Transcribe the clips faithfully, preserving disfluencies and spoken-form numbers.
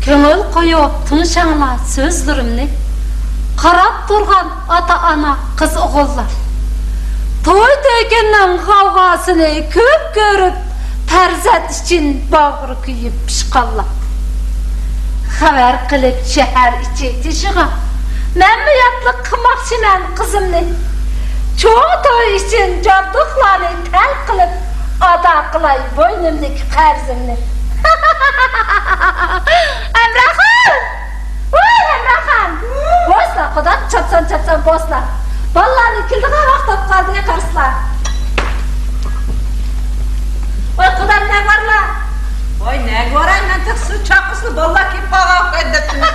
كۆڭۈل قويۇپ تىڭشاڭلار سۆزلىرىمنى، قاراپ تۇرغان ئاتا-ئانا، قىز-ئوغۇللار. توي-تۆكۈننىڭ غەۋغاسىنى كۆپ كۆرۈپ، پەرزەنت ئۈچۈن باغرى كۆيۈپ پىشقانلار. خەۋەر قىلىپ شەھەر ئىچى تېشىغا، مەنمۇ ياتلىق قىلماقچىمەن قىزىمنى. چوڭ توي ئۈچۈن جابدۇقلارنى تەل قىلىپ، ئادا قىلاي بوينۇمدىكى قەرزىمنى. ھەمراخان! ۋاي ھەمراخان! بوسلا، قۇدام، چاپسان، چاپسان بوسلا. بالىلارنىڭ كېلىدىغان ۋاقتى بولۇپ قالدى، قارىسىلا. ۋاي قۇدام، نەگە بارلا؟ ۋاي نەگە باراي، مەن تېخى سىز چاقىرسىلا بالىلار كېلىپ قالغان ئوخشايدۇ دەپتىمەن.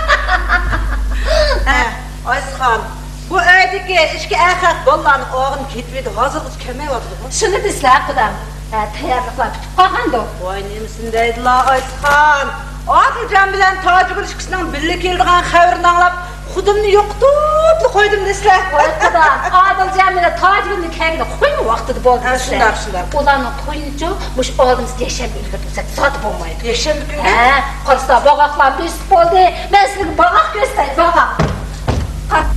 ھە، ئايسىخان، بۇ ئۆيدىكى ئىككى ئەر خەق بالىلارنى ئالغىلى كېتىۋىدى، ھازىرغىچە كەلمەيۋاتىدىغۇ؟ شۇنى دېسىلە قۇدام. ھە، تەييارلىقلار پۈتۈپ قالغاندۇ؟ ۋاي نېمىسىنى دەيدىلا ئايسىخان. ئادىلجان بىلەن تاجىگۈل ئىككىسىنىڭ بىللە كېلىدىغان خەۋىرىنى ئاڭلاپ، خۇدۇمنى يوقىتىپلا قويدۇم دېسىلە. ۋاي قۇدام، ئادىلجان بىلەن تاجىگۈلنىڭ كەلگىنىگە قويمۇ ۋاقتىدا بولدى ھە، دېسىلە. شۇنداق، شۇنداق. ئۇلارنىڭ تويىنىچۇ مۇشۇ ئالدىمىزدىكى يەكشەنبە ئۆتكۈزسەك زادى بولمايدۇ. يەكشەنبە كۈنى؟ ھە، قارىسا باغاقلار بېسىپ بولدى. مەن سىلەرگە باغاق كۆرسىتەي، باغاق. قار-،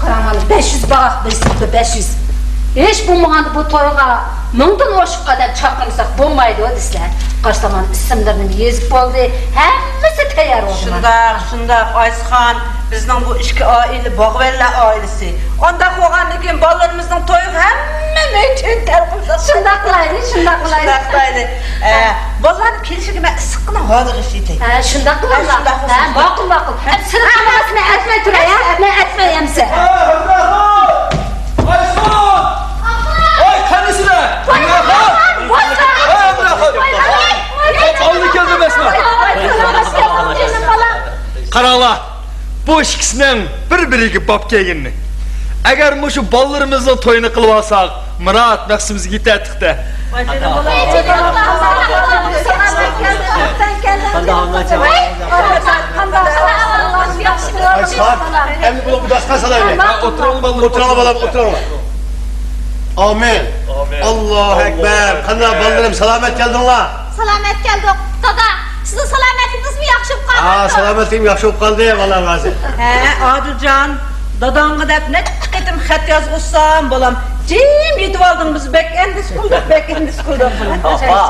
قاراڭ مانا، بەش يۈز باغاق بېسىپتۇ، بەش يۈز. ھېچ بولمىغاندا بۇ تويغا مىڭدىن ئوشۇق ئادەم چاقىرمىساق بولمايدۇ دېسىلە. قارىسام مانا ئىسىملىرىنى يېزىپ بولدى. ھەممىسى تەييار بولدى. شۇنداق، شۇنداق، ئايسىخان، بىزنىڭ بۇ ئىككى ئائىلە باغۋەنلەر ئائىلىسى. ئانداق بولغاندىكىن بالىلىرىمىزنىڭ تويىغا ھەممە مەيدىنى تەل قىلساق. شۇنداق قىلايلى، شۇنداق قىلايلى. شۇنداق قىلايلى. ئە، بالىلارنىڭ كېلىشىگە مەن ئىسسىققىنا ھازىرغىچە يېتەي. ھە، شۇنداق قىلىڭلار. ھە، شۇنداق ھە، بولسۇن. ماقۇل، ماقۇل. ھە، سىلەر قىلمىغاچ مەن ئەتمەي تۇراي، ھە؟ مەن ئەتمەي ئەمسە. ھە، ھەمراخان! ئايسىخان! ۋاي، قاندىسىلەر؟ ھەمراخان! ھە، ھەمراخان! ئالدى كەلدى ئەمەسمۇ؟ قاراڭلار، بۇ ئىككىسىنىڭ بىر-بىرىگە باب كەلگىنىنى. ئەگەر مۇشۇ بالىلىرىمىزنىڭ تويىنى قىلىۋالساق، مۇراد مەقسىتىمىزگە يېتەتتۇق-دە. ئايسىخان، ئەمدى بۇنى بۇداشقا سالايلى. ھە، ئولتۇرۇڭلار، بالىلار، ئولتۇرۇڭلار. ئامىن. ئامىن. ئاللاھۇ ئەكبەر. قانداق بالىلىرىم، سالامەت كەلدىڭلار؟ سالامەت كەلدۇق. دادا، سىزنىڭ سالامەتلىكىڭىزمۇ ياخشى بولۇپ قالدى؟ ھە، سالامەتلىكىم ياخشى بولۇپ قالدى، بالام ھازىر. ھە، ئادىلجان، داداڭغا دەپ نەچچە قېتىم خەت يازغۇزسام، بالام، جىم يېتىۋالدىڭ، بىز بەك ئەندىشە قىلدۇق، بەك ئەندىشە قىلدۇق. ئاپا،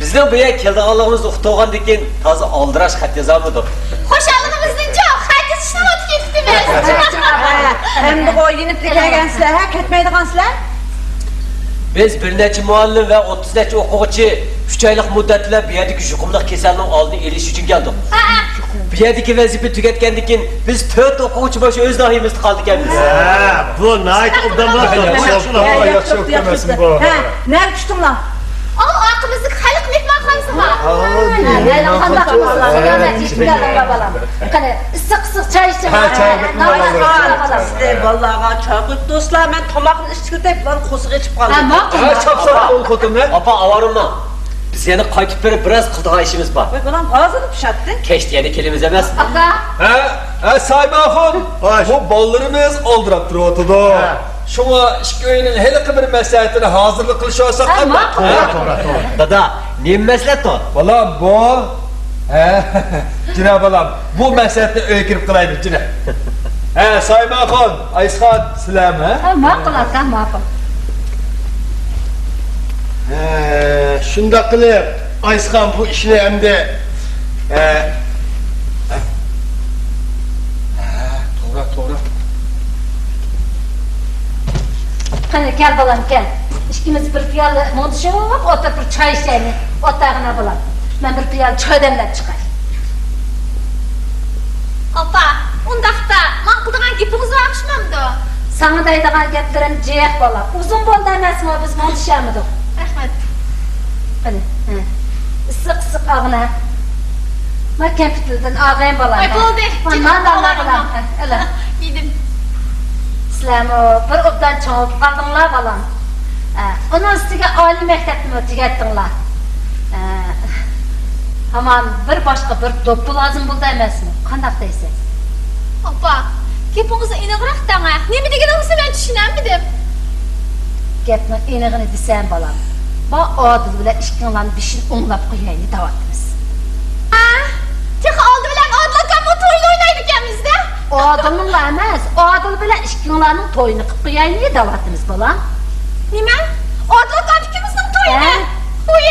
بىزنىڭ بۇ يەرگە كېلىدىغانلىقىمىزنى ئۇقتۇرغاندىن كېيىن تازا ئالدىراش خەت يازالمىدۇق. خۇشاللىقىمىزدىنچۇ خەت يېزىشنىمۇ ئۇنتۇپ كېتىپتىمىز. ھە، ئەمدىغۇ يېنىپلا كەلگەنسىلەر، ھە، كەتمەيدىغانسىلەر؟ بىز بىر نەچچە مۇئەللىم ۋە ئوتتۇز نەچچە ئوقۇغۇچى ئۈچ ئايلىق مۇددەت بىلەن بۇ يەردىكى يۇقۇملۇق كېسەلنىڭ ئالدىنى ئېلىش ئۈچۈن كەلدۇق. بۇ يەردىكى ۋەزىپىنى تۈگەتكەندىن كېيىن بىز تۆت ئوقۇغۇچى بولۇش ئۆز ناھىيەمىزدە قالىدىكەنمىز. ھە، بۇ ناھايىتى ئوبدان بولۇپتۇ. ياخشى، ياخشى، ياخشى، ياخشى، ياخشى. ھە، نەگە چۈشتۈڭلار؟ ئاۋۇ ئارقىمىزدىكى خەلق مېھمانخانىسىغا. ھە، مەيلى، قانداق قىلمىسىلا، سالامەت يېتىپ كەلدىڭلار بالام. قېنى، ئىسسىق ئىسسىق چاي ئىچىڭلار. ھە، چاي بېرىپ ئالىمىز. بالىلارغا چاي قۇيۇپ، دوستلار، مەن تاماقنى ئىچكۈزۈپ، بۇلارنىڭ قورسىقى ئېچىپ قالدى. ھە، ماقۇل. ھە، چاپسان ئوغۇل خوتۇننى. ئاپا، ئاۋارىماڭ. بىز يەنە قايتىپ بېرىپ بىراز قىلىدىغان ئىشىمىز بار. ۋاي بالام، ھازىرلا پىشاتتى. كەچتە يەنە كېلىمىز ئەمەسمۇ؟ ئاكا. ھە، ھە، سايماخۇن. خوش. بۇ بالىلىرىمىز ئالدىراپ تۇرۇۋاتىدۇ. ھە. شۇڭا ئىككى ئۆينىڭ ھېلىقى بىر مەسلىھەتىنى ھازىرلا قىلىشىۋالساق قانداق؟ ھە، ماقۇل. توغرا، توغرا، توغرا. دادا، نېمە مەسلىھەت ئۇ؟ بالام، بۇ، ھە، جىنە بالام، بۇ مەسلىھەتنى ئۆيگە كىرىپ قىلايلى، جىنە. ھە، سايماخۇن، ئايسىخان، سىلەرمۇ، ھە؟ ھە، ماقۇل، ئاكا، ماقۇل. ھە، شۇنداق قىلىپ، ئايسىخان بۇ ئىشنى ئەمدى، ھە، ھە، ھە، توغرا، توغرا. قېنى، كەل، بالام، كەل. ئىككىمىز بىر پىيالە مۇڭدىشىپ ئولتۇرۇپ بىر چاي ئىچەيلى. ئولتۇرغىنا، بالام. مەن بىر پىيالە چاي دەملەپ چىقاي. ئاپا، ئۇنداقتا، ماڭا قىلىدىغان گېپىڭىز بار ئوخشىمامدۇ؟ ساڭا دەيدىغان گەپلىرىم جىق، بالام. ئۇزۇن بولدى ئەمەسمۇ، بىز مۇڭدىشالمىدۇق. رەھمەت. قېنى، ھە. ئىسسىق، ئىسسىق ئاغىنە. ما كەمپۈتلىدىن ئاغىن بالام. ۋاي، بولدى. مانا، مانا، بالام. ئەلە. يېدىم. سىلەرمۇ بىر ئوبدان چوڭىيىپ قالدىڭلار، بالام. ئە، ئۇنىڭ ئۈستىگە ئالىي مەكتەپنىمۇ تۈگەتتىڭلار. ئە، ھامان بىر باشقا بىر دوپپا لازىم بولدى ئەمەسمۇ؟ قانداق دەيسىز؟ ئاپا، گېپىڭىزنى ئېنىقراق دەڭە. نېمە دېگىنىڭىزنى مەن چۈشىنەلمىدىم. گەپنىڭ ئېنىقىنى دېسەم، بالام، ما ئادىل بىلەن ئىككىڭلارنىڭ بېشىنى ئوڭلاپ قويايلى دەۋاتىمىز. ھە؟ ئادىلنىڭلا ئەمەس، ئادىل بىلەن ئىككىڭلارنىڭ تويىنى قىلىپ قويايلى دەۋاتىمىز، بالام. نېمە؟ ئادىل ئاكام ئىككىمىزنىڭ تويىنى؟ ھە. ۋۇي!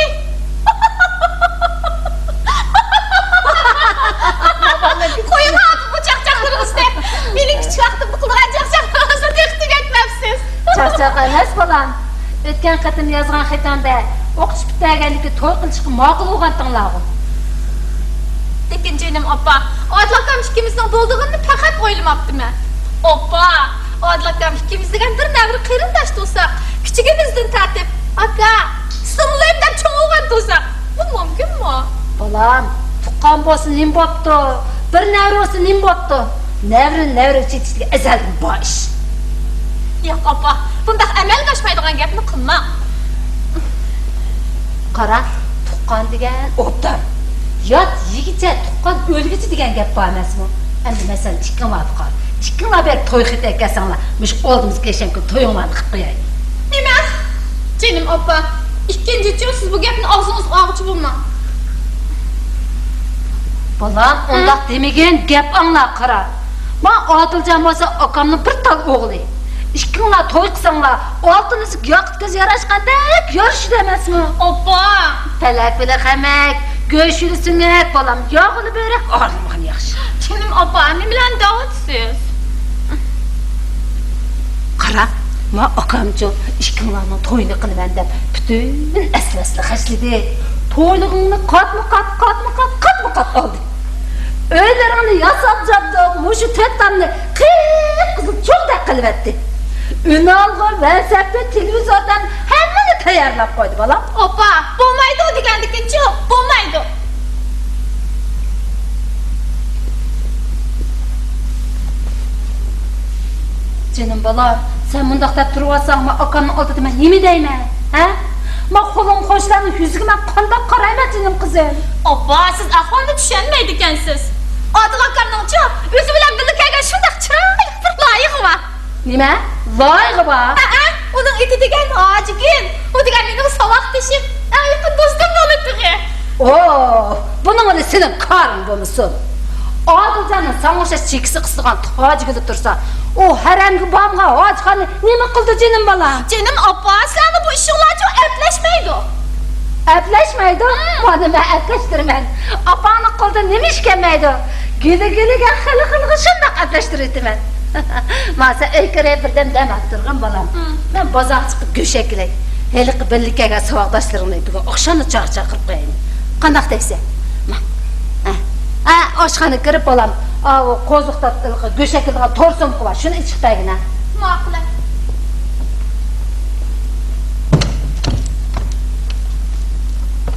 قويۇڭ ئادىل بۇ چاقچاقلىرىڭىزنى. مېنىڭ كىچىك ۋاقتىمدا قىلغان چاقچاقلىرىڭىزنى تېخى تۈگەتمەپسىز. چاقچاق ئەمەس، بالام. ئۆتكەن قېتىم يازغان خېتىڭدە ئوقۇش پۈتتۈرگەندىن كېيىن توي قىلىشقا ماقۇل بولغانتىڭلارغۇ. لېكىن جېنىم ئاپا، ئادىل ئاكام ئىككىمىزنىڭ بولىدىغىنىنى پەقەت ئويلىماپتىمەن. ئاپا، ئادىل ئاكام ئىككىمىز دېگەن بىر نەۋرە قېرىنداش تۇرساق، كىچىكىمىزدىن تارتىپ ئاكا، سىڭلىم دەپ چوڭ بولغان تۇرساق، بۇ مۇمكىنمۇ؟ بالام، تۇغقان بولسا نېمە بوپتۇ؟ بىر نەۋرە بولسا نېمە بوپتۇ؟ نەۋرە، نەۋرە چېتىشتىكى ئەزەلدىن بار ئىش. ياق، ئاپا، بۇنداق ئەمەلگە ئاشمايدىغان گەپنى قىلماڭ. قارا، تۇغقان دېگەن ئوبدان. يات يېگىچە، تۇغقان ئۆلگۈچە دېگەن گەپ بار ئەمەسمۇ؟ ئەمدى مەسىلەن، ئىككىڭلاردا قال. ئىككىڭلار بېرىپ توي خېتى ئەكەلسەڭلار، مۇشۇ ئالدىمىزغا كەلگەن كۈنى تويۇڭلارنى قىلىپ قوياي. نېمە؟ جېنىم ئاپا، ئىككىنچىچۇ، سىز بۇ گەپنى ئاغزىڭىزغا ئالغۇچى بولماڭ. بالام، ھە؟ ئۇنداق دېمىگىن، گەپ ئاڭلا، قارا. ما ئادىلجان بولسا ئاكامنىڭ بىر تال ئوغلى. ئىككىڭلار توي قىلساڭلار، ئالتۇن ئۈزۈك ياقۇت كۆز ياراشقاندەك يارىشىدۇ ئەمەسمۇ؟ ئاپا! پەلەك بىلەن خەمەك، گۆش يۈلە سۆڭەك، بالام، ياغ يۈلە بۆرەك ئارىلىمىغان ياخشى. جېنىم ئاپا، نېمە بىلەن دەۋاتىسىز؟ قارا، ما ئاكامچۇ ئىككىڭلارنىڭ تويىنى قىلىمەن دەپ پۈتۈن ئەسلىسىنى خەجلىدى. تويلۇقۇڭنى قاتمۇ قات، قاتمۇ قات، قاتمۇ قات ئالدى. ئۆيلىرىڭنى ياساپ جابدۇق، مۇشۇ تۆت تامنى قىپقىزىل چوغدەك قىلىۋەتتى. ئۈنئالغۇ، ۋەلسەپكە، تېلېۋىزوردىن ھەممىنى تەييارلاپ قويدى، بالام. ئاپا، بولمايدۇ دېگەندىكىنچۇ، بولمايدۇ. جېنىم بالام، سەن مۇنداق دەپ تۇرۇۋالساڭ، مەن ئاكامنىڭ ئالدىدا مەن نېمە دەيمەن، ھە؟ مەن قولۇم قوشلارنىڭ يۈزىگە مەن قانداق قارايمەن، جېنىم قىزىم؟ ئاپا، سىز ئەھۋالنى چۈشەنمەيدىكەنسىز. ئادىل ئاكامنىڭچۇ ئۆزى بىلەن بىللە كەلگەن شۇنداق چىرايلىق بىر لايىقى بار. نېمە؟ لايىقى بار؟ ھەئە، ئۇنىڭ ئېتى دېگەن ھاجىگۈل. ئۇ دېگەن مېنىڭ ساۋاقدىشىم، ئەڭ يېقىن دوستۇم بولىدىغۇ. ئو، بۇنىڭ بىلەن سېنىڭ كارىڭ بولمىسۇن. ئادىلجاننىڭ ساڭا ئوخشاش چېكىسى قىسىلغان ھاجىگۈلى تۇرسا، ئۇ ھەرەمگە بارمىغان ھاجىخاننى نېمە قىلىدۇ، جېنىم بالام؟ جېنىم ئاپا، سىلەرنىڭ بۇ ئىشىڭلارچۇ ئەپلەشمەيدۇ. ئەپلەشمەيدۇ؟ ھە. مانا مەن ئەپلەشتۈرىمەن. ئاپاڭنىڭ قولىدا نېمە ئىش كەلمەيدۇ؟ گۈلى گۈلىگە، خىلى خىلىغا شۇنداق ئەپلەشتۈرۈۋېتىمەن. ما سەن ئۆيگە كىرىپ بىردەم دەم ئاپ تۇرغىن، بالام. ھە. مەن بازارغا چىقىپ گۆشەك ئېلەي. ھېلىقى بىللە كەلگەن ساۋاقداشلىرىڭنى بۈگۈن ئاخشاملا چاقچاق قىلىپ قويايلى. قانداق دەيسەن؟ ما. ھە. ھە، ئاشخانىغا كىرىپ، بالام، ئاۋۇ قوزۇقتا ھېلىقى گۆشەك ئېلىدىغان تور سومكا بار، شۇنى ئېچىپ بەرگىنە. ماقۇل.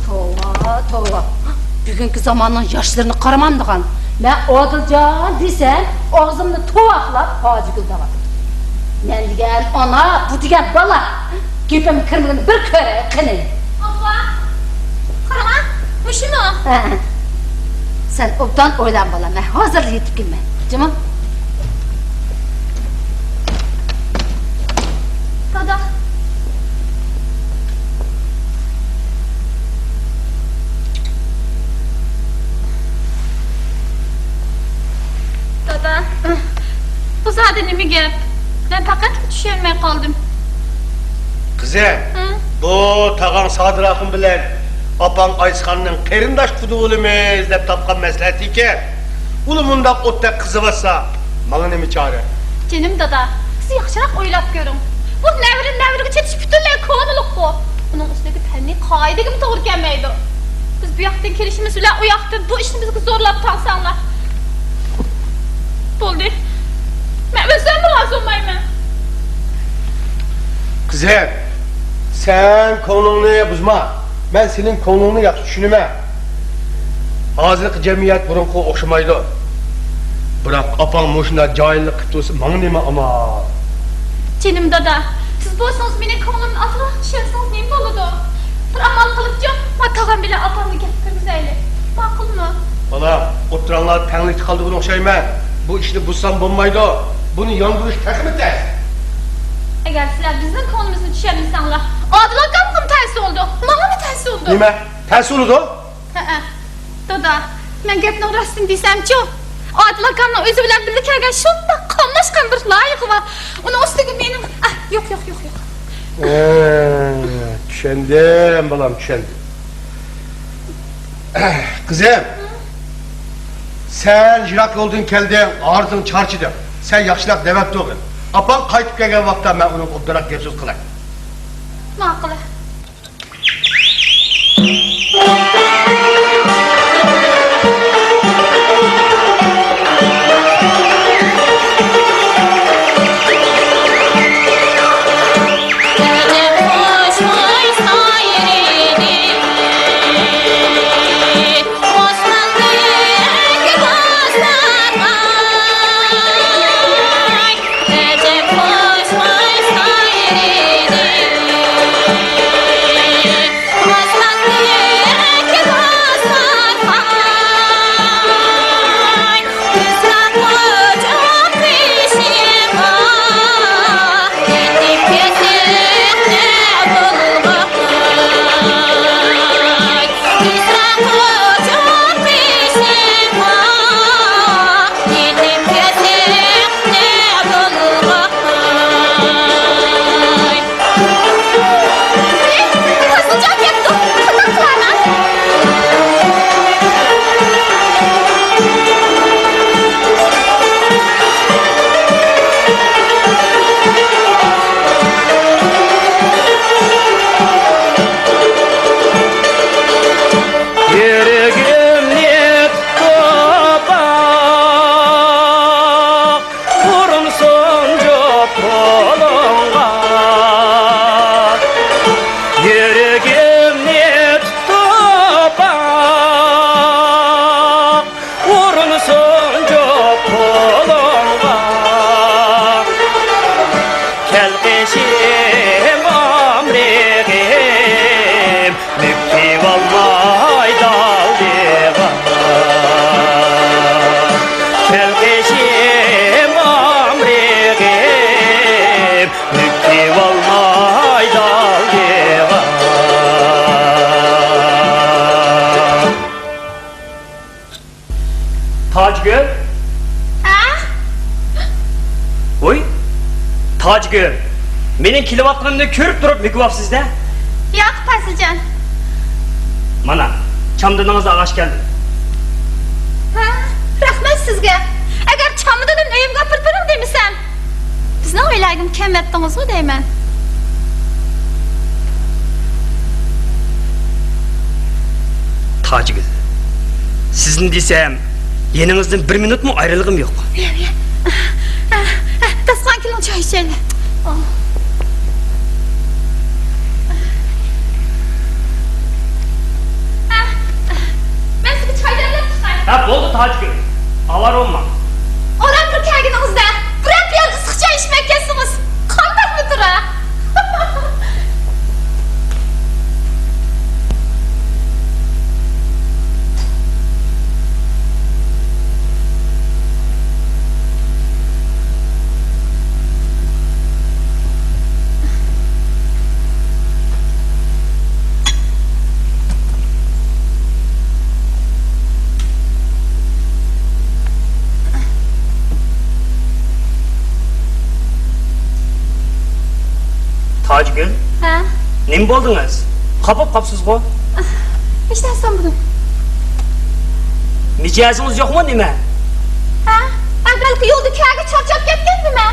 توۋا، توۋا. بۈگۈنكى زاماننىڭ ياشلىرىنى قارىمامدىغان. مەن ئادىلجان دېسەم، ئاغزىمنى تۇۋاقلاپ ھاجىگۈل دەۋاتىدۇ. مەن دېگەن ئانا، بۇ دېگەن بالا. گېپىمگە كىرمىگىنى بىر كۆرەي قېنى. ئاپا، قاراڭا، مۇشۇمۇ؟ ھە، ھە. سەن ئوبدان ئويلان، بالام، مەن ھازىرلا يېتىپ كېلىمەن. جۇمۇ. دادا. دادا، بۇ زادى نېمە گەپ؟ مەن پەقەتلا چۈشەنمەي قالدىم. قىزىم، ھە؟ بۇ تاغاڭ سادىر ئاخۇن بىلەن ئاپاڭ ئايسىخاننىڭ قېرىنداش قۇدى بولىمىز دەپ تاپقان مەسلىھەتى ئىكەن. ئۇلا مۇنداق ئوتتەك قىزىۋاتسا، ماڭا نېمە چارە؟ جېنىم دادا، سىز ياخشىراق ئويلاپ كۆرۈڭ. بۇ نەۋرە نەۋرىگە چېتىش پۈتۈنلەي كونىلىققۇ. ئۇنىڭ ئۈستىگە پەننىي قائىدىگىمۇ توغرا كەلمەيدۇ. بىز بۇ ياقتىن كېلىشىمىز بىلەن ئۇ ياقتىن بۇ ئىشنى بىزگە زورلاپ تاڭساڭلار. بولدى. مەن ئۆزۈممۇ رازى بولمايمەن. قىزىم، سەن كۆڭلۈڭنى بۇزما. مەن سېنىڭ كۆڭلۈڭنى ياخشى چۈشىنىمەن. ھازىرقى جەمئىيەت بۇرۇنقىغا ئوخشىمايدۇ. بىراق ئاپاڭ مۇشۇنداق جاھىللىق قىلىپ تۇرسا، ماڭا نېمە ئامان؟ جېنىم دادا، سىز بولسىڭىز مېنىڭ كۆڭلۈمنى ئازراق چۈشەنسىڭىز نېمە بولىدۇ؟ بىر ئامال قىلىپچۇ، ما تاغام بىلەن ئاپامغا گەپ كىرگۈزەيلى. ماقۇلمۇ؟ بالام، ئوتتۇراڭلار تەڭلىكتە قالىدىغان ئوخشايمەن. بۇ ئىشنى بۇزسام بولمايدۇ. بۇنى ياندۇرۇش تېخىمۇ تەس. ئەگەر سىلەر بىزنىڭ كۆڭلىمىزنى چۈشەنمىسەڭلار، ئادىل ئاكامغىمۇ تەس بولىدۇ، ماڭىمۇ تەس بولىدۇ. نېمە؟ تەس بولىدۇ؟ ھەئە. دادا، مەن گەپنىڭ راستىنى دېسەمچۇ، ئادىل ئاكامنىڭ ئۆزى بىلەن بىللە كەلگەن شۇنداق قاملاشقان بىر لايىقى بار. ئۇنىڭ ئۈستىگە مېنىڭ، ئاھ، يوق، يوق، يوق، يوق. ھە، چۈشەندىم، بالام، چۈشەندىم. قىزىم، سەن يىراق يولدىن كەلدىڭ، ھاردىڭ، چارچىدىڭ. سەن ياخشىراق دەۋەتتۇرغىن. ئاپاڭ قايتىپ كەلگەن ۋاقىتتا مەن ئۇنىڭغا ئوبدانراق گەپ سۆز قىلاي. ماقۇل. يۈرىكىمنى تۇتۇپ باق، ئۇرۇنسۇن جۇپ قولۇڭغا. يۈرىكىمنى تۇتۇپ باق، ئۇرۇنسۇن جۇپ قولۇڭغا. كەل قېشىم ئامرىقىم، مۈكۈۋالماي دالدىغا. كەل قېشىم ئامرىقىم، مۈكۈۋالماي دالدىغا. تاجگۈل؟ ھە؟ ۋوي، تاجگۈل، مېنىڭ كېلىۋاتقىنىمنى كۆرۈپ تۇرۇپ مۆكۈۋاپسىز-دە. ياق، پەزىلجان. مانا، چامدىنىڭىزنى ئاغاچ كەلدىم. ھە، رەھمەت سىزگە. ئەگەر چامدىنىمنى ئۆيۈمگە ئاپىرىپ بېرىڭ دېمىسەم، بىزنىڭ ئۆيلەرگىمۇ كەلمەپتىڭىزغۇ دەيمەن. تاجگۈل، سىزنى دېسەم، يېنىڭىزدىن بىر مىنۇتمۇ ئايرىلغۇم يوق. يە، يە. داستىخان كېلىڭ، چاي ئىچەيلى. مەن سىزگە چاي تەييارلاپ چىقاي. ھە، بولدى تاجگۈل، ئاۋارە بولماڭ. ئادەم بىر كەلگىنىڭىزدە بىرەر پىيالە ئىسسىق چاي ئىچمەي كەتسىڭىز قانداقمۇ تۇرا؟ تاجگۈل؟ ھە؟ نېمە بولدىڭىز؟ خاپا بولۇپ قاپسىزغۇ؟ ھېچ نەرسە بولمىدىم. مىجەزىڭىز يوقمۇ نېمە؟ ھە؟ ئەۋۋەلقى يولدا كەلگە چارچاپ كەتكەن نېمە؟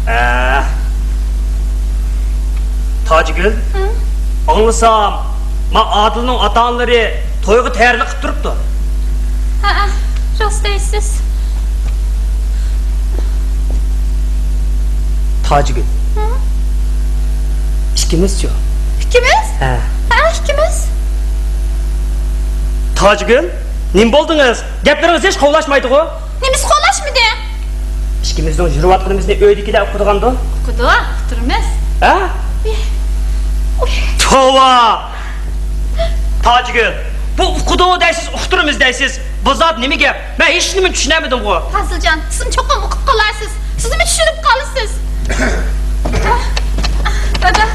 ھە. تاجگۈل، ھە؟ ئاڭلىسام، ما ئادىلنىڭ ئاتا-ئانىلىرى تويغا تەييارلىق قىلىپ تۇرۇپتۇ. ھەئە، راست دەيسىز. تاجگۈل. ھە؟ ئىككىمىزچۇ؟ ئىككىمىز؟ ھە. ھە، ئىككىمىز. تاجگۈل، نېمە بولدىڭىز؟ گەپلىرىڭىز ھېچ قوۋلاشمايدىغۇ؟ نېمىسى قوۋلاشمىدى؟ ئىككىمىزنىڭ يۈرۈۋاتقىنىمىزنى ئۆيدىكىلەر ئۇقىدىغاندۇ؟ ئۇقىدۇ، ئۇقتۇرىمىز. ھە؟ ئۇي، ئۇي. توۋا! تاجگۈل، بۇ ئۇقىدۇ دەيسىز، ئۇقتۇرىمىز دەيسىز. بۇ زادى نېمە گەپ؟ مەن ھېچنېمىنى چۈشىنەلمىدىمغۇ؟ پازىلجان، سىزمۇ چوقۇم ئۇقۇپ قالارسىز. سىزمۇ چۈشىنىپ قالىسىز. دادا،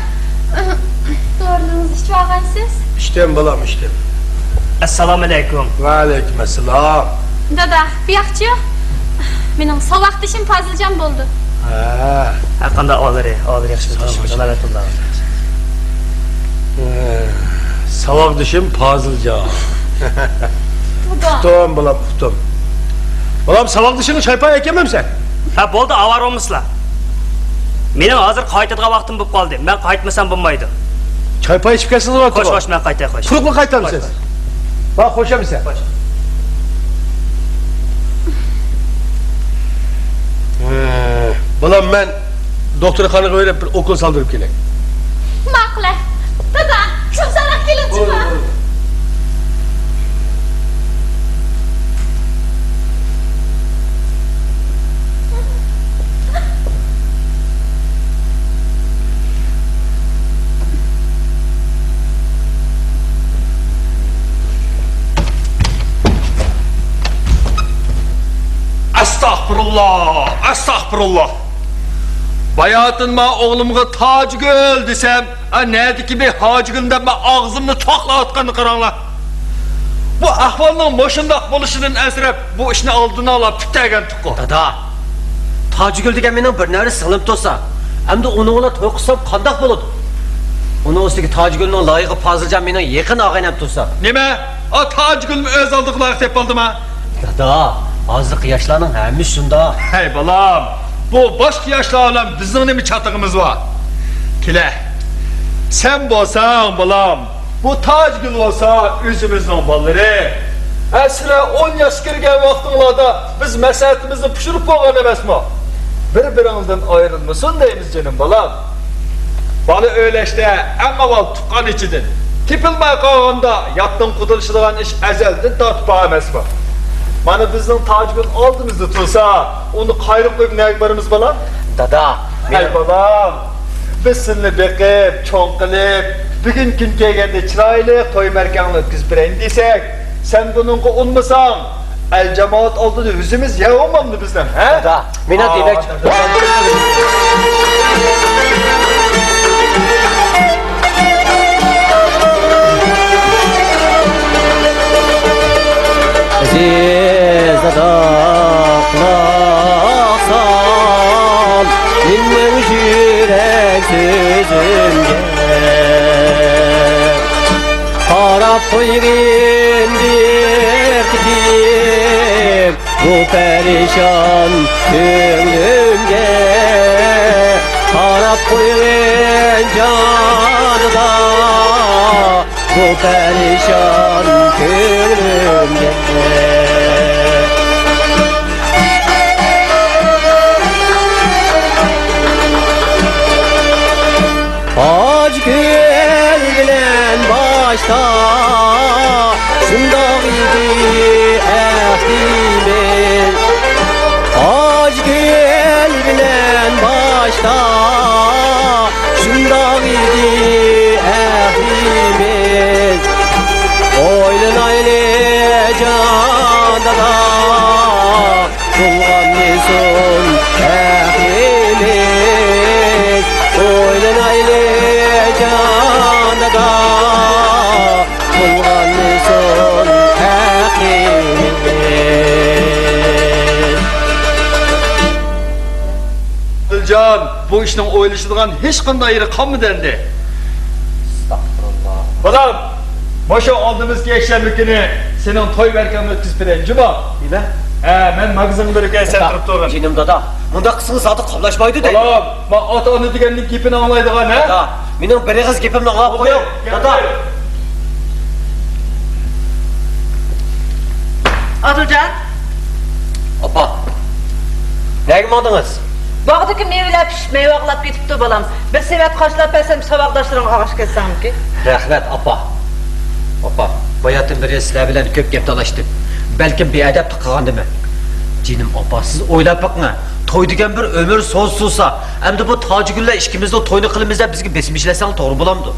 دورىلىرىڭىزنى ئىچىۋالغايسىز. ئىچتىم، بالام، ئىچتىم. ئەسسالامۇئەلەيكۇم. ۋەئەلەيكۇم ئەسسالام. دادا، بۇ ياقچۇ؟ مېنىڭ ساۋاقدىشىم پازىلجان بولدى. ھە. ھە، قانداق ئالىرى، ئالىرى ياخشى بىر تۇرۇش. ھە، ساۋاقدىشىم پازىلجان. دادا. ئۇقتۇم، بالام، ئۇقتۇم. بالام، ساۋاقدىشىڭ چايپاي ئەكەلمەمسەن؟ ھە، بولدى، ئاۋارە بولمىسىلا. مېنىڭ ھازىر قايتىدىغان ۋاقتىم بولۇپ قالدى. مەن قايتمىسام بولمايدۇ. چايپاي ئىچىپ كەلسىڭىز بولاتتىغۇ. خوش، خوش، مەن قايتاي، خوش. تۇرۇپلا قايتامسىز؟ خوش، خوش. ھە، خوش ئەمىسە. خوش. ھە، بالام، مەن دوختۇرخانىغا بېرىپ بىر ئوكۇل سالدۇرۇپ كېلەي. ماقۇل. دادا، شۇ ساراق كېلىڭچىما. بولدى، بولدى. ئەستەغپۇرۇللا، ئەستەغپۇرۇللا. باياتىن مەن ئوغلۇمغا تاجىگۈل دېسەم، ئا، نەدىكى بىر ھاجىگۈل دەپ مەن ئاغزىمنى چوقلاۋاتقاننى قاراڭلار. بۇ ئەھۋالنىڭ مۇشۇنداق بولۇشىدىن ئەنسىرەپ، بۇ ئىشنى ئالدىنى ئالا پۈتتۈرگەنتۇققۇ. دادا، تاجىگۈل دېگەن مېنىڭ بىر نەۋرە سىڭلىم تۇرسا، ئەمدى ئۇنىڭ بىلەن توي قىلسام قانداق بولىدۇ؟ ئۇنىڭ ئۈستىگە تاجىگۈلنىڭ لايىقى پازىلجان مېنىڭ يېقىن ئاغىنەم تۇرسا. نېمە؟ ئا، تاجىگۈلمۇ ئۆز ئالدىغا لايىق دەپ قالدىما؟ دادا، ھازىرقى ياشلارنىڭ ھەممىسى شۇنداق. ھەي بالام، بۇ باشقا ياشلار بىلەن بىزنىڭ نېمە چاتىقىمىز بار؟ كېلە، سەن بولساڭ بالام، بۇ تاجىگۈل بولسا ئۆزىمىزنىڭ بالىلىرى. ھە، سىلەر ئون ياشقا كىرگەن ۋاقتىڭلاردا بىز مەسلىھەتىمىزنى پۇشۇرۇپ بولغان ئەمەسمۇ؟ بىر-بىرىڭدىن ئايرىلمىسۇن دەيمىز جېنىم بالام. بالا ئۆيلەشتە ئەڭ ئاۋۋال تۇغقان ئىچىدىن، تېپىلماي قالغاندا ياتتىن قۇتۇلۇشىدىغان ئىش ئەزەلدىن تارتىپ بار ئەمەسمۇ؟ مانا بىزنىڭ تاجىگۈل ئالدىمىزدا تۇرسا، ئۇنى قايرىپ قويۇپ نەگە بارىمىز بالام؟ دادا، ھەي مېنىڭ بالام، بىز سېنى بېقىپ، چوڭ قىلىپ، بۈگۈن كۈن كەلگەندە چىرايلىق توي مەرىكەڭنى ئۆتكۈزۈپ بېرەيلى دېسەك، سەن بۇنىڭغا ئۇنىمىساڭ، ئەل جامائەت ئالدىدا يۈزىمىز يەۋ بولمامدۇ بىزنىڭ، ھە؟ دادا، مېنىڭ دېمەكچى. ئەزىز دادا، قۇلاق سال مېنىڭ يۈرەك سۆزۈمگە. قاراپ قويغىن بىر قېتىم بۇ پەرىشان كۆڭلۈمگە. قاراپ قويغىن جان دادا بۇ پەرىشان كۆڭلۈمگە. تاجگۈل بىلەن باشتا شۇنداق ئىدى ئەھدىمىز. تاجگۈل بىلەن باشتا شۇنداق ئىدى ئەھدىمىز. ئويلىنايلى جان دادا، بولغانمىسۇن ئەھدىمىز؟ ئويلىنايلى جان دادا، بولغانمىسۇن ئەھدىمىز؟ ئادىلجان، بۇ ئىشنىڭ ئويلىشىدىغان ھېچقانداق يېرى قالمىدى ئەمدى. ئەستەغپۇرۇللا. بالام، مۇشۇ ئالدىمىزدىكى يەكشەنبە كۈنى سېنىڭ توي مەرىكەڭنى ئۆتكۈزۈپ بېرەيمۇ جۇمۇ؟ نېمە؟ ھە، مەن ماگىزىنغا بېرىپ كېلەي، سەن تۇرۇپ تۇرغىن. جېنىم دادا، مۇنداق قىلسىڭىز زادى قاملاشمايدۇ دەيمەن. بالام، مانا ئاتا-ئانا دېگەننىڭ گېپىنى ئاڭلايدىغان، ھە؟ دادا، مېنىڭ بىر ئېغىز گېپىمنى ئاڭلاپ قويۇڭ، دادا. ئادىلجان. ئاپا، نەگە ماڭدىڭىز؟ باغدىكى مېۋىلەر پىشىپ مەيۋاغلاپ كېتىپتۇ، بالام. بىر سېۋەت قاچىلاپ بەرسەم، ساۋاقداشلىرىڭغا ئاغاش كەتسەڭمىكىن؟ رەھمەت، ئاپا. ئاپا، باياتىن بېرى سىلەر بىلەن كۆپ گەپ تالاشتىم. بەلكىم بىئەدەپلىك قىلغاندىمەن. جېنىم ئاپا، سىز ئويلاپ بېقىڭە. توي دېگەن بىر ئۆمۈر سوزۇلسا، ئەمدى بۇ تاجىگۈللەر ئىككىمىزلا توينى قىلىمىز دەپ بىزگە بېسىم ئىشلەتسەڭ توغرا بولامدۇ؟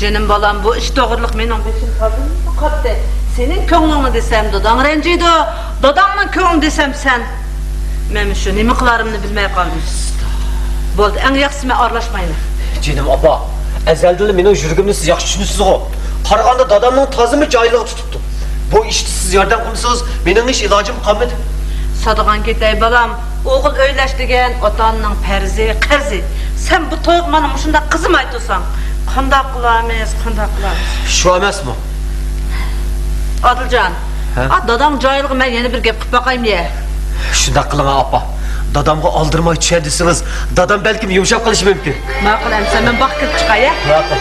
جېنىم بالام، بۇ ئىش توغرىلىق مېنىڭ بېشىم تازىمۇ قاتتى. سېنىڭ كۆڭلۈڭنى دېسەم، داداڭ رەنجىيدۇ، داداڭنىڭ كۆڭلىنى دېسەم، سەن. مەن شۇ نېمە قىلارىمنى بىلمەي قالدىم. بولدى، ئەڭ ياخشىسى مەن ئارىلاشمايمەن. جېنىم ئاپا، ئەزەلدىنلا مېنىڭ يۈرىكىمنى سىز ياخشى چۈشىنىسىزغۇ؟ قارىغاندا دادامنىڭ تازىمۇ جايلىقى تۇتۇپتۇ. بۇ ئىشتا سىز ياردەم قىلمىسىڭىز، مېنىڭ ھېچ ئىلاجىم قالمىدى. سادىغان كېتەي، بالام، ئوغۇل ئۆيلەش دېگەن ئاتا-ئانىنىڭ پەرزى، قەرزى. سەن بۇ تويغا مانا مۇشۇنداق قىزىماي تۇرساڭ، قانداق قىلارمىز، قانداق قىلارمىز؟ شۇ ئەمەسمۇ؟ ئادىلجان، ھە؟ ئا، داداڭ جاھىلغا مەن يەنە بىر گەپ قىلىپ باقايمۇ يە؟ شۇنداق قىلىڭ، ئاپا. دادامغا ئالدىرىماي چۈشەن دېسىڭىز، دادام بەلكىم يۇمشاپ قېلىشى مۇمكىن. ماقۇل، ئەمىسە مەن باغقا كىرىپ چىقاي، ھە؟ ماقۇل.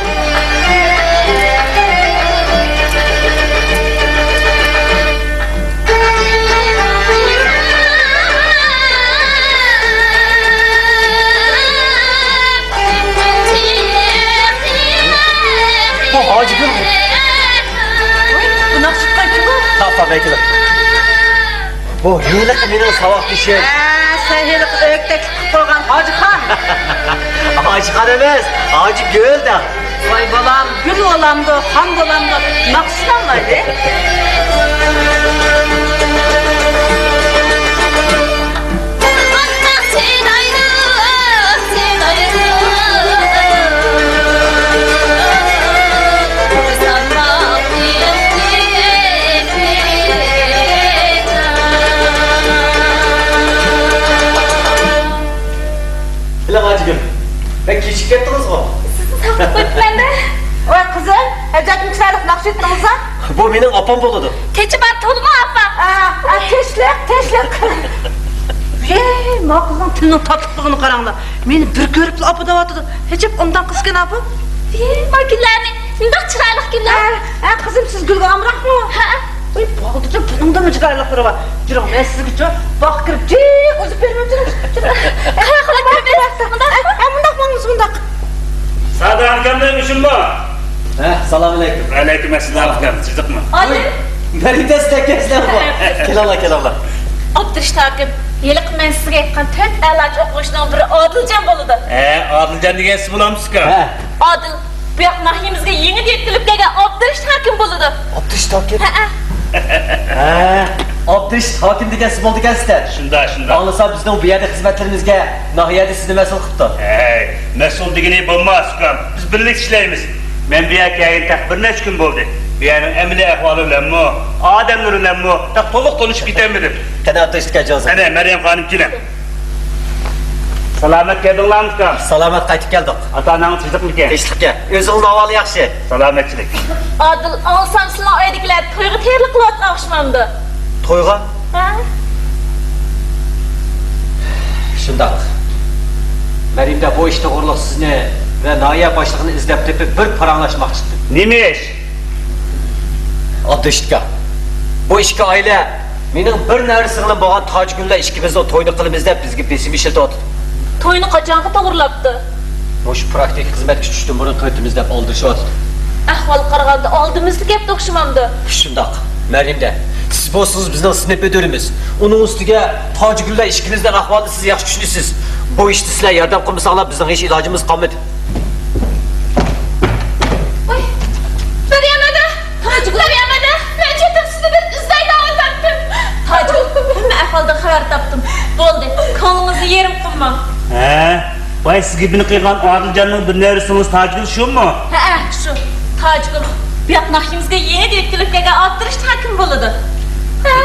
بۇ ھاجىگۈل. ۋاي، بۇ ناخشا ئېيتقان كىم بۇ؟ تاپا بەگلىك. بۇ ھېلىقى مېنىڭ ساۋاقدىشىم. ھە، سەن ھېلىقى ئۆكتەكلىك قىلىپ قويغان ھاجىخان. ھاجىخان ئەمەس، ھاجىگۈل دە. ۋاي بالام، گۈل بولامدۇ، خان بولامدۇ، ناخشىسىنى ئاڭلايلى. بىلەڭ ھاجىگۈل، بەك كېچىكىپ كەتتىڭىزغۇ؟ سىزنى ساقلاپ قويۇپتىمەن-دە. ۋاي قىزىم، ئەجەبمۇ چىرايلىق ناخشا ئېيتتىڭىز-ھە. بۇ مېنىڭ ئاپام بولىدۇ. تېچى بار تولىمۇ ئاپا. ئا، ئا، تىنچلىق، تىنچلىق. ۋەي، ما قىزنىڭ تىلىنىڭ تاتلىقلىقىنى قاراڭلار. مېنى بىر كۆرۈپلا ئاپا دەۋاتىدۇ. ئەجەب ئوبدان قىزكەن-ھە بۇ. ۋەي، ما گۈللەرنى، مۇنداق چىرايلىق گۈللەر. ھە، ھە، قىزىم، سىز گۈلگە ئامراقمۇ؟ ھە. ۋاي، باغدا بۇنىڭدىنمۇ چىرايلىقلىرى بار. يۈرۈڭ، مەن سىزگىچۇ باغقا كىرىپ جىق ئۈزۈپ بېرىمەن، يۈرۈڭ. يۈرۈڭ. قاياققا كىرىپ بېرىسىز؟ مۇنداق؟ ھە، ھە، مۇنداق ماڭىمىز، مۇنداق. سادىر ئاكامدىن ئۈچۈنمۇ؟ ھە، سالام ئەلەيكۇم. ۋەئەلەيكۇم ئەسسالام ئۇكام، تىنچلىقمۇ؟ ئادىل. مەرىدە سىلەر كەلسىلەرمۇ؟ كېلىڭلار، كېلىڭلار. ئابدۇرېشىت ھاكىم، ھېلىقى مەن سىزگە ئېيتقان تۆت ئەلاچى ئوقۇغۇچىنىڭ بىرى ئادىلجان بولىدۇ. ھە، ئادىلجان دېگەن سىز بولامسىز ئۇكام؟ ھە. ئادىل، بۇ ياق ناھىيەمىزگە يېڭى دېيىپ كېلىپ كەلگەن ئابدۇرېشىت ھاكىم بولىدۇ. ئابدۇرېشىت ھاكىم؟ ھەئە. ھە، ئابدۇرېشىت ھاكىم دېگەن سىز بولىدىكەنسىز-دە. شۇنداق، شۇنداق. ئاڭلىسام، بىزنىڭ بۇ يەردە خىزمەتلىرىمىزگە ناھىيەدە سىزنى مەسئۇل قىپتۇ. ھەي، مەسئۇل دېگىنى بولماس، ئۇكام. بىز بىرلىكتە ئىشلەيمىز. مەن بۇ يەرگە كەلگىلى تېخى بىر نەچچە كۈن بولدى. بۇ يەرنىڭ ئەمەلىي ئەھۋالى بىلەنمۇ، ئادەملىرى بىلەنمۇ تېخى تولۇق تونۇشۇپ يېتەلمىدىم. قېنى، ئابدۇرېشىت ئاكا، جازا. ئەنە، مەريەم خانىم، كېلىڭ. سالامەت كەلدىڭلارمۇ، ئۇكام؟ سالامەت قايتىپ كەلدۇق. ئاتا-ئاناڭ تىنچلىقمىكەن؟ تىنچلىقكەن. ئۆزىڭىزنىڭ ئەھۋالى ياخشى؟ سالامەتچىلىك. ئادىل، ئاڭلىسام سىلىنىڭ ئۆيدىكىلەر تويغا تەييارلىق قىلىۋاتقان ئوخشىمامدۇ؟ تويغا؟ ھە؟ شۇنداق. مەريەم دە بۇ ئىش توغرۇلۇق سىزنى ۋە ناھىيە باشلىقىنى ئىزدەپ تېپىپ بىر پاراڭلاشماقچى ئىدى. نېمە ئىش؟ ئابدۇرېشىت ئاكا، بۇ ئىككى ئائىلە مېنىڭ بىر نەۋرە سىڭلىم بولغان تاجگۈل بىلەن ئىككىمىزنىڭ تويىنى قىلىمىز دەپ بىزگە بېسىم ئىشلىتىۋاتىدۇ. توينى قاچانغا توغرىلاپتۇ؟ مۇشۇ پراكتىكا خىزمەتكە چۈشۈشتىن بۇرۇن قىلىۋېتىمىز دەپ ئالدىرىشىۋاتىدۇ. ئەھۋالغا قارىغاندا ئالدىمىزدىكى گەپتە ئوخشىمامدۇ؟ شۇنداق، مەريەم دە. سىز بولسىڭىز بىزنىڭ سىنىپ مۈدۈرىمىز. ئۇنىڭ ئۈستىگە تاجگۈل بىلەن ئىككىمىزنىڭ ئەھۋالىنى سىز ياخشى چۈشىنىسىز. بۇ ئىشتا سىلەر ياردەم قىلمىساڭلار بىزنىڭ ھېچ ئىلاجىمىز قالمىدى. ۋاي، مەريەم ھەدە! تاجگۈل! مەريەم ھەدە! مەن چېتىم سىزنى بىر ئىزدەي دەۋاتاتتىم. تاجگۈل، ھەممە ئەھۋالدىن خەۋەر تاپتىم. بولدى، كۆڭلىڭىزنى يېرىم قىلماڭ. ھە؟ ۋاي، سىز گېپىنى قىلغان ئادىلجاننىڭ بىر نەۋرە سىڭلىسى تاجگۈل شۇمۇ؟ ھەئە، شۇ. تاجگۈل. بۇ ياق ناھىيىمىزگە يېڭى دېيىپ كېلىپ كەلگەن ئابدۇرېشىت ھاكىم بولىدۇ. ھە.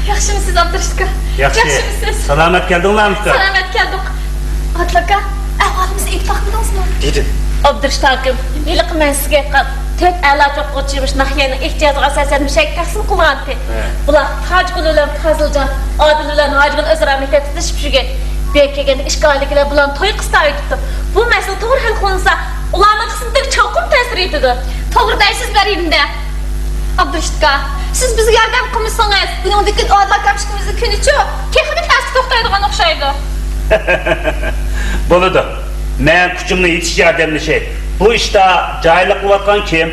ياخشىمۇسىز، ئابدۇرېشىت ئاكا؟ ياخشى. ياخشىمۇسىز؟ سالامەت كەلدىڭلارمۇ ئۇكا؟ سالامەت كەلدۇق. ئادىل ئاكا، ئەھۋالىمىزنى ئېيتىپ باقمىدىڭىزمۇ؟ دېدىم. ئابدۇرېشىت ھاكىم، ھېلىقى مەن سىزگە ئېيتقان تۆت ئەلاچى ئوقۇغۇچى مۇشۇ ناھىيەنىڭ ئېھتىياجىغا ئاساسەن مۇشۇ يەرگە تەقسىم قىلغانتى. ھە. بۇلار تاجگۈل بىلەن پازىلجان، ئادىل بىلەن ھاجىگۈل ئۆزئارا مەكتەپتە تونۇشۇپ يۈرگەن. بۇ يەرگە كەلگەندە ئىككى ئائىلىگە بۇلارنى توي قىلسا ئۆتۈپتۇ. بۇ مەسىلە توغرا ھەل قىلىنسا، ئۇلارنىڭ قىسمىتىگە چوقۇم تەسىر يېتىدۇ. توغرا دەيسىز، مەريەم دە. ئابدۇرېشىت ئاكا، سىز بىزگە ياردەم قىلمىسىڭىز، بۇنىڭدىن كېيىن ئادىل ئاكام ئىككىمىزنىڭ كۈنىچۇ تېخىمۇ تەستە توختايدىغان ئوخشايدۇ. بولىدۇ. مەن كۈچۈمنىڭ يېتىشىچە ياردەملىشەي. بۇ ئىشتا جاھىللىق قىلىۋاتقان كىم؟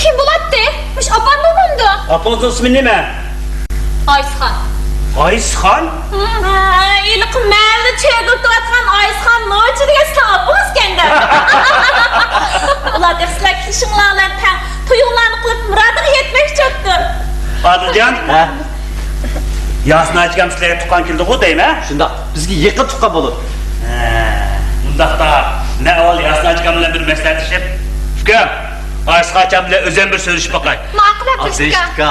كىم بولاتتى؟ مۇشۇ ئاپام بولمامدۇ؟ ئاپىڭىزنىڭ ئىسمى نېمە؟ ئايسىخان. ئايسىخان؟ ھېلىقى مەھەللىدە چۆگۈلىتىۋاتقان ئايسىخان نوچى دېگەن سىلەر ئاپىڭىزكەن-دە. ئۇلار تېخى سىلەر كېلىشىڭلار بىلەن تەڭ تويۇڭلارنى قىلىپ مۇرادىغا يەتمەكچى بوپتۇ. ئادىلجان. ھە؟ ياسىن ھاجىكام سىلەرگە تۇغقان كېلىدىغۇ دەيمەن. شۇنداق، بىزگە يېقىن تۇغقان بولىدۇ. ھە، ئۇنداقتا مەن ئاۋۋال ياسىن ھاجىكام بىلەن بىر مەسلىھەتلىشىپ، ئۇكام، ئايسىخان ئاچام بىلەن ئۆزۈم بىر سۆزلىشىپ باقاي. ماقۇل، ئابدۇرېشىت ئاكا.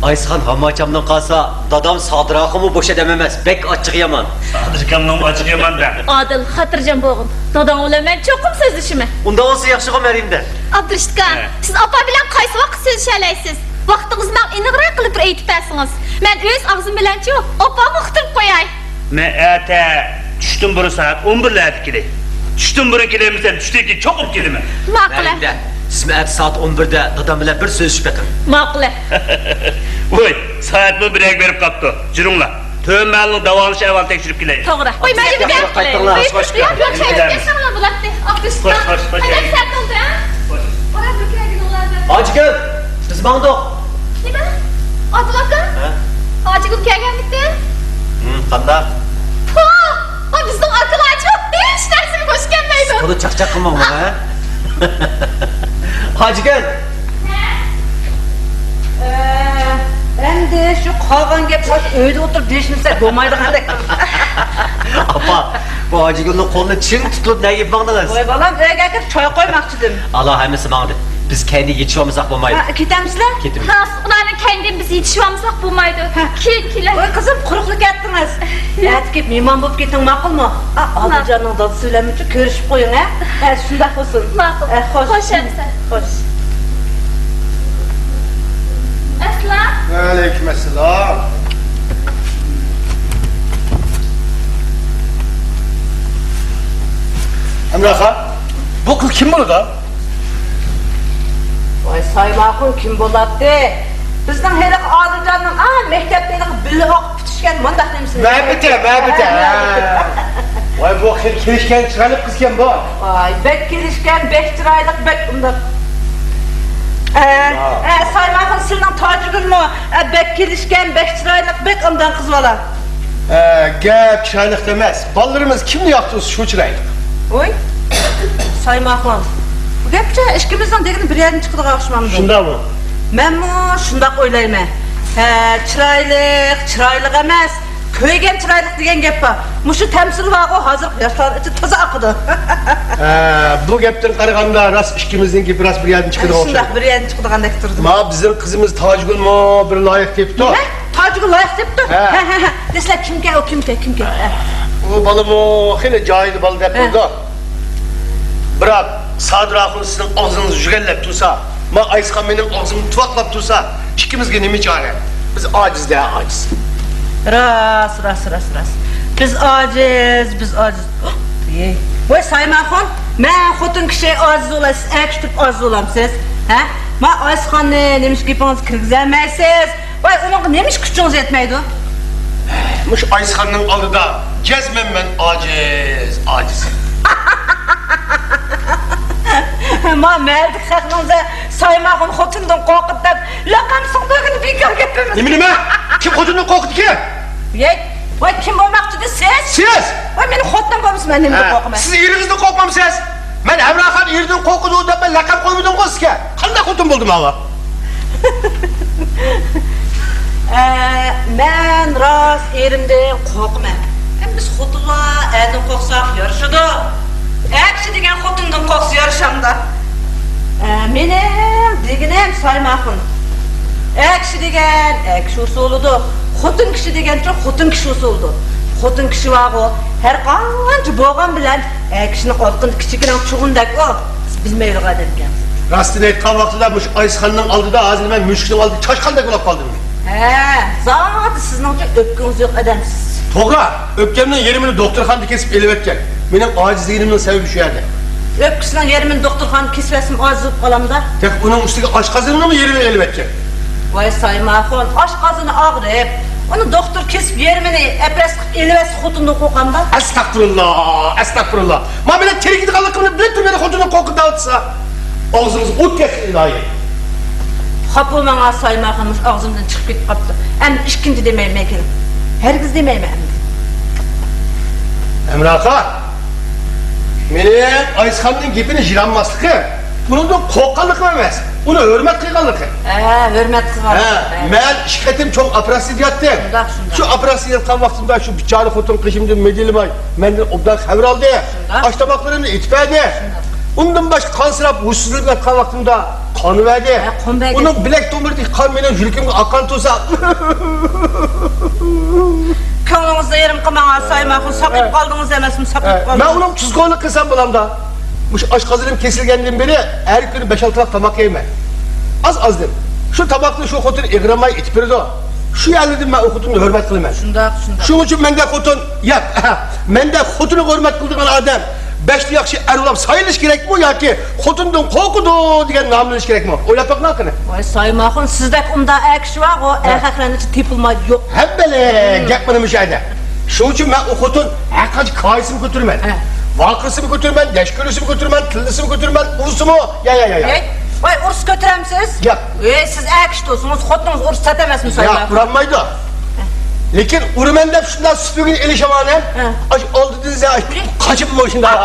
ئايسىخان ھاماچامدىن قالسا، دادام سادىر ئاخۇنمۇ بوش ئادەم ئەمەس، بەك ئاچچىقى يامان. سادىر ئاكامنىڭمۇ ئاچچىقى يامان دە. ئادىل، خاتىرجەم بولغىن. داداڭ بىلەن مەن چوقۇم سۆزلىشىمەن. ئۇنداق بولسا ياخشىغۇ، مەريىمدە. ئابدۇرېشىت ئاكا، ھە. سىز ئاپا بىلەن قايسى ۋاقىت سۆزلىشەلەيسىز؟ ۋاقتىڭىزنى ماڭا ئېنىقراق قىلىپ بىر ئېيتىپ بەرسىڭىز. مەن ئۆز ئاغزىم بىلەنچۇ ئاپامغا ئۇقتۇرۇپ قوياي. مەن ئەتە چۈشتىن بۇرۇن سائەت ئون بىرلەردە كېلەي. چۈشتىن بۇرۇن كېلەلمىسەم، چۈشتىن كېيىن چوقۇم كېلىمەن. ماقۇل. مەيلى. سىزمۇ ئەتە سائەت ئون بىردە دادام بىلەن بىر سۆزلىشىپ بېقىڭ. ماقۇل. ۋوي، سائەتمۇ بىرگە بېرىپ قاپتۇ. جۈرۈڭلار. تۆۋەن مەھەللىنىڭ داۋالىنىش ئەھۋالىنى تەكشۈرۈپ كېلەيلى. توغرا. ۋوي، مەيلى. قايتىڭلار، قايتىڭلار. ياق، ياق، كەلسەڭلار بولاتتى. ئابدۇرېشىت ئاكا. قايتىڭ، قايتىڭ. قايتىڭ. ھاجىگۈل، بىز ماڭدۇق. نېمە؟ ئادىل ئاكا؟ ھە؟ ھاجىگۈل كەلگەنمىكىن؟ ھىم، قانداق؟ پۇ! ئا، بىزنىڭ ئاكىلارچۇ ھېچ نەرسىگە بوش كەلمەيدۇ. قولى چاقچاق قىلماڭ ماڭا، ھە؟ ھاجىگۈل! ھە؟ ئە، ئەمدى شۇ قالغان گەپنى ئۆيدە ئولتۇرۇپ دېيىشمىسەك بولمايدىغاندەك. ئاپا، بۇ ھاجىگۈلنىڭ قولىنى چىڭ تۇتۇپ نەگە ئېلىپ ماڭدىڭىز؟ ۋاي بالام، ئۆيگە كىرىپ چاي قويماقچىدىم. ئالا، ھەممىسى ماڭدى. بىز كەينىدىن يېتىشىۋالمىساق بولمايدۇ. ھە، كېتەمسىلەر؟ كېتىمىز. ھە، ئۇلارنىڭ كەينىدىن بىز يېتىشىۋالمىساق بولمايدۇ. ھە. كېلىڭ، كېلىڭ. ۋاي قىزىم، قۇرۇقلا كەتتىڭىز. ئەتە كېلىپ مېھمان بولۇپ كېتىڭ، ماقۇلمۇ؟ ئا، ماقۇل. ئادىلجاننىڭ دادىسى بىلەنمۇ كۆرۈشۈپ قويۇڭ، ھە؟ ھە، شۇنداق بولسۇن. ماقۇل. ھە، خوش. خوش ئەمىسە. خوش. ئەسسالام. ۋەئەلەيكۇم ئەسسالام. ھەمراخان، بۇ قىز كىم بولىدۇ؟ ۋاي، سايماخۇن كىم بولاتتى؟ بىزنىڭ ھېلىقى ئادىلجاننىڭ، ئا، مەكتەپتە ھېلىقى بىللە ئوقۇپ پۈتۈشكەن مۇنداق نېمىسى. مەبىتە، مەبىتە. ھە. ۋاي، بۇ خېلى كېلىشكەن، چىرايلىق قىزكەن بۇ. ۋاي، بەك كېلىشكەن، بەك چىرايلىق، بەك ئۇنداق. ئە، ئە، سايماخۇن، سىلىنىڭ تاجىگۈلمۇ، ئە، بەك كېلىشكەن، بەك چىرايلىق، بەك ئانداق قىز بالا. ئە، گەپ چىرايلىقتا ئەمەس. بالىلىرىمىز كىمنى ياقتۇرسا، شۇ چىرايلىق. ۋوي، سايماخۇن، بۇ گەپچە ئىككىمىزنىڭ دېگىنى بىر يەردىن چىقىدىغان ئوخشىمامدۇ؟ شۇنداقمۇ؟ مەنمۇ شۇنداق ئويلايمەن. ھە، چىرايلىق، چىرايلىق ئەمەس، كۆيگەن چىرايلىق دېگەن گەپ بار. مۇشۇ تەمسىل بارغۇ، ھازىرقى ياشلار ئىچى تازا ئاقىدۇ. ھە، بۇ گەپتىن قارىغاندا راست، ئىككىمىزنىڭ گېپى راست بىر يەردىن چىقىدىغان ئوخشايدۇ. شۇنداق، بىر يەردىن چىقىدىغاندەك تۇرىدۇ. ما بىزنىڭ قىزىمىز تاجىگۈلمۇ بىر لايىق تېپىپتۇ. نېمە؟ تاجىگۈل لايىق تېپىپتۇ؟ ھە. ھە، ھە، ھە. دەسلەپ كىمكەن ئۇ، كىمكەن، كىمكەن؟ ھە. ئۇ بالىمۇ خېلى جاھىل بالا دەپ بولىدۇ. بىراق سادىر ئاخۇن سىزنىڭ ئاغزىڭىزنى يۈگەنلەپ تۇرسا، ما ئايسىخان مېنىڭ ئاغزىمنى تۇۋاقلاپ تۇرسا، ئىككىمىزگە نېمە چارە؟ بىز ئاجىز-دە، ئاجىز. راست، راست، راست، راست. بىز ئاجىز، بىز ئاجىز. ۋاي سايماخۇن، مەن خوتۇن كىشى ئاجىز بولاي، سىز ئەر كىشى تۇرۇپ ئاجىز بولامسىز؟ ھە؟ ما ئايسىخاننى نېمىشقا گېپىڭىزگە كىرگۈزەلمەيسىز؟ ۋاي، ئۇنىڭغا نېمىشقا كۈچىڭىز يەتمەيدۇ؟ مۇشۇ ئايسىخاننىڭ ئالدىدا جەزمەن مەن ئاجىز، ئاجىز. ما مەھەللىدىكى خەقنىڭ سايماخۇن خوتۇندىن قورقىدۇ دەپ لەقەم سۇندۇرغىنى بىكار گەپ ئەمەس. نېمە، نېمە؟ كىم خوتۇندىن قورقىدىكى؟ ۋاي، ۋاي، كىم بولماقچىدى سىز؟ سىز؟ ۋاي، مېنىڭ خوتۇنۇم بولمىسا مەن نېمىدىن قورقىمەن؟ سىز ئېرىڭىزدىن قورقمامسىز؟ مەن ھەمراخان ئېرىدىن قورقىدۇ دەپ مەن لەقەم قويمىدىمغۇ سىزگە. قانداق خوتۇن بولدۇم ماۋۇ؟ ئە، مەن راست ئېرىمدىن قورقىمەن. ئەمما بىز خوتۇنلار ئەردىن قورقساق يارىشىدۇ. ئەر كىشى دېگەن خوتۇندىن قورقسا يارىشامدا. ئە، مېنىڭ دېگىنىم سايماخۇن. ئەر كىشى دېگەن ئەر كىشى ئۇسۇلىدۇ. خوتۇن كىشى دېگەنچۇ خوتۇن كىشى ئۇسۇلىدۇ. خوتۇن كىشى بارغۇ، ھەر قانچە بولغان بىلەن ئەر كىشىنىڭ ئالدىدا كىچىككىنە چوغۇندەك ئۇ. بىز بىلمەيدىغان ئادەمكەنسىز. راستىنى ئېيتقان ۋاقتىدا مۇشۇ ئايسىخاننىڭ ئالدىدا ھازىر مەن مۈشۈكنىڭ ئالدىدا چاشقاندەك بولاپ قالدىم. ھە، زادى سىزنىڭچە ئۆپكىڭىز يوق ئادەمسىز. توغرا، ئۆپكەمنىڭ يېرىمىنى دوختۇرخانىدا كېسىپ ئېلىۋەتكەن. مېنىڭ ئاجىزلىگىنىمنىڭ سەۋەبى شۇ يەردە. ئۆپكىسىنىڭ يېرىمىنى دوختۇرخانىدا كېسىۋەتسىمۇ ئاجىز بولۇپ قالامدا. تېخى ئۇنىڭ ئۈستىگە ئاشقازىنىنىڭمۇ يېرىمىنى ئېلىۋەتكەن. ۋاي سايماخۇن، ئاشقازىنى ئاغرىپ، ئۇنى دوختۇر كېسىپ يېرىمىنى ئەپرەس قىلىپ ئېلىۋەتسە خوتۇندىن قورقامدا. ئەستەغپۇرۇللا، ئەستەغپۇرۇللا. ما مەن تېرىكىدىغانلىقىمنى بىلىپ تۇرۇپ يەنە خوتۇندىن قورقۇپ دەۋاتىسا. ئاغزىڭىز ئوت كەتسۇن ئىلاھىم. خاپا بولماڭ سايماخۇن، مۇشۇ ئاغزىمدىن چىقىپ كېتىپ قاپتۇ. ئەمدى ئىككىنچى دېمەيمەن كېلىڭ. ھەرگىز دېمەيمەن ئەمدى. ئەمراخان، مېنىڭ ئايسىخاننىڭ گېپىنى يىرانماسلىقى، ئۇنىڭدىن قورققانلىقىم ئەمەس، ئۇنى ھۆرمەت قىلغانلىقى. ھە، ھۆرمەت قىلغانلىقى. ھە، مەن ئىككى قېتىم چوڭ ئوپېراتسىيىدە ياتتىم. شۇنداق، شۇنداق. شۇ ئوپېراتسىيىدە ياتقان ۋاقتىمدا شۇ بىچارە خوتۇن قېشىمدىن مىدىرلىماي، مەندىن ئوبدان خەۋەر ئالدى. شۇنداق. ئاش تاماقلىرىمنى ئېتىپ بەردى. شۇنداق. ئۇندىن باشقا قانسىراپ ھوشسىزلىنىپ ياتقان ۋاقتىمدا قانىۋەردى. ھە، قان بەرگەن. ئۇنىڭ بىلەك تومۇرىدىكى قان مېنىڭ يۈرىكىمگە ئاققان تۇرسا. كۆڭلىڭىزنى يېرىم قىلماڭ، سايماخۇن، ساقىيىپ قالدىڭىز ئەمەسمۇ، ساقىيىپ قالدىڭىز. مەن ئۇنىڭ تۇزكورلۇق قىلسام بولامدا؟ مۇشۇ ئاشقازىنىم كېسىلگەندىن بېرى ھەر كۈنى بەش-ئالتە تاق تاماق يەيمەن. ئاز-ئازدىن. شۇ تاماقنى شۇ خوتۇن ئېغىراماي ئېتىپ بېرىدۇ. شۇ يەرلىدىن مەن ئۇ خوتۇننى ھۆرمەت قىلىمەن. شۇنداق، شۇنداق. شۇنىڭ ئۈچۈن مەندەك خوتۇن، ياق، مەندەك خوتۇننى ھۆرمەت قىلىدىغان ئادەم بەشتە ياخشى ئەر بولۇپ سايلىنىش كېرەكمۇ ياكى خوتۇندىن قورقىدۇ دېگەن ناملىنىش كېرەكمۇ؟ ئويلاپ بېقىڭ قېنى. ۋاي سايماخۇن، سىزدەك ئۇنداق ئەر كىشى بارغۇ، ھە. ئەر خەقلەرنىڭ ئىچىدە تېپىلمايدۇ، يوق. ھەممىلى گەپ مانا مۇشۇ يەردە. شۇنىڭ ئۈچۈن مەن ئۇ خوتۇن ھەر قانچە كايىسىمۇ كۆتۈرىمەن. ھە. ۋارقىرىسىمۇ كۆتۈرىمەن، دەشكۈلىسىمۇ كۆتۈرىمەن، تىللىسىمۇ كۆتۈرىمەن، ئۇرسىمۇ، يا، يا، يا، يا. ۋاي، ئۇرۇس كۆتۈرەمسىز؟ ياق. ۋەي، سىز ئەر كىشى تۇرسىڭىز، خوتۇنىڭىز ئۇرۇس سات ئەمەسمۇ، ياق، سايماخۇن؟ ئۇرالمايدۇ. لېكىن ئۇرىمەن دەپ شۇنداق سۈپۈگىنى ئېلىشىۋالىمەن. ھە. ئاشۇ ئالدىدىن سەن قاچىپمۇ شۇنداق.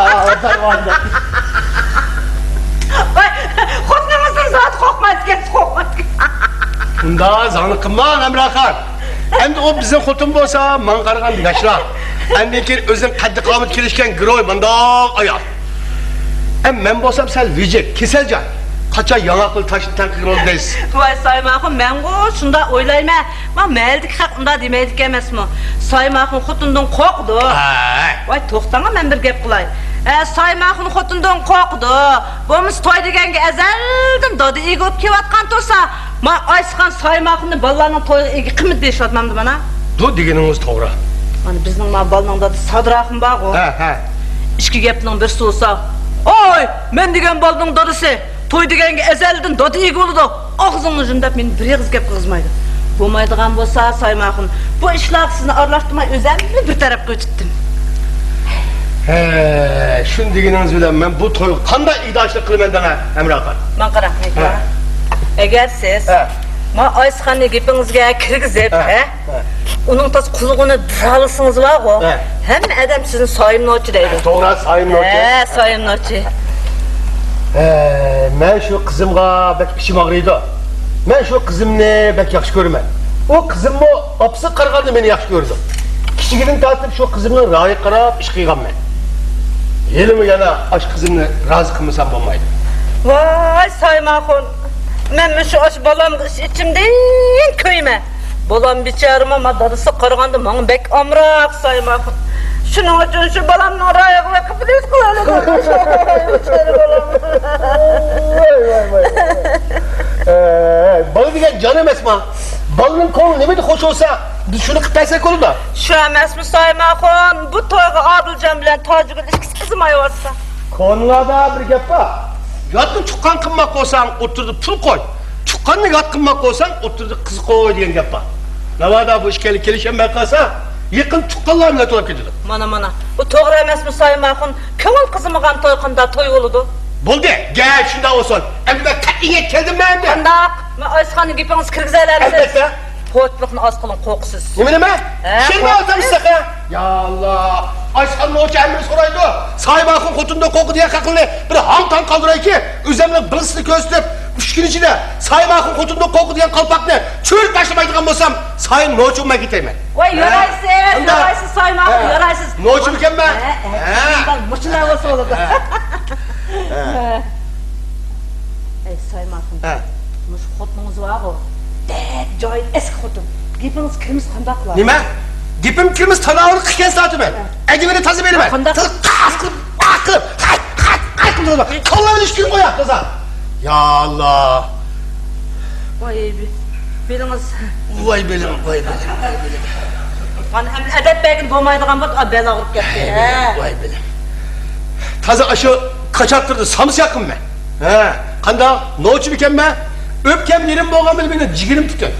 ۋاي، خوتۇنىڭىزدىن زادى قورقمايدىكەنسىز، قورقمايدىكەن. ئۇنداق زاڭلىق قىلماڭ، ھەمراخان. ئەمدى ئۇ بىزنىڭ خوتۇن بولسا، ماڭا قارىغاندا ياشراق. ئاندىن كېيىن ئۆزىنىڭ قەددى-قامىتى كېلىشكەن گىروي مانداق ئايال. ئەم، مەن بولسام سەل ۋىجىك، كېسەلجان. قاچان ياڭاق بىلەن تاشنى تەڭ قىلغىلى دەيسىز. ۋاي سايماخۇن، مەنغۇ شۇنداق ئويلايمەن. ما مەھەللىدىكى خەق ئۇنداق دېمەيدىكەن ئەمەسمۇ؟ سايماخۇن خوتۇندىن قورقىدۇ. ھەي. ۋاي توختاڭا، مەن بىر گەپ قىلاي. ئە، سايماخۇن خوتۇندىن قورقىدۇ. بولمىسا توي دېگەنگە ئەزەلدىن دادا ئىگە بولۇپ كېلىۋاتقان تۇرسا، ما ئايسىخان سايماخۇننى بالىلارنىڭ تويىغا ئىگە قىلمىدى دېيىشىۋاتمامدۇ مانا؟ بۇ دېگىنىڭىز توغرا. مانا بىزنىڭ ما بالىنىڭ دادىسى سادىراخۇن بارغۇ. ھە، ھە. ئىككى گەپنىڭ بىرسى بولسا، ئاي، مەن دېگەن بالىنىڭ دادىسى توي دېگەنگە ئەزەلدىن دادا ئىگە بولىدۇ. ئاغزىڭنى يۇم دەپ مېنى بىر ئېغىز گەپ قىلغۇزمايدۇ. بولمايدىغان بولسا سايماخۇن، بۇ ئىشلارغا سىزنى ئارىلاشتۇرماي ئۆزەملا بىر تەرەپكە ئۆتۈتتۈم. ھە، شۇنى دېگىنىڭىز بىلەن مەن بۇ تويغا قانداق ئىگىدارچىلىق قىلىمەن دەڭە، ھەمراخان؟ ماڭا قاراڭ، ھە. ئەگەر سىز ھە. ما ئايسىخاننى گېپىڭىزگە كىرگۈزۈپ، ھە. ھە؟ ھە. ئۇنىڭ تاس قۇلىقىنى بۇرالىسىڭىز بارغۇ، ھە. ھەممە ئادەم سىزنى سايىم نوچى دەيدۇ. توغرا، سايىم نوچى. ھە، سايىم نوچى. ھە، مەن شۇ قىزىمغا بەك ئىچىم ئاغرىيدۇ. مەن شۇ قىزىمنى بەك ياخشى كۆرىمەن. ئۇ قىزىممۇ ئاپىسىغا قارىغاندا مېنى ياخشى كۆرىدۇ. كىچىكىدىن تارتىپ شۇ قىزىمنىڭ رايىغا قاراپ ئىش قىلغانمەن. ھېلىمۇ يەنە ئاشۇ قىزىمنى رازى قىلمىسام بولمايدۇ. ۋاي سايماخۇن، مەنمۇ شۇ ئاشۇ بالامغا ئىچ-ئىچىمدىن كۆيىمەن. بالام بىچارىمۇ ما دادىسىغا قارىغاندا ماڭا بەك ئامراق سايماخۇن. شۇنىڭ ئۈچۈن شۇ بالامنىڭ رايىغا بېقىپ بىلىۋېتىپ قالايلى. بىچارە بالام. ۋاي، ۋاي، ۋاي. ئەي، بالا دېگەن جان ئەمەسما؟ بالىنىڭ كۆڭلى نېمىدە خوش بولسا، بىز شۇنى قىلىپ بەرسەك بولىدۇ. شۇ ئەمەسمۇ سايماخۇن؟ بۇ تويغا ئادىلجان بىلەن تاجىگۈل ئىككىسى قىزىمايۋاتسا. كونىلاردا بىر گەپ بار. ياتنى تۇغقان قىلماق بولساڭ، ئوتتۇرىدا پۇل قوي. تۇغقاننى يات قىلماق بولساڭ، ئوتتۇرىدا قىز قوي دېگەن گەپ بار. ناۋادا بۇ ئىككىلى كېلىشەلمەي قالسا، يېقىن تۇغقانلار مەتئۇل بولۇپ كېتىدۇ. مانا، مانا. بۇ توغرا ئەمەسمۇ سايماخۇن؟ كۆڭۈل قىزىمىغان توي قانداق توي بولىدۇ؟ بولدى، گەپ شۇنداق بولسۇن. ئەمدى مەن قەتئىيگە كەلدىم مەن ئەمدى. قانداق؟ مەن ئايسىخاننىڭ گېپىڭىزنى كىرگۈزەلەمسىز؟ ئەلۋەتتە. پوچىلىقنى ئاز قىلىڭ، قورقىسىز. نېمە، نېمە؟ ھە، شىرنى قورقىسىز. ئالسام ساقا. يا ئاللا. ئايسىخان نوچى ھەممىنى سورايدۇ. سايماخۇن خوتۇندىن قورقىدۇ دېگەن خەقلەرنى بىر ھاڭ-تاڭ قالدۇرايكى، ئۆزۈمنىڭ بىلغىسىنى كۆرسىتىپ، ئۈچ كۈن ئىچىدە سايماخۇن خوتۇندىن قورقىدۇ دېگەن قالپاقنى چۈشۈرۈپ باشلىمايدىغان بولسام، سايىم نوچىغا مەن كېتەيمەن. ۋاي، ھە؟ يارايسىز، قانداق؟ يارايسىز، سايماخۇن، ھە. يارايسىز. نوچىمىكەنمەن؟ ھە، ھە. ھە. مۇشۇنداق بولسا بولىدۇ. ھە. ھە. ئەي، سايماخۇن. ھە. مۇشۇ خوتۇنىڭىز بارغۇ، بەك جاھىل، ئەسكى خوتۇن. گېپىڭىز كىرمىسە قانداق قىلار؟ نېمە؟ گېپىم كىرمىسە تالاۋۇرۇن قىلغان ساتىمەن. ھە. ئەگىۋىنى تازا بېرىمەن. قانداق؟ تازا قاس قىلىپ، قاس قىلىپ، قاس، قاس، قاس قىلىپ، كاللامنى ئىككىگە قويار تازا. يا ئاللا. ۋاي، بېلىڭىز. ۋاي بېلىم، ۋاي بېلىم، ۋاي بېلىم. مانا ئەمدى ئەدەپ بەرگىلى بولمايدىغان بولدى، بەل ئاغرىپ كەتتى. ۋاي بېلىم، ھە. ۋاي بېلىم. تازا ئاشۇ قاچاقتۇردا سامسا ياقىمەن. ھە، قانداق؟ نوچىمىكەنمەن؟ ئۆپكەم يېرىم بولغان بىلەن مېنىڭ جىگىرىم پۈتۈن.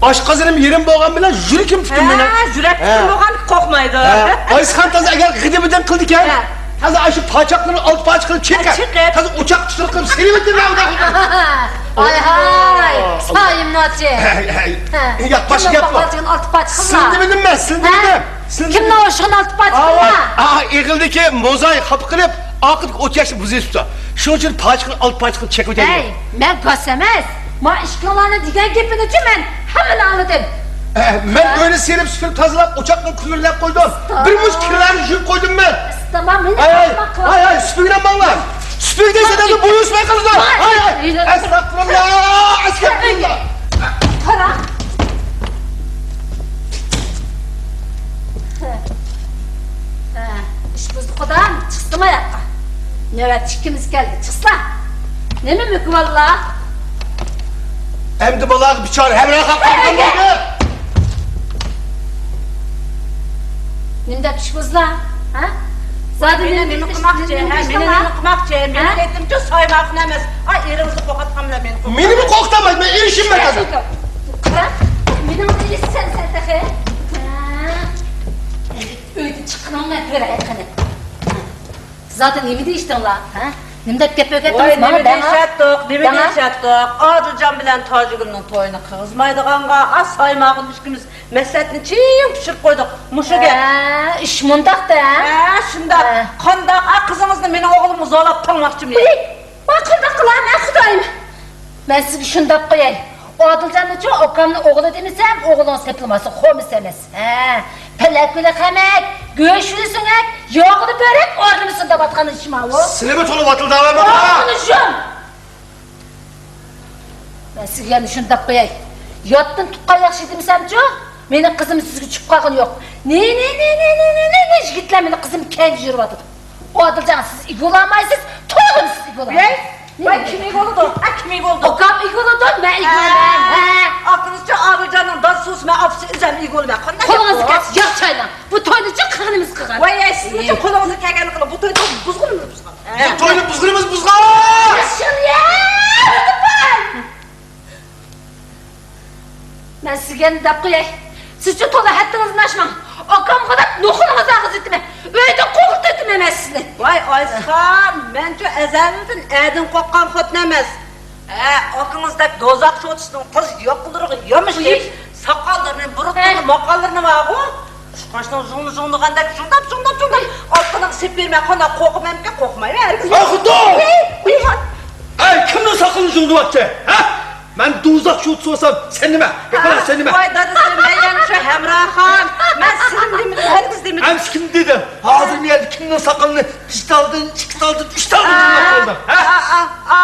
ئاشقازىنىم يېرىم بولغان بىلەن يۈرىكىم پۈتۈن مېنىڭ. ھە، يۈرەك پۈتۈن بولغان قورقمايدۇ. ھە. ئايسىخان تازا ئەگەر غىدىبىدىن قىلىدىكەن، ھە. تازا ئاشۇ پاچاقلىرىنى ئالتە پارچە قىلىپ چېقىپ، چېقىپ. تازا ئوچاق تۈتۈن قىلىپ سېلىۋېتىڭ. ھاي ھاي، سايىم نوچى. ھە، ھە. ياق، باشقا گەپ يوق. ئالتە پارچە قىلما. سىلىنىۋىدىم مەن، سىلىنىۋىدىم. ھە؟ كىمنىڭ ئوشۇقىنى ئالتە پارچە قىلما. ئا، ئېغىلدىكى موزاي خاپا قىلىپ، ئارقىدىكى ئوت ياشنى بۇزۇۋېتىپتۇ. شۇنىڭ ئۈچۈن پارچە قىلىپ، ئالتە پارچە قىلىپ چېقىۋېتەيلى. ھەي، مەن گاس ئەمەس. ما ئىككىڭلارنىڭ دېگەن گېپىنىچۇ مەن ھەممىنى ئاڭلىدىم. ئە، مەن ئۆينى سېلىپ، سۈپۈرۈپ، تازىلاپ، ئوچاقنى كۈلۈرلەپ قويدۇم. بىر مۇنچە كىرلەرنى يۇيۇپ قويدۇم مەن. ھەي، ھەي، ھەي، سۈپۈرگىنى ماڭلار. سۈپۈرگە دەيسەن، ئەمدى بۇيرۇشماي قالىدۇ. ھاي، ھاي، ئەستەغپۇرۇللا، ئەستەغپۇرۇللا. قارا. ھە، ئىش بۇزدى قۇدام، چىقسىڭ ئاياققا. نۆۋەت ئىككىمىز كەلدى، چىقسىلا. نېمە مۆكۈۋاللا؟ ئەمدى بالاغا بىچارە ھەمراھ قالغان بولدى. نېمە دەپ ئىش بۇزلا؟ ھە؟ زادى مېنى نېمە قىلماقچى؟ ھە، مېنى نېمە قىلماقچى؟ مېنى دېدىمچۇ، سايماقنى ئەمەس. ئاي، ئېرىڭىزنى قورقۇتقان بىلەن مېنى قورقۇتقان. مېنىمۇ قورقۇتامايدۇ، مەن ئېرىشىممەن ھازىر. قارا، مېنىڭ ئېرىشسەن سەن تېخى. ھە. ئۆيدىن چىققىنىڭنى كۆرەي قېنى. زادى نېمە دېيىشتىڭلار، ھە؟ نېمە دەپ گەپ ئۆگەتتىڭىز ماڭا؟ ۋاي، نېمە دېيىشەتتۇق، نېمە دېيىشەتتۇق؟ ئادىلجان بىلەن تاجىگۈلنىڭ تويىنى قىلغۇزمايدىغانغا، ئا، سايماقىن ئىككىمىز مەسلىھەتنى چىڭ پىشۇرۇپ قويدۇق. مۇشۇ گەپ. ھە، ئىش مۇنداقتا، ھە؟ ھە، شۇنداق. ھە. قانداق، ئا، قىزىڭىزنى مېنىڭ ئوغلۇمغا زورلاپ تاڭماقچىمۇ؟ ۋاي، ۋاي، قانداق قىلاي مەن، خۇدايىم؟ مەن سىزگە شۇنداپ قوياي. ئادىلجاننىچۇ ئاكامنى ئوغلى دېمىسەم، ئوغلىڭىز تېپىلماسا، خومىس ئەمەس. ھە، پەلەك پىلىق ئەمەك، گۆش سۆڭەك، ياغدا بۆرەك ئارىلىمىسۇن دەۋاتقان ئىش ماۋۇ. سىلىمۇ تولا ۋاتىلداۋاتىدۇ. ئاغزىنى يۇم! مەن سىزگە يەنە شۇنداق قوياي. ياتتىن تۇغقان ياخشى دېمىسەمچۇ، مېنىڭ قىزىم سىزگە چۈشۈپ قالغىنى يوق. نى، نى، نى، يىگىتلەر مېنىڭ قىزىمنى كەينىدە يۈرۈۋاتىدۇ. ئادىلجان، سىز ئىگە بولالمايسىز، تولىمۇ سىز ئىگە بولالمايسىز. ۋەي، ۋەي، كىم ئىگە بولىدۇ؟ ھە، كىم ئىگە بولىدۇ؟ ئاكام ئىگە بولىدۇ، مەن ئىگە بولىمەن. ھە. ئاكىڭىزچۇ ئادىلجاننىڭ دادىسى بولسا، مەن ئاپىسى ئۆزۈم ئىگە بولىمەن. قانداق گەپ بۇ؟ قولىڭىزنى كەسسە ياغ چايلاڭ. بۇ توينىچۇ قىلغىنىمىز قىلغان. ۋاي، سىزنىچۇ قولىڭىزغا كەلگەننى قىلىڭ. بۇ توينى بۇزغىنىمىز بۇزغان. ھە. بۇ توينى بۇزغىنىمىز بۇزغان. شۇنى يا! مەن سىزگە يەنە دەپ قوياي. سىزچۇ تولا ھەددىڭىزدىن ئاشماڭ. ئاكامغا دەپ نوخۇنىڭىزنى ئاغزىتىمەن. ئۆيدىن قوغلىتىۋېتىمەن مەن سىزنى. ۋاي ئايسىخان، مەنچۇ ئەزەلدىن ئەدىن قورققان خوتۇن ئەمەس. ھە، ئاكىڭىزدەك دوزاخ شوتىسىنىڭ تاز ياقىلىرىغا يامىشىپ، ساقاللىرىنى، بۇرۇتلىرىنى، ماقاللىرىنى بارغۇ. ئۇشقاچنىڭ زۇڭ-زۇڭلىغاندەك زۇڭداپ، زۇڭداپ، زۇڭداپ. ئاتقىنىڭ سېپى مەن قانداق قورقىمەنكەن، قورقمايمەن ھەرگىز. ئاي، خۇدا! ئەي، كىمنىڭ ساقىلىنى زۇڭدۇۋاتتى؟ ھە؟ مەن دوزاخ شۇتى بولسام، سەن نېمە؟ ياقلا، سەن نېمە؟ ۋاي دادىسى، مەن يەنە شۇ ھەمراخان. مەن سېنى دېمىدىم، ھەرگىز دېمىدىم. ئەمسە كىم دېدى؟ ھازىر مەن يەردە كىمنىڭ ساقىلىنى بىر تالدىن، ئىككى تالدىن، ئۈچ تالدىن زۇڭلاپ قالدىم. ھە؟ ئا، ئا، ئا،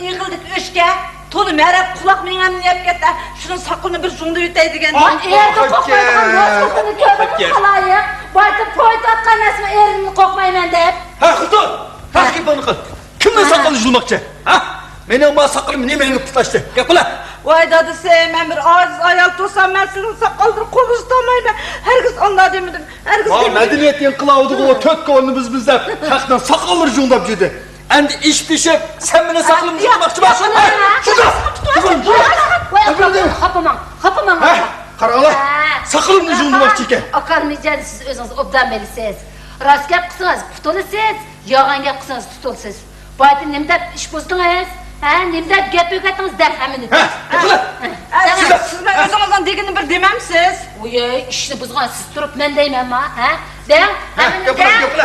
ئېغىلدىكى ئۆچكە. تولا مەرەپ قۇلاق مېڭەمنى يەپ كەتتى. شۇنىڭ ساقىلىنى بىر زۇڭدۇۋېتەي دېگەن. ئا، ئېرىدە قوقمايدىغان نوز خوتۇننى كۆردۈڭمۇ خالايىق؟ بايىتىپ پويتاتقان ئەسمە ئېرىمنى قوقمايمەن دەپ. ھە، خوتۇن! ھە، گېپىڭنى قىل. كىمنىڭ ساقىلىنى زۇڭلىماقچى؟ ھە؟ مېنىڭ ما ساقىلىم نېمە يېڭىپ تۇتاشتى؟ گەپ قىلە. ۋاي دادىسى، مەن بىر ئاجىز ئايال تۇرسام، مەن سىزنىڭ ساقاللىرىنى قولىغا تۇتالمايمەن. ھەرگىز ئاللا دېمىدىم. ھەرگىز دېمىدىم. مەدەنىيەت ئىنقىلابىدا ئۇ تۆت كونىنى بىز بىز دەپ، خەقنىڭ ساقاللىرى زۇڭداپ يۈردى. ئەمدى ئىش پىشىپ، سەن مېنىڭ ساقىلىمنى زۇڭدىماقچىما؟ ھە؟ شۇنداق. ۋاي، خاپىماڭ، خاپىماڭ. ھە؟ قاراڭلار، ساقىلىمنى زۇڭدىماقچى ئىكەن. ئاكام نىجەن، سىز ئۆزىڭىز ئوبدان بىلىسىز. راست گەپ قىلسىڭىز قۇتۇلىسىز، يالغان گەپ قىلسىڭىز تۇتۇلىسىز. بايىتىن نېمە دەپ ئىش بۇزدىڭىز؟ ھە؟ نېمە دەپ گەپ ئۆگەتتىڭىز دەرھەمىنى؟ ھە؟ سىز مەن ئۆزىڭىزنىڭ دېگىنىنى بىر دېمەمسىز؟ ۋوي، ئىشنى بۇزغان سىز تۇرۇپ مەن دەيمەنما؟ ھە؟ دەڭ، ھە،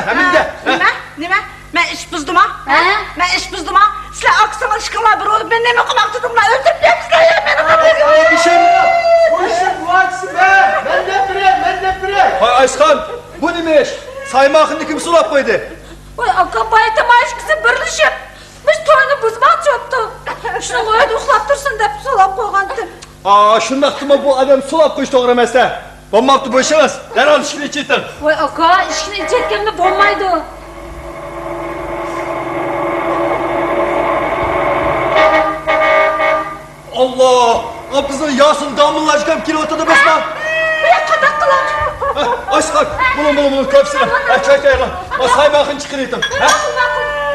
ھەممىنى دەڭ. نېمە؟ نېمە؟ مەن ئىش بۇزدىما؟ ھە؟ مەن ئىش بۇزدىما؟ سىلەر ئاكا-سىڭىل ئىككىڭلار بىر بولۇپ مېنى نېمە قىلماقچىدىڭلار؟ ئۆلتۈرۈپ بېرىمسىلەر يا مېنى؟ بۇ ئىشنىڭ گۇۋاھچىسى مەن! مەن دەپ بېرەي، مەن دەپ بېرەي! ھاي ئايسىخان، بۇ نېمە ئىش؟ سايماخىننى كىم سولاپ قويدى؟ ۋاي ئاكا، بايىتىم ئىككىسى بىرلىشىپ مۇشۇ توينى بۇزماقچى بوپتۇ. شۇنىڭغا ئۆيدە ئۇخلاپ تۇرسۇن دەپ سولاپ قويغانتىم. ئا، شۇنداقتىمۇ بۇ ئادەم سولاپ قويۇش توغرا ئەمەس-دە. بولماپتۇ، بۇ ئىش ئەمەس. دەرھال ئىشىكنى ئېچىۋېتىڭ. ۋاي ئاكا، ئىشىكنى ئېچىۋەتكەندە بولمايدۇ. ئاللا! ئا، بىزنىڭ ياسىن داموللاچكام كېلىۋاتىدۇ، بەسما. ۋاي، قانداق قىلار؟ ھە، ئاشقان، بولۇڭ، بولۇڭ، بولۇڭ، كۆپسىلەر. ھە، چاي تەييارلاڭ. ھە، سايماخىن چىقىرىۋېتىڭ. ھە؟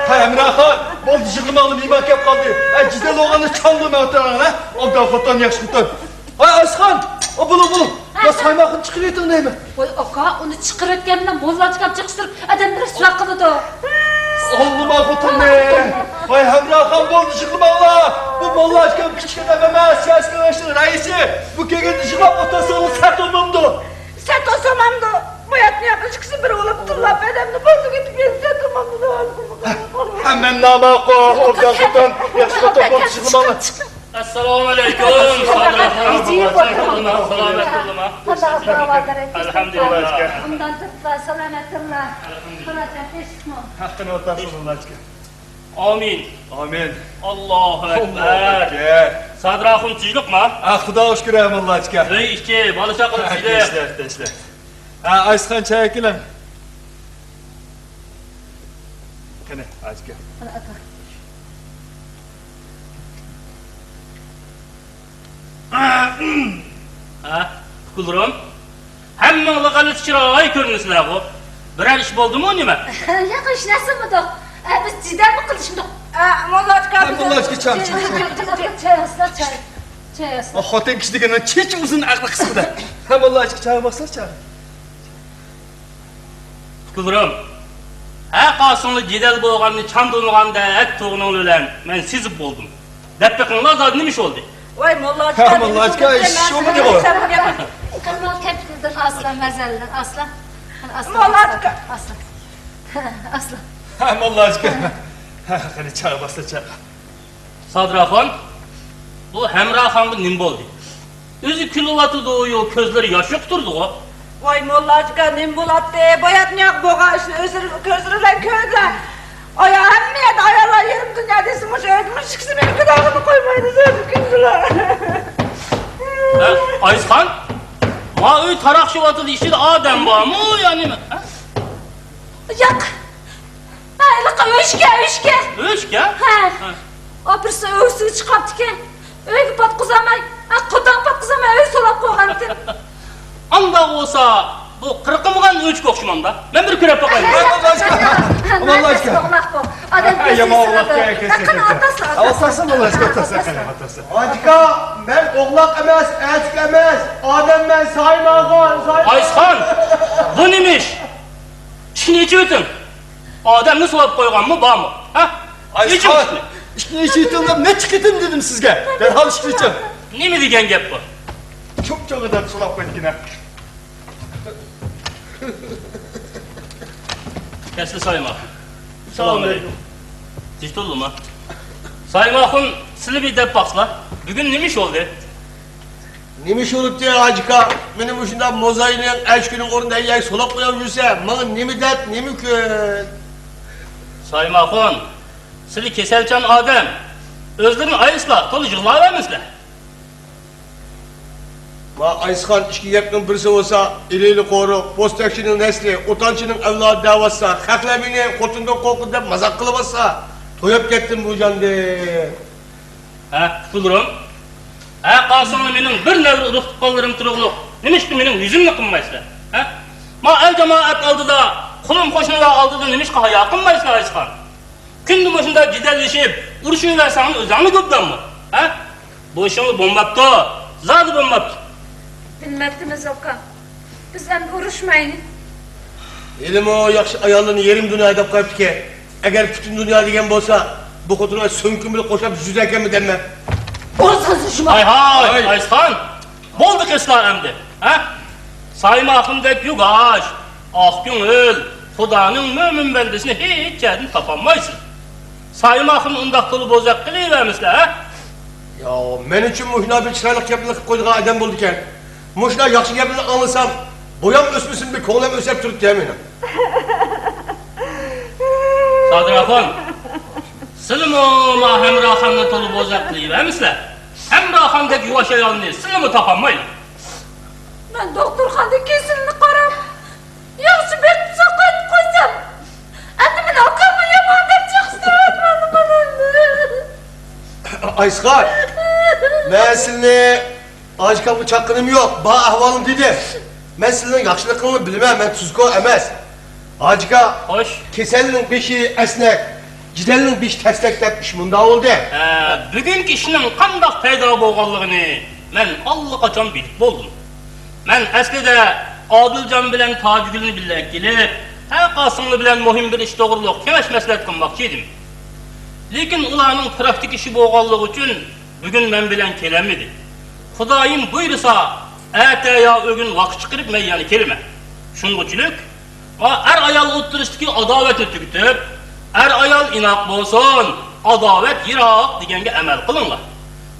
ھە، ھەمراخان، بولدى، يىغلىماڭلار، مېھمان كېلىپ قالدى. ھە، جىدەل بولغاندا چالدۇرماڭ ئوتتۇرىغا، ھە؟ ئوبدان خوتۇن، ياخشى خوتۇن. ھە، ئاشقان، ئا، بولۇڭ، بولۇڭ. ھە، سايماخىن چىقىرىۋېتىڭ دەيمەن. ۋاي ئاكا، ئۇنى چىقىرىۋەتكەن بىلەن موللاچكام چىقىشتۇرۇپ ئادەمنى رىسۋا قىلىدۇ. ئاللىما خوتۇننى. ۋاي ھەمراخان، بولدى، يىغلىماڭلار. بۇ موللاچكام كىچىك ئادەم ئەمەس، سىياسىي كېڭەشنىڭ رەئىسى. بۇ كەلگەندە يىغلاپ ئولتۇرسىڭىز سەت بولمامدۇ؟ سەت بولسامامدۇ؟ بۇ يەتنى ياقىشقىسى بىر بولۇپ تىللاپ ئادەمنى بولدى كېتىپ كەتسە سەت بولمامدۇ؟ ھەممەم ناماقۇل، ئوبدان خوتۇن، ياخشى خوتۇن، بولدى، يىغلىماڭلار. ئەسسالامۇئەلەيكۇم. سالامەتلىكمۇ؟ ئەلھەمدۇلىللا. قاناتجان، تىنچلىقمۇ؟ ھەققىنى ئوتتۇرسىز، ئاللاچكا. ئامىن. ئامىن. ئاللاھۇ ئەكبەر. ئاللاھۇ ئەكبەر. سادىر ئاخۇن تىنچلىقما؟ ئا، خۇداغا شۈكۈر، ھە، موللا ئاكا. ئۆي ئىچى، بالا چاقىلار تىنچلىق. تىنچلىق، تىنچلىق. ھە، ئايسىخان، چاي ئەكىلىڭ. قېنى، ئاكا. قېنى، ئاكا. ھە، ئۇكىلىرىم؟ ھەممىڭلار غەلىتە چىراي كۆرۈنىسىلەرغۇ. بىرەر ئىش بولدىمۇ نېمە؟ ياق، ھېچ نەرسە بولمىدى. ئە، بىز جېدەلمۇ قىلىشمىدۇق. ئە، موللا ئاكا، ھە، بىز موللا ئاكا، چاي، چاي، چاي، چاي، چاي، چاي، چاي، چاي، چاي، ئەسلا، چاي. ئە، خوتۇن كىشى دېگەن چېچى ئۇزۇن، ئەقلى قىسقىدە. ھە، موللا ئاكا، چاي باسلا، چاي. ئۇكىلىرىم، ھە، قاسىڭلار جېدەل بولغاننى چاندۇرمىغاندەك تۇرغىنىڭلار بىلەن مەن سېزىپ بولدۇم. دەپ بېقىڭلار، زادى نېمە ئىش بولدى؟ ۋاي، موللا ئاكا، ھە، موللا ئاكا، ئىش يوق ئىدىغۇ. قېنى، مال كەپتىدىن ئاسلا، مەزەلدىن ئاسلا. قېنى، ئاسلا، موللا ئاسلا، ئاكا. ئاسلا. ئاسلا. ھە، موللا ئاكا. ھە، قېنى، چاي باسلا، چاي. سادىر ئاخۇن، بۇ ھەمراخانغا نېمە بولدى؟ ئۆزى كۈلۈۋاتىدۇ، يو، كۆزلىرى ياش ئېقىپ تۇرىدىغۇ. ۋاي، موللا ئاكا، نېمە بولاتتى؟ باياتنى ياق بولغان ئىشنى ئۆزلىرى، كۆزلىرى بىلەن كۆردى. ئايا، ھەممە يەردە ئاياللار يېرىم دۇنيا دېسە، مۇشۇ ئۆيدە مۇشۇ ئىككىسى مېنى كۈلەرگىمۇ قويمايدۇ، زادى كۈلدىلا. ھە، ئايسىخان، ما ئۆي تاراقشىۋاتىدۇ، ئىچىدە ئادەم بارمۇ يا نېمە؟ ھە؟ ياق. ھە، ھېلىقى ئۆچكە، ئۆچكە. ئۆچكە؟ ھە. ھە. ئاپىرسا ئۆكسۈگە چىقىپتىكەن. ئۆيگە پاتقۇزالماي، ھە، قوتانغا پاتقۇزالماي ئۆي سولاپ قويغانتىم. ئانداق بولسا، بۇ قىرقىنغان ئۆچكە ئوخشىمامدا؟ مەن بىر كۆرۈپ باقاي. ھە، ھە، ھە، ھە. ئادەم يامان كەسلى ئوغلاق بۇ. ئادەم كەسلى ئوغلاق. ئاۋۇ تاسا، موللا ئاكا، تاسا. ئاتىسى، مەن ئوغلاق ئەمەس، ئەچىك ئەمەس، ئادەممەن، سايماخان، سايماخان. ئايسىخان، بۇ نېمە ئىش؟ ئىشىكنى ئېچىۋېتىڭ. ئادەمنى سولاپ قويغانمۇ بارمۇ؟ ھە؟ ئايسىخان، ئىشىكنى ئېچىۋېتىڭ دەپ نەچچە قېتىم دېدىم سىزگە. دەرھال ئىشىكنى ئېچىڭ. نېمە دېگەن گەپ بۇ؟ چوڭ-چوڭ ئادەم سولاپ قويدىكەن ھە. كەسلى سايماخۇن. سالام ئەلەيكۇم. تىنچ تۇردۇڭلارمۇ؟ سايماخۇن، سىلى بىر دەپ باقسىلا، بۈگۈن نېمە ئىش بولدى؟ نېمە ئىش بولۇپتۇ، ھاجىكا؟ مېنى مۇشۇنداق موزاينىڭ ئەشكىنىڭ ئورنىدا يەرگە سولاپ قويۇپ يۈرسە، ماڭا نېمە دەرد، نېمە كۈن؟ سايماخۇن، سىلى كېسەلچان ئادەم. ئۆزلىرىنى ئايىسىلا، تولا يىغلاۋەرمىسىلە. ما ئايسىخان، ئىككى گەپنىڭ بىرسى بولسا، ئىلى-ئىلى قورۇق، پوستەكچىنىڭ نەسلى، ئوتانچىنىڭ ئەۋلادى دەۋاتسا، خەقلەر مېنى خوتۇندىن قورقىدۇ دەپ مازاق قىلىۋاتسا، تويۇپ كەتتىم بۇ جاندىن. ھە، ئۇكىلىرىم؟ ھە، قاسىڭلار، مېنىڭ بىر نەۋرە ئۇرۇق-تۇغقانلىرىم تۇرۇقلۇق، نېمىشقا مېنىڭ يۈزۈمنى قىلمايسىلەر؟ ھە؟ ما ئەل-جامائەت ئالدىدا، قولۇم-قوشنىلار ئالدىدا نېمىشقا ھايا قىلمايسىلەر، ئايسىخان؟ كۈندە مۇشۇنداق جېدەللىشىپ، ئۇرۇشۇۋەرسەڭلار ئۆزۈڭلار گۇبدانمۇ؟ ھە؟ بۇ ئىشىڭلار بولماپتۇ، زادى بولماپتۇ. بىلمەپتىمىز، ئاكا. بىز ئەمدى ئۇرۇشمايلى. ھېلىمۇ ياخشى ئاياللىرىنى يېرىم دۇنيا ھەيدەپ قويۇپتىكەن. ئەگەر پۈتۈن دۇنيا دېگەن بولسا، بۇ خوتۇنغا سۆڭىكىم بىلەن قوشاپ يۈزۈشىدىكەنمەن دەممەن. بولسا شۇما. ھاي، ھاي، ھاي. ئايسىخان، بولدى قىسلار ئەمدى، ھە؟ سايماخۇندەك يۇگاش، ئاق كۆڭۈل، خۇدانىڭ مۆمىن بەندىسىنى ھېچ يەردىن تاپالمايسىز. سايماخۇن ئۇنداق تولا بوزەك قىلىۋەرمىسىلە، ھە؟ ياۋ، مەن ئۈچۈن مۇشۇنداق بىر چىرايلىق گەپنى قىلىپ قويىدىغان ئادەم بولىدىكەن. مۇشۇنداق ياخشى گەپنى ئاڭلىسام، بويام ئۆسمىسىمۇ بىر كۆڭلۈم ئۆسەپ تۇرۇپتۇ مېنىڭ. سادىر ئاخۇن، سىلىمۇ ما ھەمراخاننى تولا بوزەك قىلىۋەرمىسىلە. ھەمراخاندەك يۇۋاش ئايالنى سىلىمۇ تاپالمايلا. مەن دوختۇرخانىدا كېسىلىنى قاراپ، ياخشى بېقىپ ساقايتىپ قويسام، ئەمدى مېنى ئاكاممۇ يامان دەپ چاقچىقىۋاتمامدۇ بالام؟ ئايسىخان، مەن سىلىنى ئاجىكامغا چاققىنىم يوق، بار ئەھۋالىمنى دېدىم. مەن سىلىنىڭ ياخشىلىقىڭلارنى بىلىمەن، مەن تۇزكور ئەمەس. ھاجىكا، خوش. كېسەلنىڭ بېشى ئەسنەك، جېدەلنىڭ بېشى تەسلەك دەپ ئىش مۇنداق بولدى. ھە، بۈگۈنكى ئىشنىڭ قانداق پەيدا بولغانلىقىنى مەن ئاللىقاچان بىلىپ بولدۇم. مەن ئەسلىدە ئادىلجان بىلەن تاجىگۈلنى بىللە ئەكېلىپ، ھە، قاسىملى بىلەن مۇھىم بىر ئىش توغرۇلۇق كېڭەش مەسلىھەت قىلماقچى ئىدىم. لېكىن ئۇلارنىڭ پراكتىكا ئىشى بولغانلىقى ئۈچۈن بۈگۈن مەن بىلەن كېلەلمىدى. خۇدايىم بۇيرۇسا، ئەتە يا ئۆگۈن ۋاقىت چىقىرىپ مەن يەنە كېلىمەن. شۇنىڭغىچىلىك، ما ئەر-ئايال ئوتتۇرىسىدىكى ئاداۋەتنى تۈگىتىپ، ئەر-ئايال ئىناق بولسۇن، ئاداۋەت يىراق دېگەنگە ئەمەل قىلىڭلار.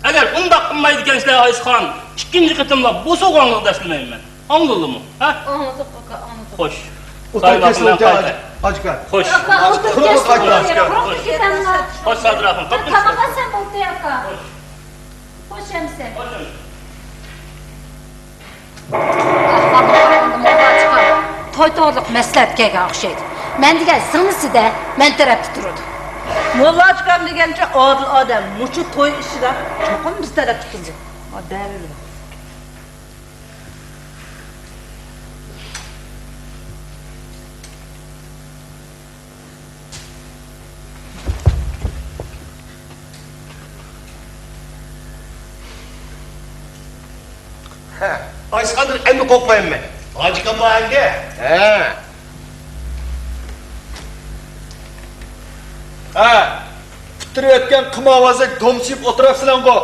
ئەگەر ئۇنداق قىلمايدىكەنسىلەر، ئايسىخان، ئىككىنچى قېتىملاپ بوسۇغاڭلارغا دەسلىمەيمەن. ئاڭلىدىڭلارمۇ؟ ھە؟ ئاڭلىدۇق، ئاكا، ئاڭلىدۇق. خوش. ئوتۇر كەسىلىڭ جاي، ھاجىكا. خوش. ئاكا، ئوتۇر كەسىلىڭ جاي، قۇرۇق كېتەڭلار. خوش، سادىر ئاخۇن. تاماق ئەسەم بولدى، ئاكا. خوش ئەمىسە. توي توغرىلىق مەسلىھەت كەلگەن ئوخشايدۇ. مەن دېگەن سىڭلىسى-دە، مەن تەرەپتە تۇرىدۇ. موللا ئاكام دېگەنچە ئادىل ئادەم، مۇشۇ توي ئىشىدا چوقۇم بىز تەرەپتە تۇرىدۇ. دەۋېرىڭ. ھە، ئايسىخاندىن ئەمدى قورقمايمەن مەن. ھاجىكام بار ئەمدى. ھە. ھە، پۈتتۈرۈۋەتكەن قىم ئاۋازدەك دومسىيىپ ئولتۇرۇپسىلەڭغۇ.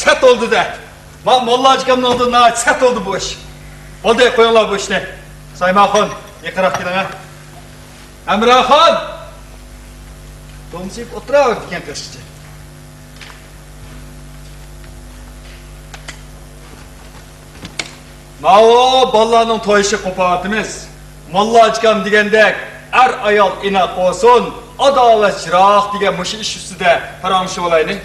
سەت بولدى-دە. ما، موللا ھاجىكامنىڭ ئالدىدا ناھايىتى سەت بولدى بۇ ئىش. بولدى، قويۇڭلار بۇ ئىشنى. سايماخۇن، يېقىنراق كېلىڭە. ھەمراخان! دومسىيىپ ئولتۇراۋېرىدىكەن قىزچە. ماۋۇ بالىلارنىڭ توي ئىشى قوپارتىمىز. موللا ئاچكام دېگەندەك، ئەر-ئايال ئىناق بولسۇن، ئاداۋەت يىراق دېگەن مۇشۇ ئىش ئۈستىدە پاراڭلىشىۋالايلى.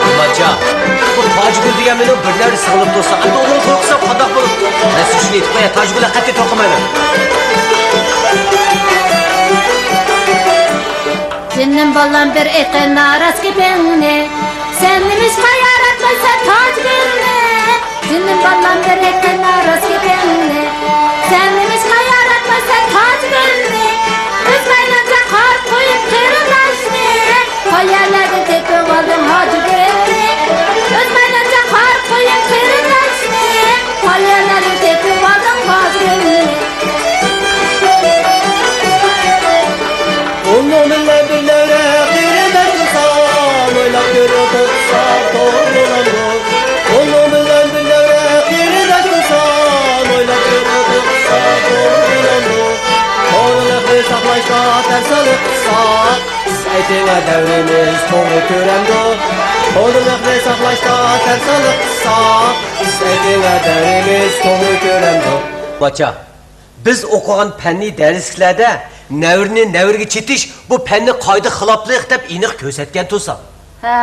ئامانجان، بۇ تاجگۈل دېگەن مېنىڭ بىر نەۋرە سىڭلىم تۇرسا، ئەمدى ئۇنىڭ توي قىلسام قانداق بولىدۇ؟ مەن سىزگە شۇنى ئېيتىپ قوياي، تاجگۈلگە قەتئىي توي قىلمايمەن. جېنىم بالام، بىر ئېيتقىنا راست گېپىڭنى، سەن نېمىشقا ياراتمايسەن تاجگۈلنى؟ جېنىم بالام، بىر ئېيتقىنا راست گېپىڭنى، سەن نېمىشقا ياراتمايسەن تاجگۈلنى؟ ئۆز مەيلىڭچە قارا قويۇپ قېرىنداشنى، قايەرلەردىن تېپىۋالدىڭ ھاجىگۈلنى؟ ئۆز مەيلىڭچە قارا قويۇپ قېرىنداشنى، قايەرلەردىن تېپىۋالدىڭ ھاجىگۈلنى؟ ئۇنىڭ بىلەن بىر نەۋرە قېرىنداش قىلسام، ئويلاپ كۆرۈپ قىلسام توغرا بولامدۇ؟ ئۇنىڭ بىلەن بىر نەۋرە قېرىنداش قىلسام، ئويلاپ كۆرۈپ قىلسام توغرا بولامدۇ؟ ئورۇنلۇقنى ساقلاشتا تەرسانلىق قىلساق، سىز ئېيتىڭە دەۋرىمىز توغرا كۆرەمدۇ؟ ئورۇنلۇقنى ساقلاشتا تەرسانلىق قىلساق، سىز ئېيتىڭە دەۋرىمىز توغرا كۆرەمدۇ؟ باچا، بىز ئوقۇغان پەننىي دەرسلىكلەردە نەۋرىنى نەۋرىگە چېتىش بۇ پەننىي قائىدە خىلاپلىق دەپ ئېنىق كۆرسەتكەن تۇرسا. ھە،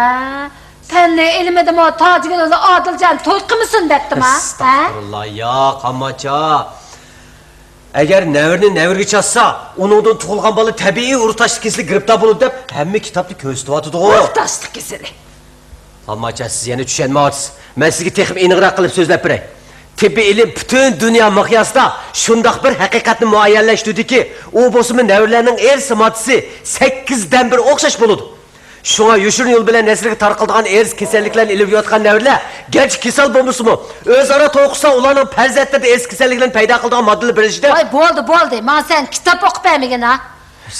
پەننىي ئىلمىدىمۇ تاجگۈل ئادىلجان توي قىلمىسۇن دەپتىما؟ ھە؟ ئەستەغپۇرۇللا، ياق، ئامانچا. ئەگەر نەۋرىنى نەۋرىگە چاتسا، ئۇنىڭدىن تۇغۇلغان بالا تەبىئىي ئۇرۇق تاشلىق كېسىلىگە گىرىپتار بولىدۇ دەپ ھەممە كىتابتا كۆرسىتىۋاتىدىغۇ. ئۇرۇق تاشلىق كېسىلى. ئامانچا، سىز يەنە چۈشەنمەيۋاتىسىز. مەن سىزگە تېخىمۇ ئېنىقراق قىلىپ سۆزلەپ بېرەي. تېببىي ئىلىم پۈتۈن دۇنيا مىقياسىدا شۇنداق بىر ھەقىقەتنى مۇئەييەنلەشتۈردىكى، ئۇ بولسىمۇ نەۋرىلەرنىڭ ئېرىسى ماددىسى سەككىزدىن بىر ئوخشاش بولىدۇ. شۇڭا يوشۇرۇن يول بىلەن نەسلىگە تارقىلىدىغان ئېرىسى كېسەللىكلەرنى ئېلىۋېرىۋاتقان نەۋرىلەر گەرچە كېسەل بولمىسىمۇ، ئۆزئارا توي قىلسا ئۇلارنىڭ پەرزەنتلىرىدە ئېرىسى كېسەللىكلەرنى پەيدا قىلىدىغان ماددىلار بىرلىشىدۇ. ۋاي، بولدى، بولدى. ماڭا سەن كىتاب ئوقۇپ بەرمىگىن ھە.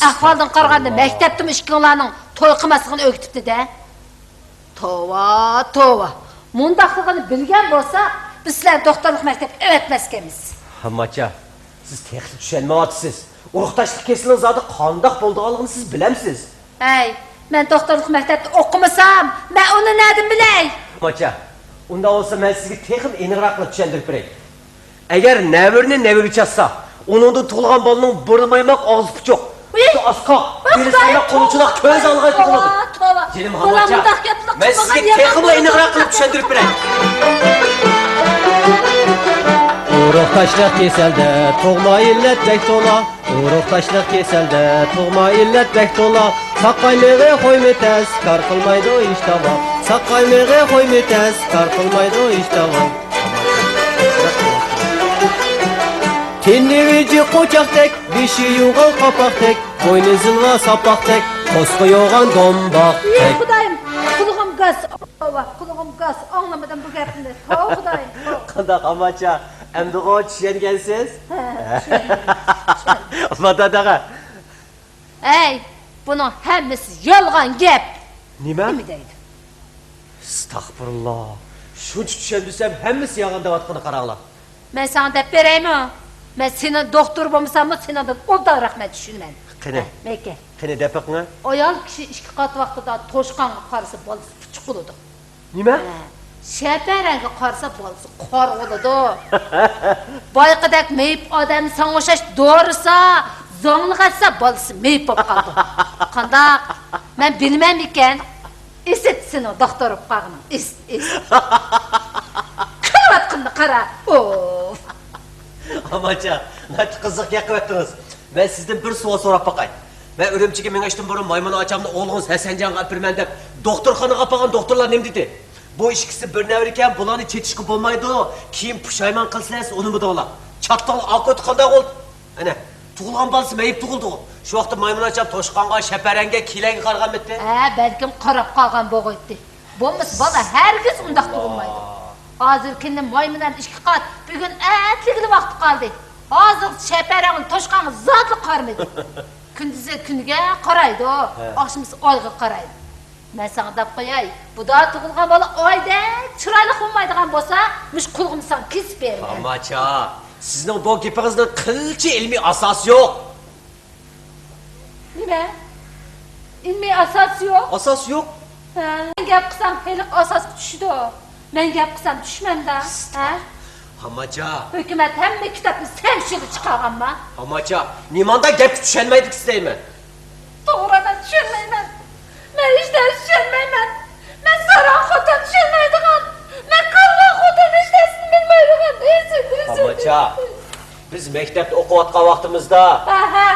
ئەھۋالدىن قارىغاندا مەكتەپتىمۇ ئىككىڭلارنىڭ توي قىلماسلىقىنى ئۆگىتىپتۇ-دە. توۋا، توۋا. مۇنداقلىقىنى بىلگەن بولساق، بىز سىلەرنى دوختۇرلۇق مەكتەپكە ئەۋەتمەسكەنمىز. ئامانچا، سىز تېخىچە چۈشەنمەيۋاتىسىز. ئۇرۇق تاشلىق كېسىلىنىڭ زادى قانداق بولىدىغانلىقىنى سىز بىلەمسىز؟ ھەي، مەن دوختۇرلۇق مەكتەپتە ئوقۇمىسام، مەن ئۇنى نەدىن بىلەي؟ ئامانچا، ئۇنداق بولسا مەن سىزگە تېخىمۇ ئېنىقراق قىلىپ چۈشەندۈرۈپ بېرەي. ئەگەر نەۋرىنى نەۋرىگە چاتسا، ئۇنىڭدىن تۇغۇلغان بالىنىڭ بۇرنى مايماق، ئاغزى پۇچۇق، ئۇي، پۇتى ئاسقاق، ۋاي، بېلى سايلاق، قولى چوڭاق، كۆز ئالغاي تۇغۇلىدۇ. توۋا، توۋا. جېنىم ھاماچا، مەن سىزگە تېخىمۇ ئېنىقراق قىلىپ چۈشەندۈرۈپ بېرەي. ئۇرۇق تاشلىق كېسەلدە تۇغما ئىللەت بەك تولا. ئۇرۇق تاشلىق كېسەلدە تۇغما ئىللەت بەك تولا. ساقايمىغى خويمۇ تەس، كار قىلمايدۇ ھېچ داۋا. ساقايمىغى خويمۇ تەس، كار قىلمايدۇ ھېچ داۋا. تېنى ۋىجى قوچاقتەك، بېشى يوغان قاپاقتەك، بوينى زىلۋا ساپاقتەك، قورسىقى يوغان دومباقتەك. ئى خۇدايىم، قۇلىقىم گاس، توۋا، قۇلىقىم گاس، ئاڭلىمىدىم بۇ گەپنى. توۋا خۇدايىم. قانداق ئامانچا، ئەمدىغۇ چۈشەنگەنسىز؟ ھە، چۈشەندىم، چۈشەندىم. ماداداغا. ھەي، بۇنىڭ ھەممىسى يالغان گەپ. نېمە؟ نېمە دەيدۇ؟ ئەستەغپۇرۇللا. شۇنچە چۈشەندۈرسەم، ھەممىسى يالغان دەۋاتقىنى قاراڭلار. مەن ساڭا دەپ بېرەيمۇ؟ مەن سېنىڭ دوختۇر بولمىساممۇ، سېنىڭدىن ئوبدانراق مەن چۈشىنىمەن. قېنى، ھە، مەيكە. قېنى، دەپ بېقىڭە. ئايال كىشى ئىككى قات ۋاقتىدا توشقانغا قارىسا، بالىسى پۇچۇق بولىدۇ. نېمە؟ ھە، شەپەرەڭگە قارىسا، بالىسى قارا بولىدۇ. بايىقىدەك مېيىپ ئادەم ساڭا ئوخشاش دورىسا، زوڭلۇق ئەتسە، بالىسى مېيىپ بولۇپ قالىدۇ. قانداق؟ مەن بىلمەممىكەن؟ ئىسىت سېنىڭ دوختۇر بولۇپ قالغىنىڭ. ئىس، ئىس. كۈلۈۋاتقىنىنى قارا. ئوف. ئاماچا، ناھايىتى قىزىق گەپ قىلىۋەتتىڭىز. مەن سىزدىن بىر سوئال سوراپ باقاي. مەن ئۈرۈمچىگە مېڭىشتىن بۇرۇن مايمۇن ئاچامنى ئوغلىڭىز ھەسەنجانغا ئەپىرىمەن دەپ دوختۇرخانىغا ئاپارغان دوختۇرلار نېمە دېدى؟ بۇ ئىككىسى بىر نەۋرىكەن، بۇلارنى چېتىشقا بولمايدۇ. كېيىن پۇشايمان قىلىسىلەر، سىز ئۇنىمىدىڭلار. چاتاقنى ئاقىۋېتىپ قانداق بولدى؟ ئەنە، تۇغۇلغان بالىسى مېيىپ تۇغۇلدىغۇ. شۇ ۋاقىتتا مايمۇن ئاچام توشقانغا، شەپەرەڭگە، كېلەڭگە قارىغانمىدى؟ ھە، بەلكىم قاراپ قالغان بولغۇيتتى. بولمىسا بالا ھەرگىز ئۇنداق تۇغۇلمايدۇ. ھازىر كۈندە مايمۇن ھەم ئىككى قات، بۈگۈن ئەتىلىكلا ۋاقتى قالدى. ھازىرغىچە شەپەرەڭنى توشقانغا زادىلا قارىمىدى. كۈندۈزى كۈنگە قارايدۇ، ھە، ئاخشىمىسى ئايغا قارايدۇ. مەن ساڭا دەپ قوياي، بۇدا تۇغۇلغان بالا ئايدەك چىرايلىق بولمايدىغان بولسا، مۇشۇ قۇلىقىمنى ساڭا كېسىپ بېرىمەن. ئاماچا، سىزنىڭ بۇ گېپىڭىزنىڭ قىلچە ئىلمىي ئاساسى يوق. نېمە؟ ئىلمىي ئاساسى يوق؟ ئاساسى يوق. ھە، مەن گەپ قىلسام ھېلىقى ئاساسقا چۈشىدۇ. مەن گەپ قىلسام چۈشمەمدا، ھە؟ ھاماچا. ھۆكۈمەت ھەممە كىتابنى سەن شۇنى چىقارغانما؟ ھاماچا، نېمانداق گەپكە چۈشەنمەيدىكىسىز دەيمەن. توغرا، مەن چۈشەنمەيمەن. مەن ھېچ نەرسە چۈشەنمەيمەن. مەن ساراڭ خوتۇن، چۈشەنمەيدىغان. مەن قارىغان خوتۇن، ھېچ نەرسىنى بىلمەيدىغان. ئېزىل، ئېزىل. ھاماچا، بىز مەكتەپتە ئوقۇۋاتقان ۋاقتىمىزدا. ھە، ھە.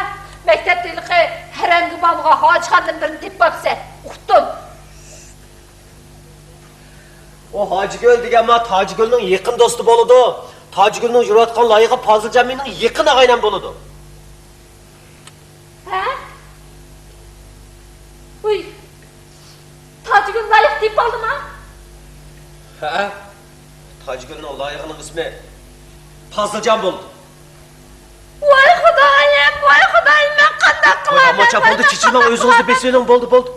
مەكتەپتە ھېلىقى ھەرەمگە بارمىغان ھاجىخانىدىن بىرنى تېپىپ ئاپسەن. ئۇقتۇم. ئۇ ھاجىگۈل دېگەن ما تاجىگۈلنىڭ يېقىن دوستى بولىدۇ. تاجىگۈلنىڭ يۈرۈۋاتقان لايىقى پازىلجان مېنىڭ يېقىن ئاغاينەم بولىدۇ. ھە؟ ۋۇي، تاجىگۈل لايىق تېپىۋالدىما؟ ھە؟ تاجىگۈلنىڭ لايىقىنىڭ ئىسمى پازىلجان بولدى. ۋاي خۇدايىم، ۋاي خۇدايىم، مەن قانداق قىلاي؟ ئاماچا، بولدى، چېچىلماڭ، ئۆزىڭىزنى بېسىۋېلىڭ، بولدى، بولدى.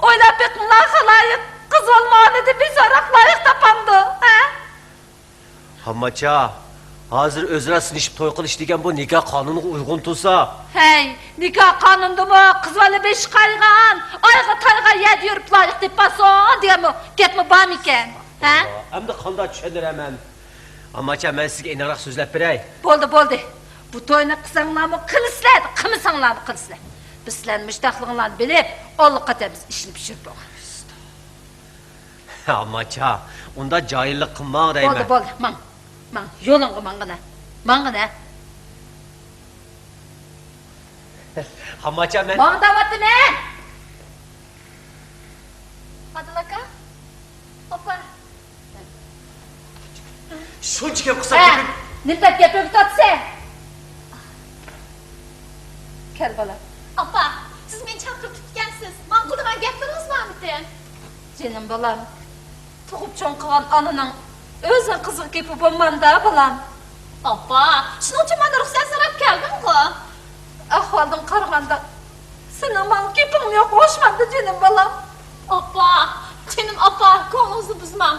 ئويلاپ بېقىڭلار، خالايىق، قىز بولمىغانىدى بىزاراق لايىق تاپامدۇ، ھە؟ ھامماچا، ھازىر ئۆزئارا سىنىشىپ توي قىلىش دېگەن بۇ نىكاھ قانۇنىغا ئۇيغۇن تۇرسا. ھەي، نىكاھ قانۇنىدىمۇ قىز بالا بېشى قايغان، ئايغا تايغان يەردە يۈرۈپ لايىق تېپىۋالسۇن دېگەنمۇ گەپمۇ بارمىكەن؟ ھە؟ ئەمدى قانداق چۈشەندۈرەمەن؟ ھامماچا، مەن سىزگە ئېنىقراق سۆزلەپ بېرەي. بولدى، بولدى. بۇ توينى قىلساڭلارمۇ قىلىسىلەر، قىلمىساڭلارمۇ قىلىسىلەر. بىز سىلەرنىڭ مۇشۇنداقلىقىڭلارنى بىلىپ، ئاللىقاچان بىز ئىشىنىپ يۈرۈپ بولغان. ئاماچا، ئۇنداق جاھىللىق قىلماڭ دەيمەن. بولدى، بولدى، ماڭ. ماڭ، يولۇڭغا ماڭغىنە. ماڭغىنە. ئاماچا، مەن ماڭ دەۋاتىمەن. ئادىل ئاكا. ئاپا. شۇنچە گەپ قىلسام ھە، گېپىم. نېمە دەپ گەپ ئۆگىتىۋاتىسەن؟ كەل، بالام. ئاپا، سىز مېنى چاقىرتىپتىكەنسىز. ماڭا قىلىدىغان گەپلىرىڭىز بارمىكىن؟ جېنىم بالام، تۇغۇپ چوڭ قىلغان ئانىنىڭ ئۆزىنىڭ قىزىغا گېپى بولمامدا، بالام؟ ئاپا، شۇنىڭ ئۈچۈن مەن رۇخسەت سوراپ كەلدىمغۇ. ئەھۋالدىن قارىغاندا، سېنىڭ ماڭا گېپىڭ يوق ئوخشىمامدۇ، جېنىم بالام؟ ئاپا، جېنىم ئاپا، كۆڭلىڭىزنى بۇزماڭ.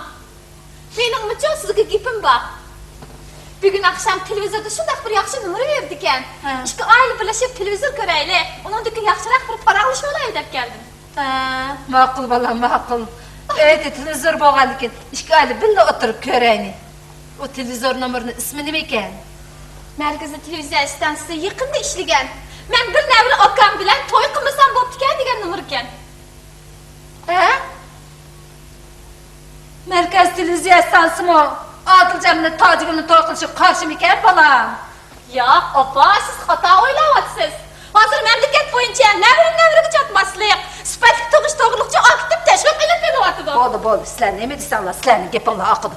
مېنىڭمۇچۇ سىزگە گېپىم بار. بۈگۈن ئاخشام تېلېۋىزوردا شۇنداق بىر ياخشى نومۇر بېرىدىكەن. ھە. ئىككى ئائىلە بىرلىشىپ تېلېۋىزور كۆرەيلى، ئۇنىڭدىن كېيىن ياخشىراق بىر پاراڭلىشىۋالايلى دەپ كەلدىم. ھە، ماقۇل بالام، ماقۇل. ئۆيدە تېلېۋىزور بولغاندىكىن ئىككى ئائىلە بىللە ئولتۇرۇپ كۆرەيلى. ئۇ تېلېۋىزور نومۇرىنىڭ ئىسمى نېمىكەن؟ مەركىزىي تېلېۋىزىيە ئىستانسىسى يېقىندا ئىشلىگەن، مەن بىر نەۋرە ئاكام بىلەن توي قىلمىسام بوپتىكەن دېگەن نومۇر ئىكەن. ھە؟ مەركەز تېلېۋىزىيە ئىستانسىسىمۇ ئادىلجان بىلەن تاجىگۈلنىڭ توي قىلىشىغا قارشىمىكەن، بالام؟ ياق، ئاپا، سىز خاتا ئويلاۋاتىسىز. ھازىر مەملىكەت بويىچە نەۋرىدىن نەۋرىگە چاتماسلىق، سۈپەتلىك تۇغۇش توغرىلىقىچە ئاكتىپ تەشۋىق ئېلىپ بېرىلىۋاتىدۇ. بولدى، بولدى، سىلەر نېمە دېسەڭلار، سىلەرنىڭ گېپىڭلار ئاقىدۇ.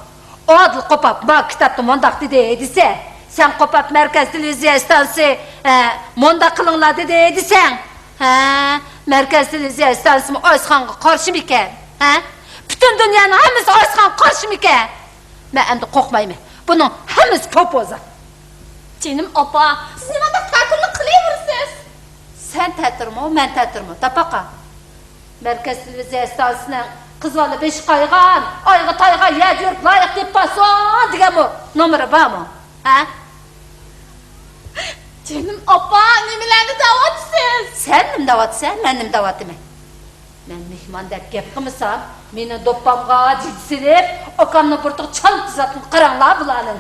ئادىل قوپاپ ما كىتابتا مۇنداق دېدى دېسە، سەن قوپاپ مەركەز تېلېۋىزىيە ئىستانسىسى، ھە، مۇنداق قىلىڭلار دېدى دېسەڭ، ھە، مەركەز تېلېۋىزىيە ئىستانسىسىمۇ ئايسىخانغا قارشىمىكەن؟ ھە؟ پۈتۈن دۇنيانىڭ ھەممىسى ئايسىخانغا قارشىمىكەن؟ مەن ئەمدى قورقمايمەن. بۇنىڭ ھەممىسى پوپوزا. جېنىم ئاپا، سىز نېمانداق تەتۈرلۈك قىلىۋېرىسىز؟ سەن تەتۈرمۇ، مەن تەتۈرمۇ، داپاقا. مەركەز تېلېۋىزىيە ئىستانسىسىنىڭ قىز بالا بېشى قايغان، ئايىغى تايغان يەردە يۈرۈپ لايىق تېپىپ بارسۇن دېگەنمۇ نومۇرى بارمۇ؟ ھە؟ جېنىم ئاپا، نېمىلەرنى دەۋاتىسىز؟ سەن نېمە دەۋاتىسەن، مەن نېمە دەۋاتىمەن؟ مەن مېھمان دەپ گەپ قىلمىسام، مېنىڭ دوپپامغا جىگدە سېلىپ، ئاكامنىڭ بۇرۇتىغا چال تىزاتتىن قاراڭلار بۇلارنىڭ.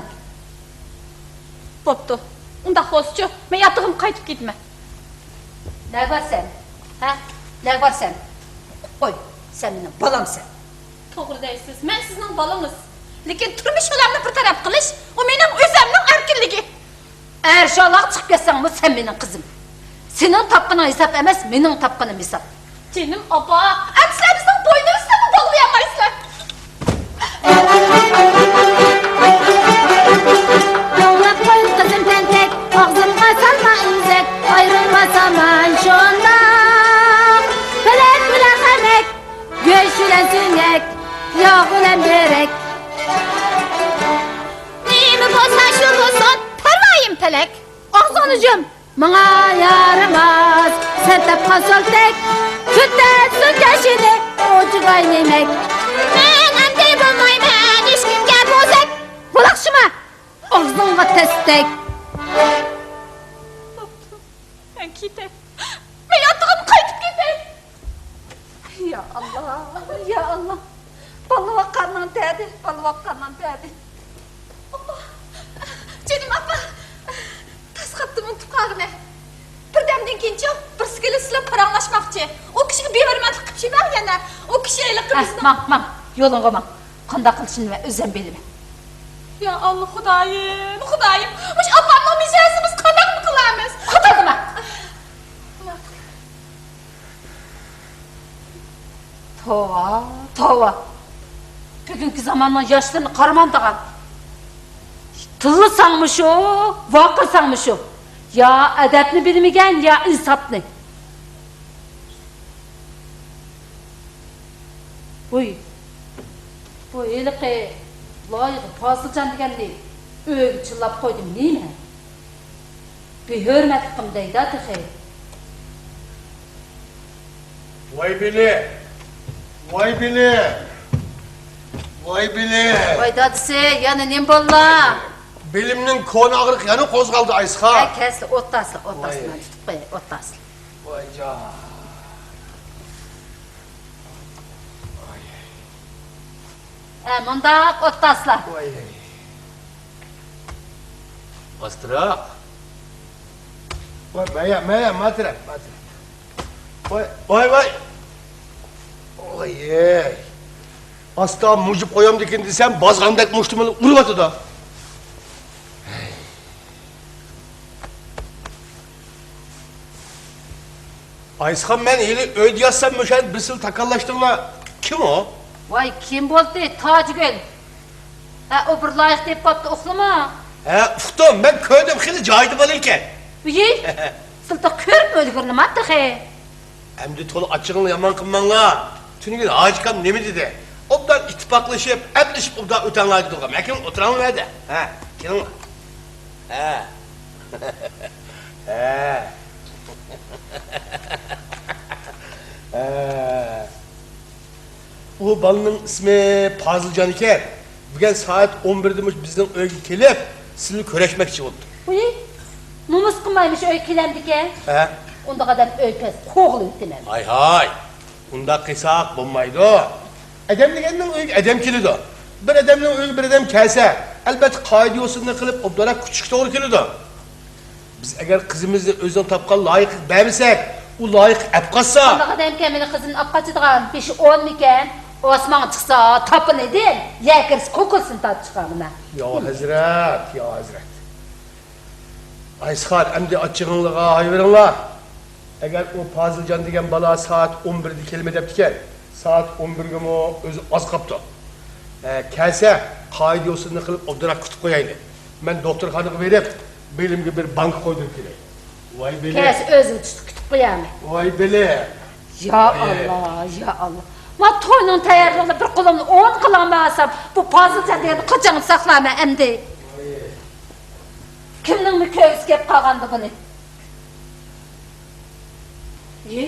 بوپتۇ. ئۇنداق بولسىچۇ، مەن ياتىقىمغا قايتىپ كېتىمەن. نەگە بارىسەن؟ ھە؟ نەگە بارىسەن؟ قوي، سەن مېنىڭ بالامسەن. توغرا دەيسىز، مەن سىزنىڭ بالىڭىز. لېكىن تۇرمۇش ئۇلارنى بىر تەرەپ قىلىش، ئۇ مېنىڭ ئۆزۈمنىڭ ئەركىنلىكى. ئەر شاللاغا چىقىپ كەتسەڭمۇ سەن مېنىڭ قىزىم. سېنىڭ تاپقىنىڭ ھېساب ئەمەس، مېنىڭ تاپقىنىم ھېساب. جېنىم ئاپا، ئەمدى سىلەر بىزنىڭ بوينىمىزنىمۇ باغلىيالمايسىلەر. توڭلاپ قوي قىزىم تەنتەك، ئاغزىمغا سالما ئېزەك، ئايرىلماسامان شۇنداق. پەلەك بىلەن خەمەك، گۆش بىلەن سۆڭەك، ياغ بىلەن بۆرەك. نېمە بولسا شۇ بولسۇن، پەرۋايىم پەلەك. ئاغزىڭنى يۇم! ماڭا يارىماس سەن تاپقان سولتەك، كۆتەرسۇن جاشىنى ئوجۇغاي نېمەك. مەن ئەمدى بولمايمەن ھېچكىمگە بوزەك. بولاقشىما! ئاغزىڭغا تەستەك. بوپتۇ، مەن كېتەي. مەن ياتىقىمغا قايتىپ كېتەي. يا ئاللا، يا ئاللا. بالىۋاققاننىڭ دەردى، بالىۋاققاننىڭ دەردى. ئاپا، جېنىم ئاپا، تاس قاپتىمۇ ئۇنتۇپ قالغىنى. بىردەمدىن كېيىنچۇ، بىرسى كېلىپ سىلەر پاراڭلاشماقچى. ئۇ كىشىگە بىھۆرمەتلىك قىلىپ يۈرمەڭ يەنە. ئۇ كىشى ھېلىقى ھە، بىزنىڭ ماڭ، ماڭ، يولۇڭغا ماڭ. قانداق قىلىشىمنى مەن ئۆزۈم بىلىمەن. يا ئاللا، خۇدايىم، خۇدايىم، مۇشۇ ئاپامنىڭ مىجەزىنى بىز قانداقمۇ قىلارمىز؟ قىتىلدىما! توۋا، توۋا. بۈگۈنكى زاماننىڭ ياشلىرىنى قارىمامدىغان. تىللىساڭمۇ شۇ، ۋارقىرىساڭمۇ شۇ. يا ئەدەپنى بىلمىگەن، يا ئىنساپنى. ۋۇي، بۇ ھېلىقى لايىقى پازىلجان دېگەننى ئۆيگە چىللاپ قويدۇم نېمە؟ بىھۆرمەتلىكىم دەيدۇ تېخى. ۋاي بېلى! ۋاي بېلى! ۋاي بېلى! ۋاي دادىسى، يەنە نېمە بولدى؟ بېلىمنىڭ كونا ئاغرىقى يەنە قوزغالدى، ئايسىخان. ھە، كەلسىلە، ئولتۇرسىلە، ئولتۇرسىلە، مەن تۇتۇپ قوياي، ئولتۇرسىلە. ۋاي جان. ھە، مۇنداق ئولتۇرسىلە. ۋاي. ئاستىراق. ۋاي، مايا، مايا، ما تەرەپ، ما تەرەپ. ۋاي، ۋاي، ۋاي. ۋاي. ئاستا مۇجۇپ قويامدىكىن دېسەم، بازغاندەك مۇشتۇمنى ئۇرۇۋاتىدۇ. ئايسىخان، مەن ھېلى ئۆيدە ياتسام، مۇشۇ يەردە بىر سىلە تاكاللاشتىڭلار. كىم ئۇ؟ ۋاي، كىم بولدى، تاجىگۈل؟ ھە، ئۇ بىر لايىق تېپىپ قاپتۇ، ئۇقتۇڭمۇ؟ ھە، ئۇقتۇم. مەن كۆردۈم، خېلى جايىدا بالا ئىكەن. ۋىي، سىلتە كۆرۈپمۇ ئۈلگۈرمىدىڭ تېخى. ئەمدى تولا ئاچچىقىڭلارنى يامان قىلماڭلار. تۈنۈگۈن ھاجىكام نېمە دېدى؟ ئوبدان ئىتتىپاقلىشىپ، ئەپلىشىپ ئوبدان ئۆتەڭلار دېدىغۇ. مەن كېلىڭ ئولتۇراڭلار بۇ يەردە. ھە، كېلىڭلار. ھە. ھە. ھە. ئۇ بالىنىڭ ئىسمى پازىلجان ئىكەن. بۈگۈن سائەت ئون بىردە مۇشۇ بىزنىڭ ئۆيگە كېلىپ، سىلىنى كۆرۈشمەكچى بولۇپتۇ. ۋۇي، نومۇس قىلماي مۇشۇ ئۆيگە كېلەمدىكەن. ھە؟ ئۇنداق ئادەم ئۆي كۆرسە قوغلىۋېتىمەن. ھاي، ھاي. ئۇنداق قىلساق بولمايدۇ. ئادەم دېگەننىڭ ئۆيىگە ئادەم كېلىدۇ. بىر ئادەمنىڭ ئۆيىگە بىر ئادەم كەلسە، ئەلبەتتە قائىدە-يوسۇننى قىلىپ ئوبدانراق كۈتۈشكە توغرا كېلىدۇ. بىز ئەگەر قىزىمىزنى ئۆزىنىڭ تاپقان لايىقىغا بەرمىسەك، ئۇ لايىق ئەپ قاچسا. قانداق ئادەمكەن مېنىڭ قىزىمنى ئاپ قاچىدىغان؟ بېشى ئونمىكەن؟ ئاسمانغا چىقسا تاپىنىدىن، يەر كىرسە كوكۇلسىنى تارتىپ چىقارمەن. يا ھەزرەت، يا ھەزرەت. ئايسىخان، ئەمدى ئاچچىقىڭلارغا ھايۋىرىڭلار. ئەگەر ئۇ پازىلجان دېگەن بالا سائەت ئون بىردە كېلىمەن دەپتىكەن، سائەت ئون بىرگىمۇ ئۆزى ئاز قاپتۇ. ئە، كەلسە، قائىدە-يوسۇننى قىلىپ ئوبدانراق كۈتۈپ قويايلى. مەن دوختۇرخانىغا بېرىپ، بېلىمگە بىر بانكا قويدۇرۇپ كېلەي. ۋاي بېلى. كەلسە ئۆزۈم تۇتۇپ كۈتۈپ قويايمەن. ۋاي بېلى. يا ئاللا، يا ئاللا. ما توينىڭ تەييارلىقىنى بىر قولۇمنى ئوڭ قىلالماي ئالسام، بۇ پازىلجان دېگەننى قاچانغا ساقلايمەن ئەمدى؟ كىمنىڭمۇ كۆرگۈسى كەپ قالغاندۇ بۇنى؟ يى،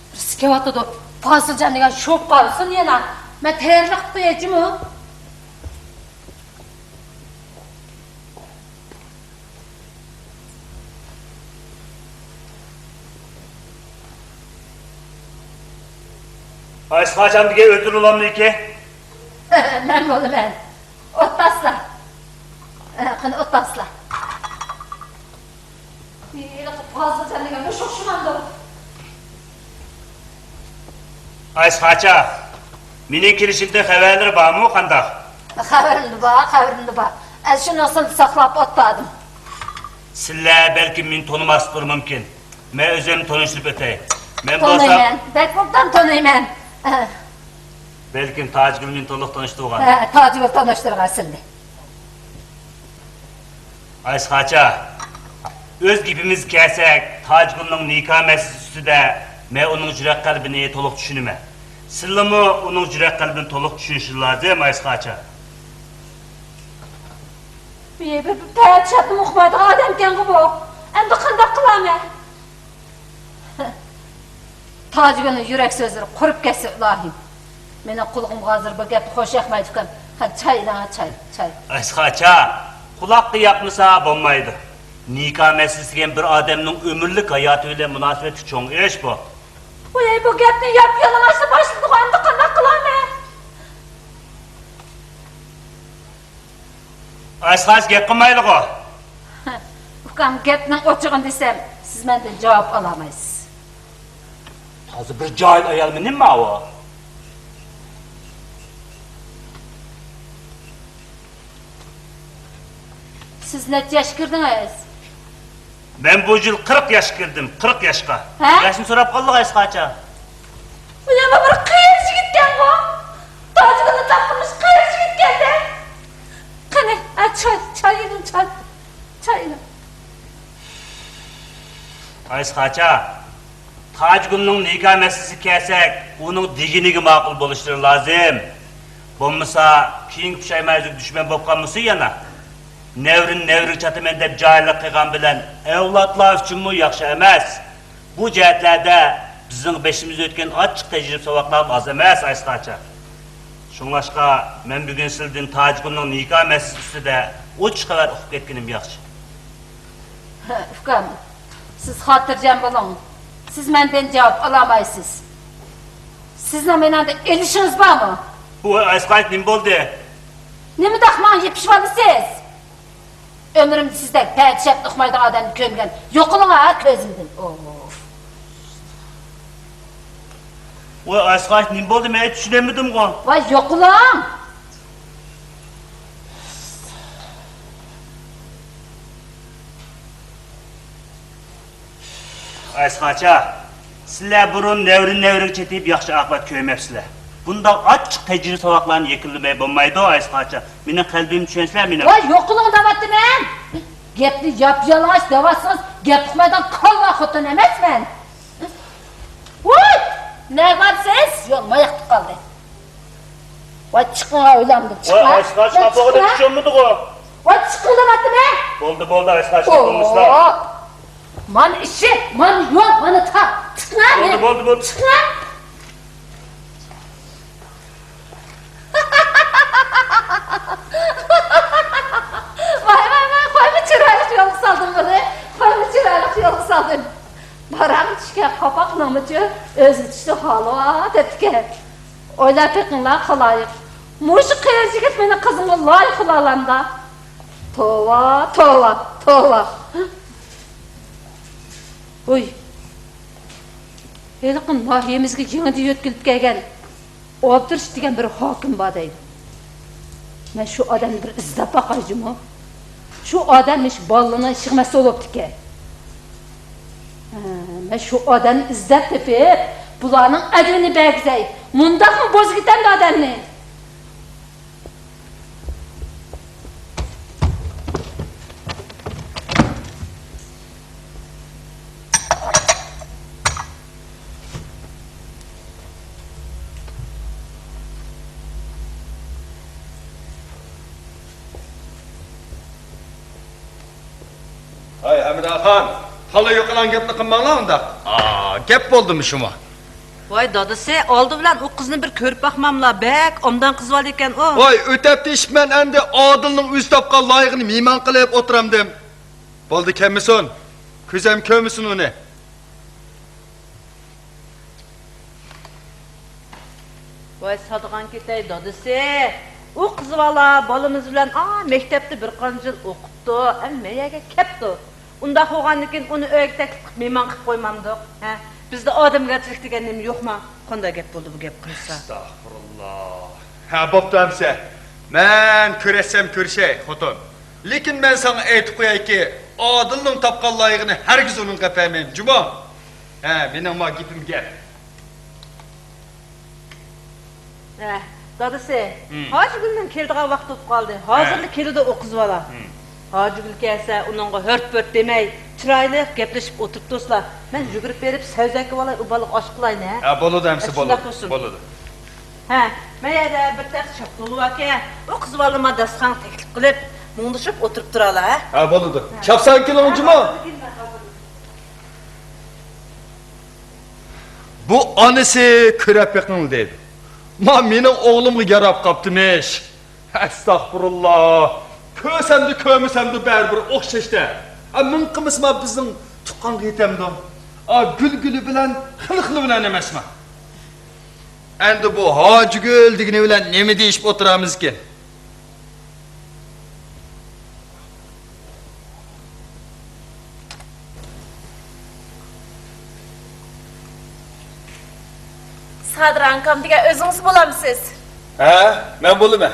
بىر كېلىۋاتىدۇ. پازىلجان دېگەن شوۋقۇن قىلسۇن يەنە. مەن تەييارلىق قىلىپ قوياي جۇمۇ. ئايسىخانچام دېگەن ئۆتۈر ئۇلامنىكى. مەن بولىمەن. ئوت تاسلا. قېنى، ئوت تاسلا. ھېلىقى پازىلجان دېگەن مۇشۇ ئوخشىمامدۇ؟ ئايسىخانچا، مېنىڭ كېلىشىمدىن خەۋەرلىرى بارمۇ، قانداق؟ خەۋىرىم بار، خەۋىرىم بار. ئەنە شۇنىڭ ئۈستىدە ساقلاپ ئولتۇردۇم. سىلەر بەلكىم مېنى تونۇماسلىقلىرى مۇمكىن. مەن ئۆزۈمنى تونۇشتۇرۇپ ئۆتەي. مەن بولسام، تونۇيمەن، بەك ئوبدان تونۇيمەن. بەلكىم تاجگۈل مېنى تولۇق تونۇشتۇرغان. ھە، تاجگۈل تونۇشتۇرغان سىلنى. ئايسىخانچا، ئۆز گېپىمىزگە كەلسەك، تاجگۈلنىڭ نىكاھ مەسىلىسى ئۈستىدە مەن ئۇنىڭ يۈرەك قەلبىنى تولۇق چۈشىنىمەن. سىلىمۇ ئۇنىڭ يۈرەك قەلبىنى تولۇق چۈشىنىشىڭ لازىم، ئايسىخانچا. بۇ، بۇ، بۇ پەرىشاتنى ئۇقمايدىغان ئادەمكەنغۇ بۇ. ئەمدى قانداق قىلارمەن؟ تاجگۈلنىڭ يۈرەك سۆزلىرى قۇرۇپ كەتسۇن، ئىلاھىم. مېنىڭ قۇلىقىمغا ھازىر بۇ گەپنى خۇش ياقمايدۇ ئۇكام. قېنى، چاي ئېلىڭ، چاي، چاي. ئەسقەرجان، قۇلاققا ياقمىسا بولمايدۇ. نىكاھ مەسىلىسى دېگەن بىر ئادەمنىڭ ئۆمۈرلۈك ھاياتى بىلەن مۇناسىۋەتلىك چوڭ ئىش بۇ. ۋاي، بۇ گەپنى ياپيالىڭاچلا باشلىدىغۇ، ئەمدى قانداق قىلارمەن؟ ئايسىخانچا گەپ قىلمايلىغۇ. ئۇكام، گەپنىڭ ئوچۇقىنى دېسەم، سىز مەندىن جاۋاب ئالالمايسىز. تازا بىر جاھىل ئايالمۇ نېمە ئۇ؟ سىز نەچچە ياشقا كىردىڭىز؟ مەن بۇ يىل قىرىق ياشقا كىردىم، قىرىق ياشقا. ھە؟ ياشنى سوراپ قالدىغۇ ئايسىخانچا. بۇ يەنە بىر قېرى يىگىتكەنغۇ. تاجىگۈلنى تاپقىنىمىز قېرى يىگىتكەندە. قېنى، ھە، چاي، چاي ئېلىڭ، چاي. چاي ئېلىڭ. ئايسىخانچا، تاجىگۈلنىڭ نىكاھ مەسىلىسىگە كەلسەك، ئۇنىڭ دېگىنىگە ماقۇل بولۇشلىرى لازىم. بولمىسا، كېيىنكى پۇشايمان يۈزىگە دۈشمەن بولۇپ قالمىسۇن يەنە. نەۋرىنى نەۋرىگە چاتىمەن دەپ جاھىللىق قىلغان بىلەن ئەۋلادلار ئۈچۈنمۇ ياخشى ئەمەس. بۇ جەھەتلەردە بىزنىڭ بېشىمىزدىن ئۆتكەن ئاچچىق تەجرىبە ساۋاقلارمۇ ئاز ئەمەس، ئايسىخانچا. شۇڭلاشقا، مەن بۈگۈن سىلىدىن تاجىگۈلنىڭ نىكاھ مەسىلىسى ئۈستىدە ئوچۇق خەۋەر ئۇقۇپ كەتكىنىم ياخشى. ئۇكام، سىز خاتىرجەم بولۇڭ. سىز مەندىن جاۋاب ئالالمايسىز. سىزنىڭ مېنىڭدىن ئېلىشىڭىز بارمۇ؟ ۋاي ئايسىخانچا، نېمە بولدى؟ نېمىنداق ماڭا يېپىشىۋالىسىز؟ ئۆمرۈمدە سىزدەك پەرىشاتنى ئۇقمايدىغان ئادەمنى كۆرمىگەن. يوقىلىڭ ھە كۆزۈمدىن. ئوف. ۋاي ئايسىخانچا، نېمە بولدى؟ مەن چۈشىنەلمىدىمغۇ. ۋاي يوقىلىڭ. ئايسىخانچا، سىلەر بۇرۇن نەۋرە نەۋرىگە چېتىپ ياخشى ئاقىۋەت كۆرمەپسىلەر. بۇنداق ئاچچىق تەجرىبە ساۋاقلارنى يەكۈنلىمەي بولمايدۇ، ئايسىخانچا. مېنىڭ قەلبىمنى چۈشەنسىلەر، مېنىڭ. ۋاي يوقىلىڭ دەۋاتىمەن. گەپنى ياپيالىڭاچ دەۋاتسىڭىز، گەپ ئۇقمايدىغان كالۋا خوتۇن ئەمەسمەن. ۋوي! نەگە بارىسىز؟ يول ماياقتا قالدى. ۋاي چىقىڭ ئۆيلەمدىن، ۋاي چىقىڭ. ئايسىخانچا، قاپىغىدە چۈشۈرمىدىغۇ. ۋاي چىقىڭ دەۋاتىمەن. بولدى، بولدى، ئايسىخانچا، بولمىسا. مانا ئىشىك، مانا يول، مانا تاغ. چىقىڭ. بولدى، بولدى، بولدى. چىقىڭ. ۋاي، ۋاي، ۋاي، قويما چىرايلىق يولغا سالدىم بۇنى. قويما چىرايلىق يولغا سالدىم. باراڭ چۈشكەن قاپاقنىڭمۇچۇ ئۆزى چۈشتى، ھالىۋا دەپتىكەن. ئويلاپ بېقىڭلار خالايىق. مۇشۇ قېرى يىگىت مېنىڭ قىزىمغا لايىق بولالامدا؟ توۋا، توۋا، توۋا. ھوي. ھېلىقى ناھىيىمىزگە يېڭىدىن يۆتكىلىپ كەلگەن ئولتۇرۇش دېگەن بىر ھاكىم بار دەيدۇ. مەن شۇ ئادەمنى بىر ئىزدەپ باقاي جۇمۇ. شۇ ئادەم مۇشۇ بالىلارنىڭ ئىشىغا مەسئۇل بوپتىكەن. ھە، مەن شۇ ئادەمنى ئىزدەپ تېپىپ، بۇلارنىڭ ئەدىپىنى بەرگۈزەي. مۇنداقمۇ بوزۇپ كېتەمدۇ ئادەمنى؟ ھاي ھەمىداخان، تالا يوقىلاڭ گەپنى قىلماڭلار ئۇنداق. ئا، گەپ بولدىمۇ شۇما؟ ۋاي دادىسى، ئالدى بىلەن ئۇ قىزنى بىر كۆرۈپ باقماملا، بەك ئوبدان قىزۋالىدىكەن ئۇ. ۋاي، ئۆتەپ تېشىپ مەن ئەمدى ئادىلنىڭ ئۆزى تاپقان لايىقىنى مېھمان قىلىپ ئولتۇرامدىم. بولدى، كەلمىسۇن. كۆزەم كۆرمىسۇن ئۇنى. ۋاي ساتىغان كېتەي دادىسى، ئۇ قىزۋالا بالىمىز بىلەن ئا مەكتەپتە بىر قانچە يىل ئوقۇپتۇ، ئەمدى مەيەرگە كەپتۇ. ئۇنداق بولغاندىكىن ئۇنى ئۆيگە تەكلىپ قىلىپ مېھمان قىلىپ قويمامدۇق؟ ھە؟ بىزدە ئادەمگەرچىلىك دېگەن نېمە يوقما؟ قانداق گەپ بولدى بۇ گەپ قىلسا؟ ئەستەغپۇرۇللا. ھە، بوپتۇ ئەمسە. مەن كۆرەتسەم كۆرۈشەي، خوتۇن. لېكىن مەن ساڭا ئېيتىپ قويايكى، ئادىلنىڭ تاپقان لايىقىنى ھەرگىز ئۇنىڭغا بەرمەيمەن، جۇمۇ. ھە، مېنىڭ ما گېپىم گەپ. ھە، دادىسى، ھىم. ھاجىگۈلنىڭ كېلىدىغان ۋاقتى بولۇپ قالدى. ھازىرلا ھە. كېلىدۇ ئۇ قىزۋالا. ھىم. ھاجىگۈل كەلسە، ئۇنىڭغا ھۆرت-پۆرت دېمەي، چىرايلىق گەپلىشىپ ئولتۇرۇپ تۇرسىلا، مەن يۈگۈرۈپ بېرىپ سەۋزەككە بالاي، ئۇ بالىغا ئاش قىلاينى، ھە؟ ھە، بولىدۇ، ئەمسە ھە، شۇنداق بولىدۇ. بولسۇن. بولىدۇ. ھە، مەن يەردە بىر تەخسە شاپتۇلى باركەن، ئۇ قىزۋالىما داستىخانغا تەكلىپ قىلىپ، مۇڭدىشىپ ئولتۇرۇپ تۇرالا، ھە؟ ھە، بولىدۇ. ھە. چاپسان كېلىڭ، ھە، جۇمۇ. ھازىر كېلىمەن، ھازىر. بۇ ئانىسى كۆرەپ بېقىڭ دەيدۇ. ما مېنىڭ ئوغلۇمغا ياراپ قاپتىمىش. ئەستەغپۇرۇللا. كۆرسەمدۇ، كۆرمىسەمدۇ بەرىبىر ئوخشاشتە. ئا، مىڭ قىلمىسىما بىزنىڭ تۇغقانغا يېتەمدۇ؟ ئا، گۈل گۈلى بىلەن، خىلى خىلى بىلەن ئەمەسما؟ ئەمدى بۇ ھاجىگۈل دېگىنى بىلەن نېمە دېيىشىپ ئولتۇرامىزكىن؟ سادىر ئاكام دېگەن ئۆزىڭىز بولامسىز؟ ھە، مەن بولىمەن.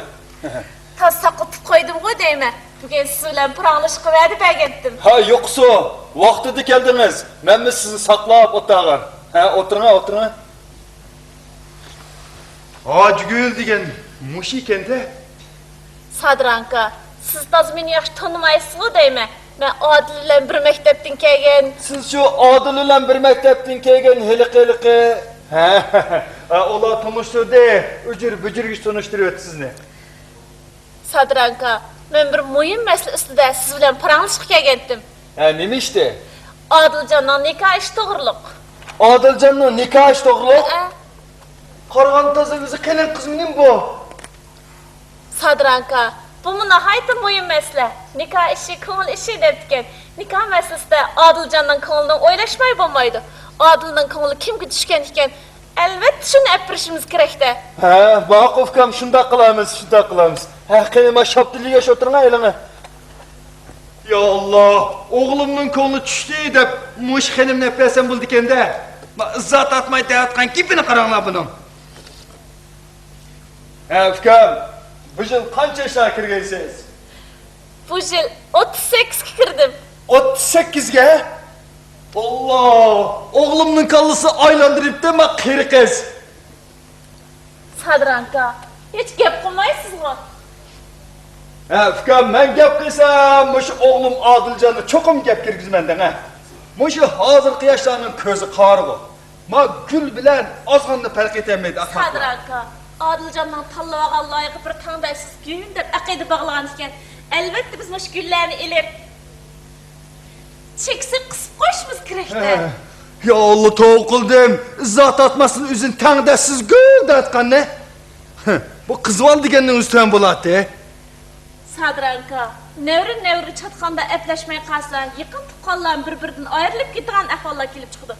تازا ساقلىتىپ قويدۇمغۇ دەيمەن. بۈگۈن سىز بىلەن پاراڭلىشىشقا ۋەدە بەرگەنتىم. ھە، يوقسۇ، ۋاقتىدا كەلدىڭىز. مەنمۇ سىزنى ساقلاپ ئولتۇرغان. ھە، ئولتۇرۇڭ، ئولتۇرۇڭ. ھاجىگۈل دېگەن مۇشۇ ئىكەن-دە. سادىر ئاكا، سىز تازا مېنى ياخشى تونۇمايسىزغۇ دەيمەن. مەن ئادىل بىلەن بىر مەكتەپتىن كەلگەن. سىز شۇ ئادىل بىلەن بىر مەكتەپتىن كەلگەن ھېلىقى، ھېلىقى. ھە، ھە، ئۇلار تونۇشتۇردى. ئۈجۈر-بۈجۈرگىچە تونۇشتۇرۇۋەتتى سىزنى. سادىر ئاكا، مەن بىر مۇھىم مەسىلە ئۈستىدە سىز بىلەن پاراڭلىشىشقا كەلگەنتىم. ھە، نېمە ئىشتى؟ ئادىلجاننىڭ نىكاھ ئىشى توغرۇلۇق. ئادىلجاننىڭ نىكاھ ئىشى توغرۇلۇق؟ ھە. قارىغاندا تازا ئۆزى قېلىن قىزمۇ نېمە بۇ؟ سادىر ئاكا، بۇمۇ ناھايىتى مۇھىم مەسىلە. نىكاھ ئىشى، كۆڭۈل ئىشى دەپتىكەن. نىكاھ مەسىلىسىدە ئادىلجاننىڭ كۆڭلىنى ئويلاشماي بولمايدۇ. ئادىلنىڭ كۆڭلى كىمگە چۈشكەن ئىكەن، ئەلۋەتتە شۇنى ئەپ بېرىشىمىز كېرەكتە. ھە، ماقۇل ئۇكام، شۇنداق قىلارمىز، شۇنداق قىلارمىز. ھە، قېنى، ما شاپتۇل يېگەچ ئولتۇرۇڭ ئېلىڭە. يا ئاللا، ئوغلۇمنىڭ كۆڭلى چۈشتى دەپ مۇشۇ خېنىمنى ئەپ بەرسەم بولىدىكەن-دە. ما ئىززەت ئاتماي دەۋاتقان گېپىنى قاراڭلار بۇنىڭ. ھە، ئۇكام، بۇ يىل قانچە ياشلارغا كىرگەنسىز؟ بۇ يىل ئوتتۇز سەككىزگە كىردىم. ئوتتۇز سەككىزگە؟ ئاللا، ئوغلۇمنىڭ كاللىسىنى ئايلاندۇرۇپتۇ ما قېرى قىز. سادىر ئاكا، ھېچ گەپ قىلمايسىزغۇ؟ ھە، ئۇكام، مەن گەپ قىلسام، مۇشۇ ئوغلۇم ئادىلجاننى چوقۇم گەپ كىرگۈزىمەن دەڭ، ھە. مۇشۇ ھازىرقى ياشلارنىڭ كۆزى قارىغۇ. ما گۈل بىلەن ئازغىنىلا پەرق ئېتەلمەيدۇ، ئەخمەقلار. سادىر ئاكا، ئادىلجاننىڭ تاللىۋالغان لايىقى بىر تەڭداشسىز گۈل دەپ ئەقىدە باغلىغان ئىكەن. ئەلۋەتتە، بىز مۇشۇ گۈللەرنى ئېلىپ، چېكىسىگە قىسىپ قويۇشىمىز كېرەكتە. ھە. يا ئاللا، توۋا قىلدىم. ئىززەت ئاتماستىن ئۆزىنى تەڭداشسىز گۈل دەۋاتقاننى. ھە، بۇ قىزۋال دېگەننىڭ ئۆزى تۆۋەن بولاتتى. سادىر ئاكا، نەۋرە نەۋرە چاتقاندا ئەپلەشمەي قالسا، يېقىن تۇغقانلار بىر-بىرىدىن ئايرىلىپ كېتىدىغان ئەھۋاللار كېلىپ چىقىدۇ.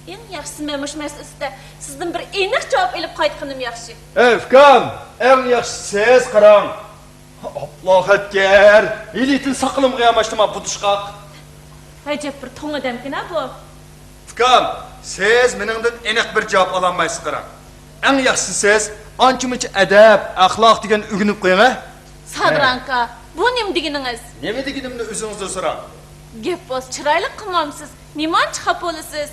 ئەڭ ياخشىسى مەن مۇشۇ مەسىلە ئۈستىدە سىزدىن بىر ئېنىق جاۋاب ئېلىپ قايتقىنىم ياخشى. ئەي ئۇكام، ئەڭ ياخشىسى سىز قاراڭ. ئاپلا خەتكەر، ھېلىتىن ساقىلىمغا ياماشتىما بۇدۇشقاق. ئەجەب بىر توڭ ئادەمكىن-ھە بۇ. ئۇكام، سىز مېنىڭدىن ئېنىق بىر جاۋاب ئالالمايسىز قاراڭ. ئەڭ ياخشىسى سىز ئانچە-مۇنچە ئەدەپ، ئەخلاق دېگەن ئۆگىنىپ قويۇڭ، ھە؟ سادىر ئاكا، بۇ نېمە دېگىنىڭىز؟ نېمە دېگىنىمنى ئۆزىڭىزدىن سوراڭ. گەپ بولسا چىرايلىق قىلمامسىز؟ نېمانچە خاپا بولىسىز؟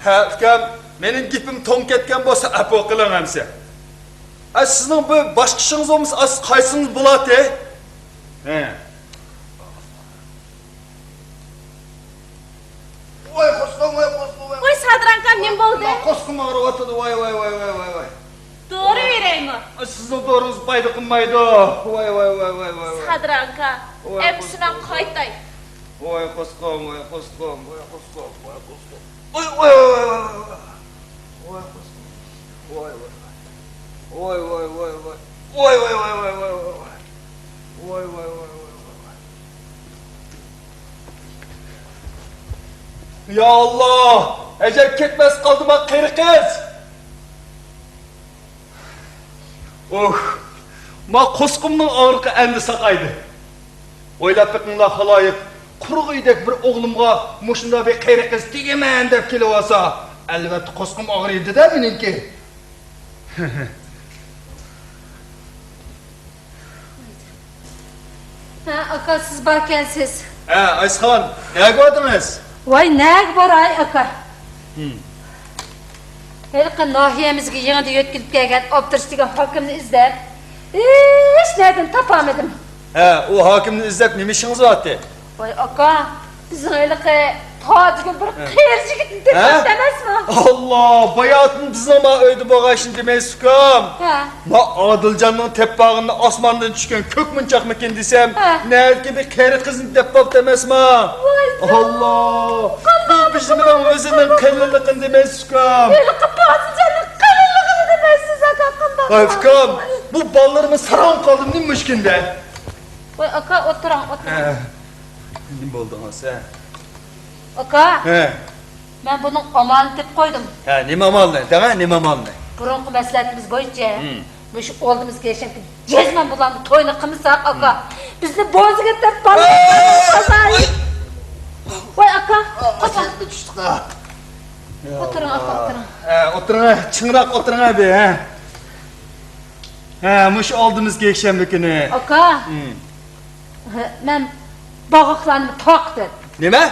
ھە، ئۇكام، مېنىڭ گېپىم توڭ كەتكەن بولسا، ئەپۇ قىلىڭ ئەمسە. ئە، سىزنىڭ بىر باشقا ئىشىڭىز بولمىسا، ئە، سىز قايسىڭىز بولاتتى؟ ھە. ۋاي قوسقۇم، ۋاي قوسقۇم، ۋاي. ۋاي سادىر ئاكا، نېمە بولدى؟ قوسقۇم ئاغرىۋاتىدۇ، ۋاي، ۋاي، ۋاي. دورا بېرەيمۇ؟ ئە، سىزنىڭ دورىڭىز پايدا قىلمايدۇ. ۋاي، ۋاي، ۋاي. سادىر ئاكا، ۋاي ئەمسە مەن قوسقۇم. قايتاي. ۋاي قوسقۇم، ۋاي قوسقۇم، ۋاي قوسقۇم، ۋاي قوسقۇم. ۋاي، ۋاي، ۋاي، ۋاي، ۋاي. ۋاي، ۋاي، ۋاي. ۋاي، ۋاي، ۋاي، ۋاي. ۋاي، ۋاي، ۋاي، ۋاي. ۋاي، ۋاي، ۋاي، ۋاي، ۋاي. يا ئاللا! ئەجەب كەتمەس قالدىما قېرى قىز! ئۇھ! ما قورسىقىمنىڭ ئاغرىقى ئەمدى ساقايدى. ئويلاپ بېقىڭلار خالايىق، قۇرۇق ئۆيدەك بىر ئوغلۇمغا مۇشۇنداق بىر قېرى قىز تېگىمەن دەپ كېلىۋالسا، ئەلۋەتتە قورسىقىم ئاغرىيدۇ-دە مېنىڭكى. ھە، ئاكا، سىز باركەنسىز. ھە، ئايسىخان، نەگە باردىڭىز؟ ۋاي، نەگە باراي، ئاكا؟ ھىم. ھېلىقى ناھىيەمىزگە يېڭىدىن يۆتكىلىپ كەلگەن ئابدۇرېشىت دېگەن ھاكىمنى ئىزدەپ، ھېچ نەدىن تاپالمىدىم. ھە، ئۇ ھاكىمنى ئىزدەپ نېمە ئىشىڭىز بارتى؟ ۋاي ئاكا، بىزنىڭ ھېلىقى تاجىگۈل بىر ھە. قېرى يىگىتنى ھە؟ تېپىۋاپتۇ ئەمەسمۇ؟ ئاللا، باياتىن بىزنىڭ ما ئۆيدە بولغان ئىشنى دېمەيسىز ئۇكام. ھە. ما ئادىلجاننىڭ تېپىۋالغىنى ئاسماندىن چۈشكەن كۆك مونچاقمىكىن دېسەم، ھە. نەدىكى بىر قېرى قىزنى تېپىۋاپتۇ ئەمەسما؟ ۋاي ئاللا، بۇ بىژىمنىڭ ئۆزىنىڭ قېلىنلىقىنى دېمەيسىز ئۇكام. ھېلىقى پازىلجاننىڭ قېلىنلىقىنى دېمەيسىز ئاكا، قانداق ۋاي ئۇكام، بۇ بالىلىرىمىز ساراڭ قالدىمۇ نېمە مۇشكىندە؟ ۋاي ئاكا، ئولتۇرۇڭ، ئولتۇرۇڭ. ھە. نېمە بولدىڭىز، ھە؟ ئاكا، ھە. مەن بۇنىڭ ئامالىنى تېپىپ قويدۇم. ھە، نېمە ئامالنى؟ دەڭە، نېمە ئامالنى؟ بۇرۇنقى مەسلىھەتىمىز بويىچە، ھىم. مۇشۇ ئالدىمىزدىكى يەكشەنبە جەزمەن بۇلارنى توينى قىلمىساق، ئاكا، ھىم. بىزنى بوزىگەن دەپ ۋاي! ۋاي ئاكا، ئا، قوپا. چۈشتۇق-ھا. ئولتۇرۇڭ، ئاكا، ئولتۇرۇڭ. ھە، ئولتۇرۇڭ، چىڭراق ئولتۇرۇڭ، ھە، بى، ھە. ھە، مۇشۇ ئالدىمىزدىكى يەكشەنبە كۈنى. ئاكا. ھىم. ھە، مەن باغاقلارنى تارقىتىۋەتتىم. نېمە؟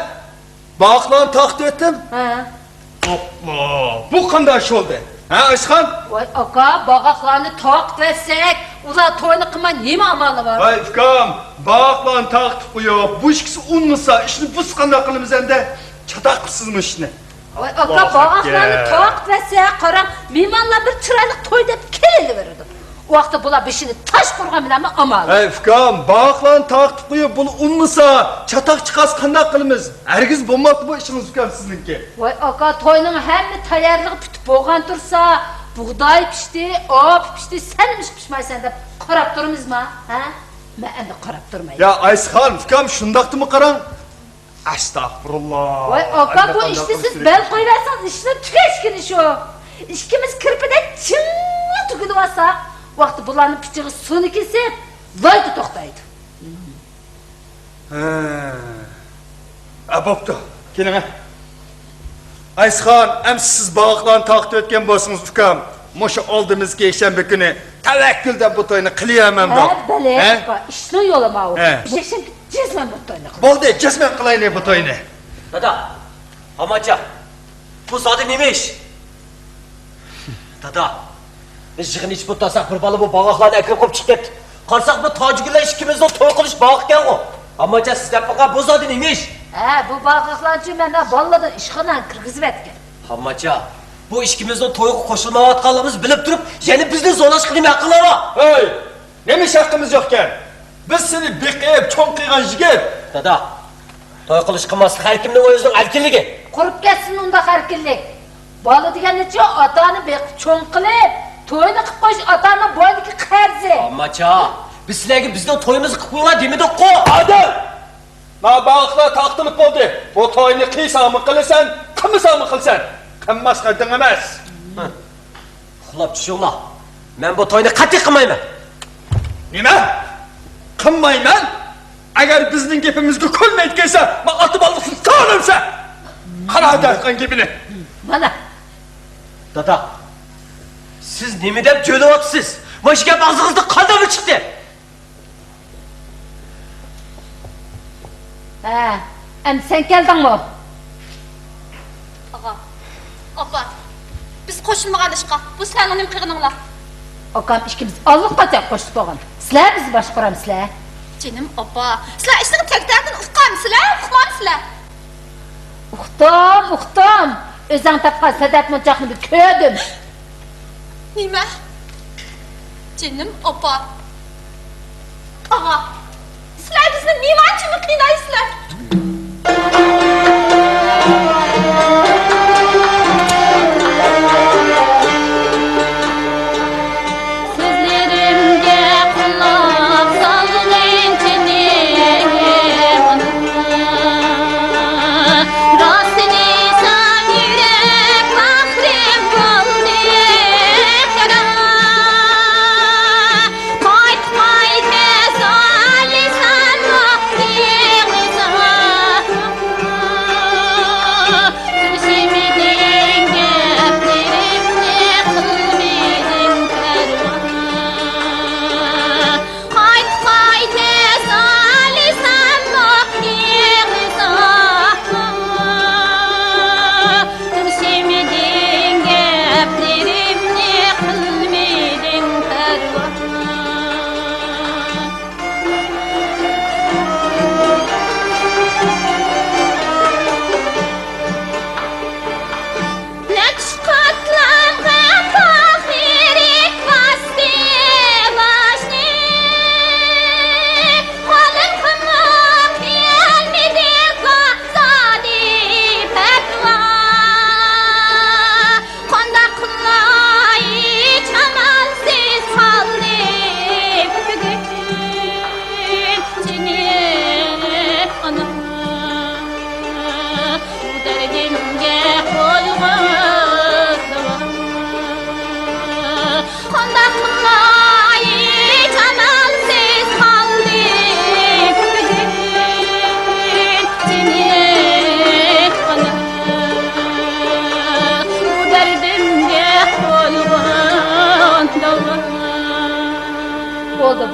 باغاقلارنى تارقىتىۋەتتىم؟ ھە. ئاپلا، بۇ قانداق ئىش بولدى؟ ھە، ئايسىخان؟ ۋاي ئاكا، باغاقلارنى تارقىتىۋەتسەك، ئۇلار توينى قىلماي نېمە ئامالى بار؟ ۋاي ئۇكام، باغاقلارنى تارقىتىپ قويۇپ، بۇ ئىككىسى ئۇنىمىسا، ئىشنى بۇزسا قانداق قىلىمىز ئەمدى؟ چاتاق قىپسىزمۇ ئىشنى؟ ۋاي ئاكا، باغاقلارنى تارقىتىۋەتسە، قاراڭ، مېھمانلار بىر چىرايلىق توي دەپ كېلىۋېرىدۇ. ئۇ ۋاقىتتا بۇلار بېشىنى تاش قورغان بىلەنمۇ ئامال. ھەي ئۇكام، باغاقلارنى تارقىتىپ قويۇپ، بۇلار ئۇنىمىسا، چاتاق چىقارسا قانداق قىلىمىز؟ ھەرگىز بولماپتۇ بۇ ئىشىڭىز ئۇكام سىزنىڭكى. ۋاي ئاكا، توينىڭ ھەممە تەييارلىقى پۈتۈپ بولغان تۇرسا، بۇغداي پىشتى، ئاپا پىشتى، سەن نېمىشقا پىشمايسەن دەپ قاراپ تۇرىمىزما؟ ھە؟ مەن ئەمدى قاراپ تۇرماي. يا ئايسىخان ئۇكام، شۇنداقتىمۇ قاراڭ. ئەستەغپۇرۇللا. ۋاي ئاكا، بۇ ئىشنى سىز بەل قويۇۋەرسىڭىز، ئىشنىڭ تۈگەشكىنى شۇ. ئىككىمىز كىرپىدەك چىڭ تۈگۈلۈۋالساق، ۋاقتى بۇلارنىڭ پىچىقى سۇنى كېسىپ، لايدا توختايدۇ. ھە. ئە، بوپتۇ. كېلىڭە. ئايسىخان، ئەمسە سىز باغاقلارنى تارقىتىۋەتكەن بولسىڭىز، ئۇكام، مۇشۇ ئالدىمىزدىكى يەكشەنبە كۈنى تەۋەككۈل دەپ بۇ توينى قىلىۋەرمەمدۇق. ھە، بەلى، ھە؟ ئۇكا، ئىشنىڭ يولى ماۋۇ. ھە. يەكشەنبە جەزمەن بۇ توينى قىلىمىز. بولدى، جەزمەن قىلايلى بۇ توينى. دادا، ئامانجان، بۇ زادى نېمە ئىش؟ دادا، بىز يىغىن ئېچىپ ئولتۇرساق، بىر بالا بۇ باغاقلارنى ئەكىرىپ قويۇپ چىقىپ كەتتى. قارىساق، بۇ تاجىگۈللەر ئىككىمىزنىڭ توي قىلىش باغىقەنغۇ. ئامانجان، سىز دەپ باققان بۇ زادى نېمە ئىش؟ ھە، بۇ باغاقلارنىچۇ مەن بالىلىرىنى ئىشخانىغا كىرگۈزۈۋەتكەن. ئامانجان، بۇ ئىككىمىزنىڭ تويغا قوشۇلمايۋاتقانلىقىمىزنى بىلىپ تۇرۇپ، يەنە بىزنى زورلاشقا نېمە ھەققىڭلار بار؟ ھەي! نېمە ئىش ھەققىمىز يوقكەن؟ بىز سېنى بېقىپ، چوڭ قىلغان يىگىت. دادا، توي قىلىش قىلماسلىق ھەر كىمنىڭ ئۆزىنىڭ ئەركىنلىكى. قۇرۇپ كەتسۇن ئۇنداق ئەركىنلىك. بالا دېگەننىچۇ ئاتا-ئانا بېقىپ چوڭ قىلىپ، توينى قىلىپ قويۇش ئاتا-ئانا بوينىدىكى قەرزى. ئامانجان، بىز سىلەرگە بىزنىڭ تويىمىزنى قىلىپ قويۇڭلار دېمىدۇققۇ؟ ئادىل! ما باغاقلار تارقىتىلىپ بولدى. بۇ توينى قىلساڭمۇ قىلىسەن، قىلمىساڭمۇ قىلىسەن. قىلماسقا ھەددىڭ ئەمەس. ھە. ئۇخلاپ چۈشۈڭلار. مەن بۇ توينى قەتئىي قىلمايمەن. نېمە؟ قىلمايمەن؟ ئەگەر بىزنىڭ گېپىمىزگە كۆنمەيدىكەنسە، ما ئاتا بالىسىنى تاۋلامسە. قارا دەرقان گېپىنى. مانا. دادا، سىز نېمە دەپ جۆلەۋاتىسىز؟ مانا شۇ گەپ ئاغزىڭىزدىن قانداقمۇ چىقتى؟ ھە، ئەمدى سەن كەلدىڭمۇ؟ ئاغا، ئاپا، بىز قوشۇلمىغان ئىشقا، بۇ سىلەرنىڭ نېمە قىلغىنىڭلار؟ ئاكام ئىككىمىز ئاللىقاچان قوشۇلۇپ بولغان. سىلەر بىزنى باشقۇرامسىلەر؟ جېنىم ئاپا، سىلەر ئىشنىڭ تەك تەرىپىنى ئۇققانمىسىلەر، ئۇقمامسىلەر؟ ئۇقتۇم، ئۇقتۇم. ئۆزۈڭ تاپقان سەدەپ مونچاقنى بىر كۆردۈم. نېمە؟ جېنىم ئاپا. ئاغا، سىلەر بىزنى نېمانچىمۇ قىينايسىلەر؟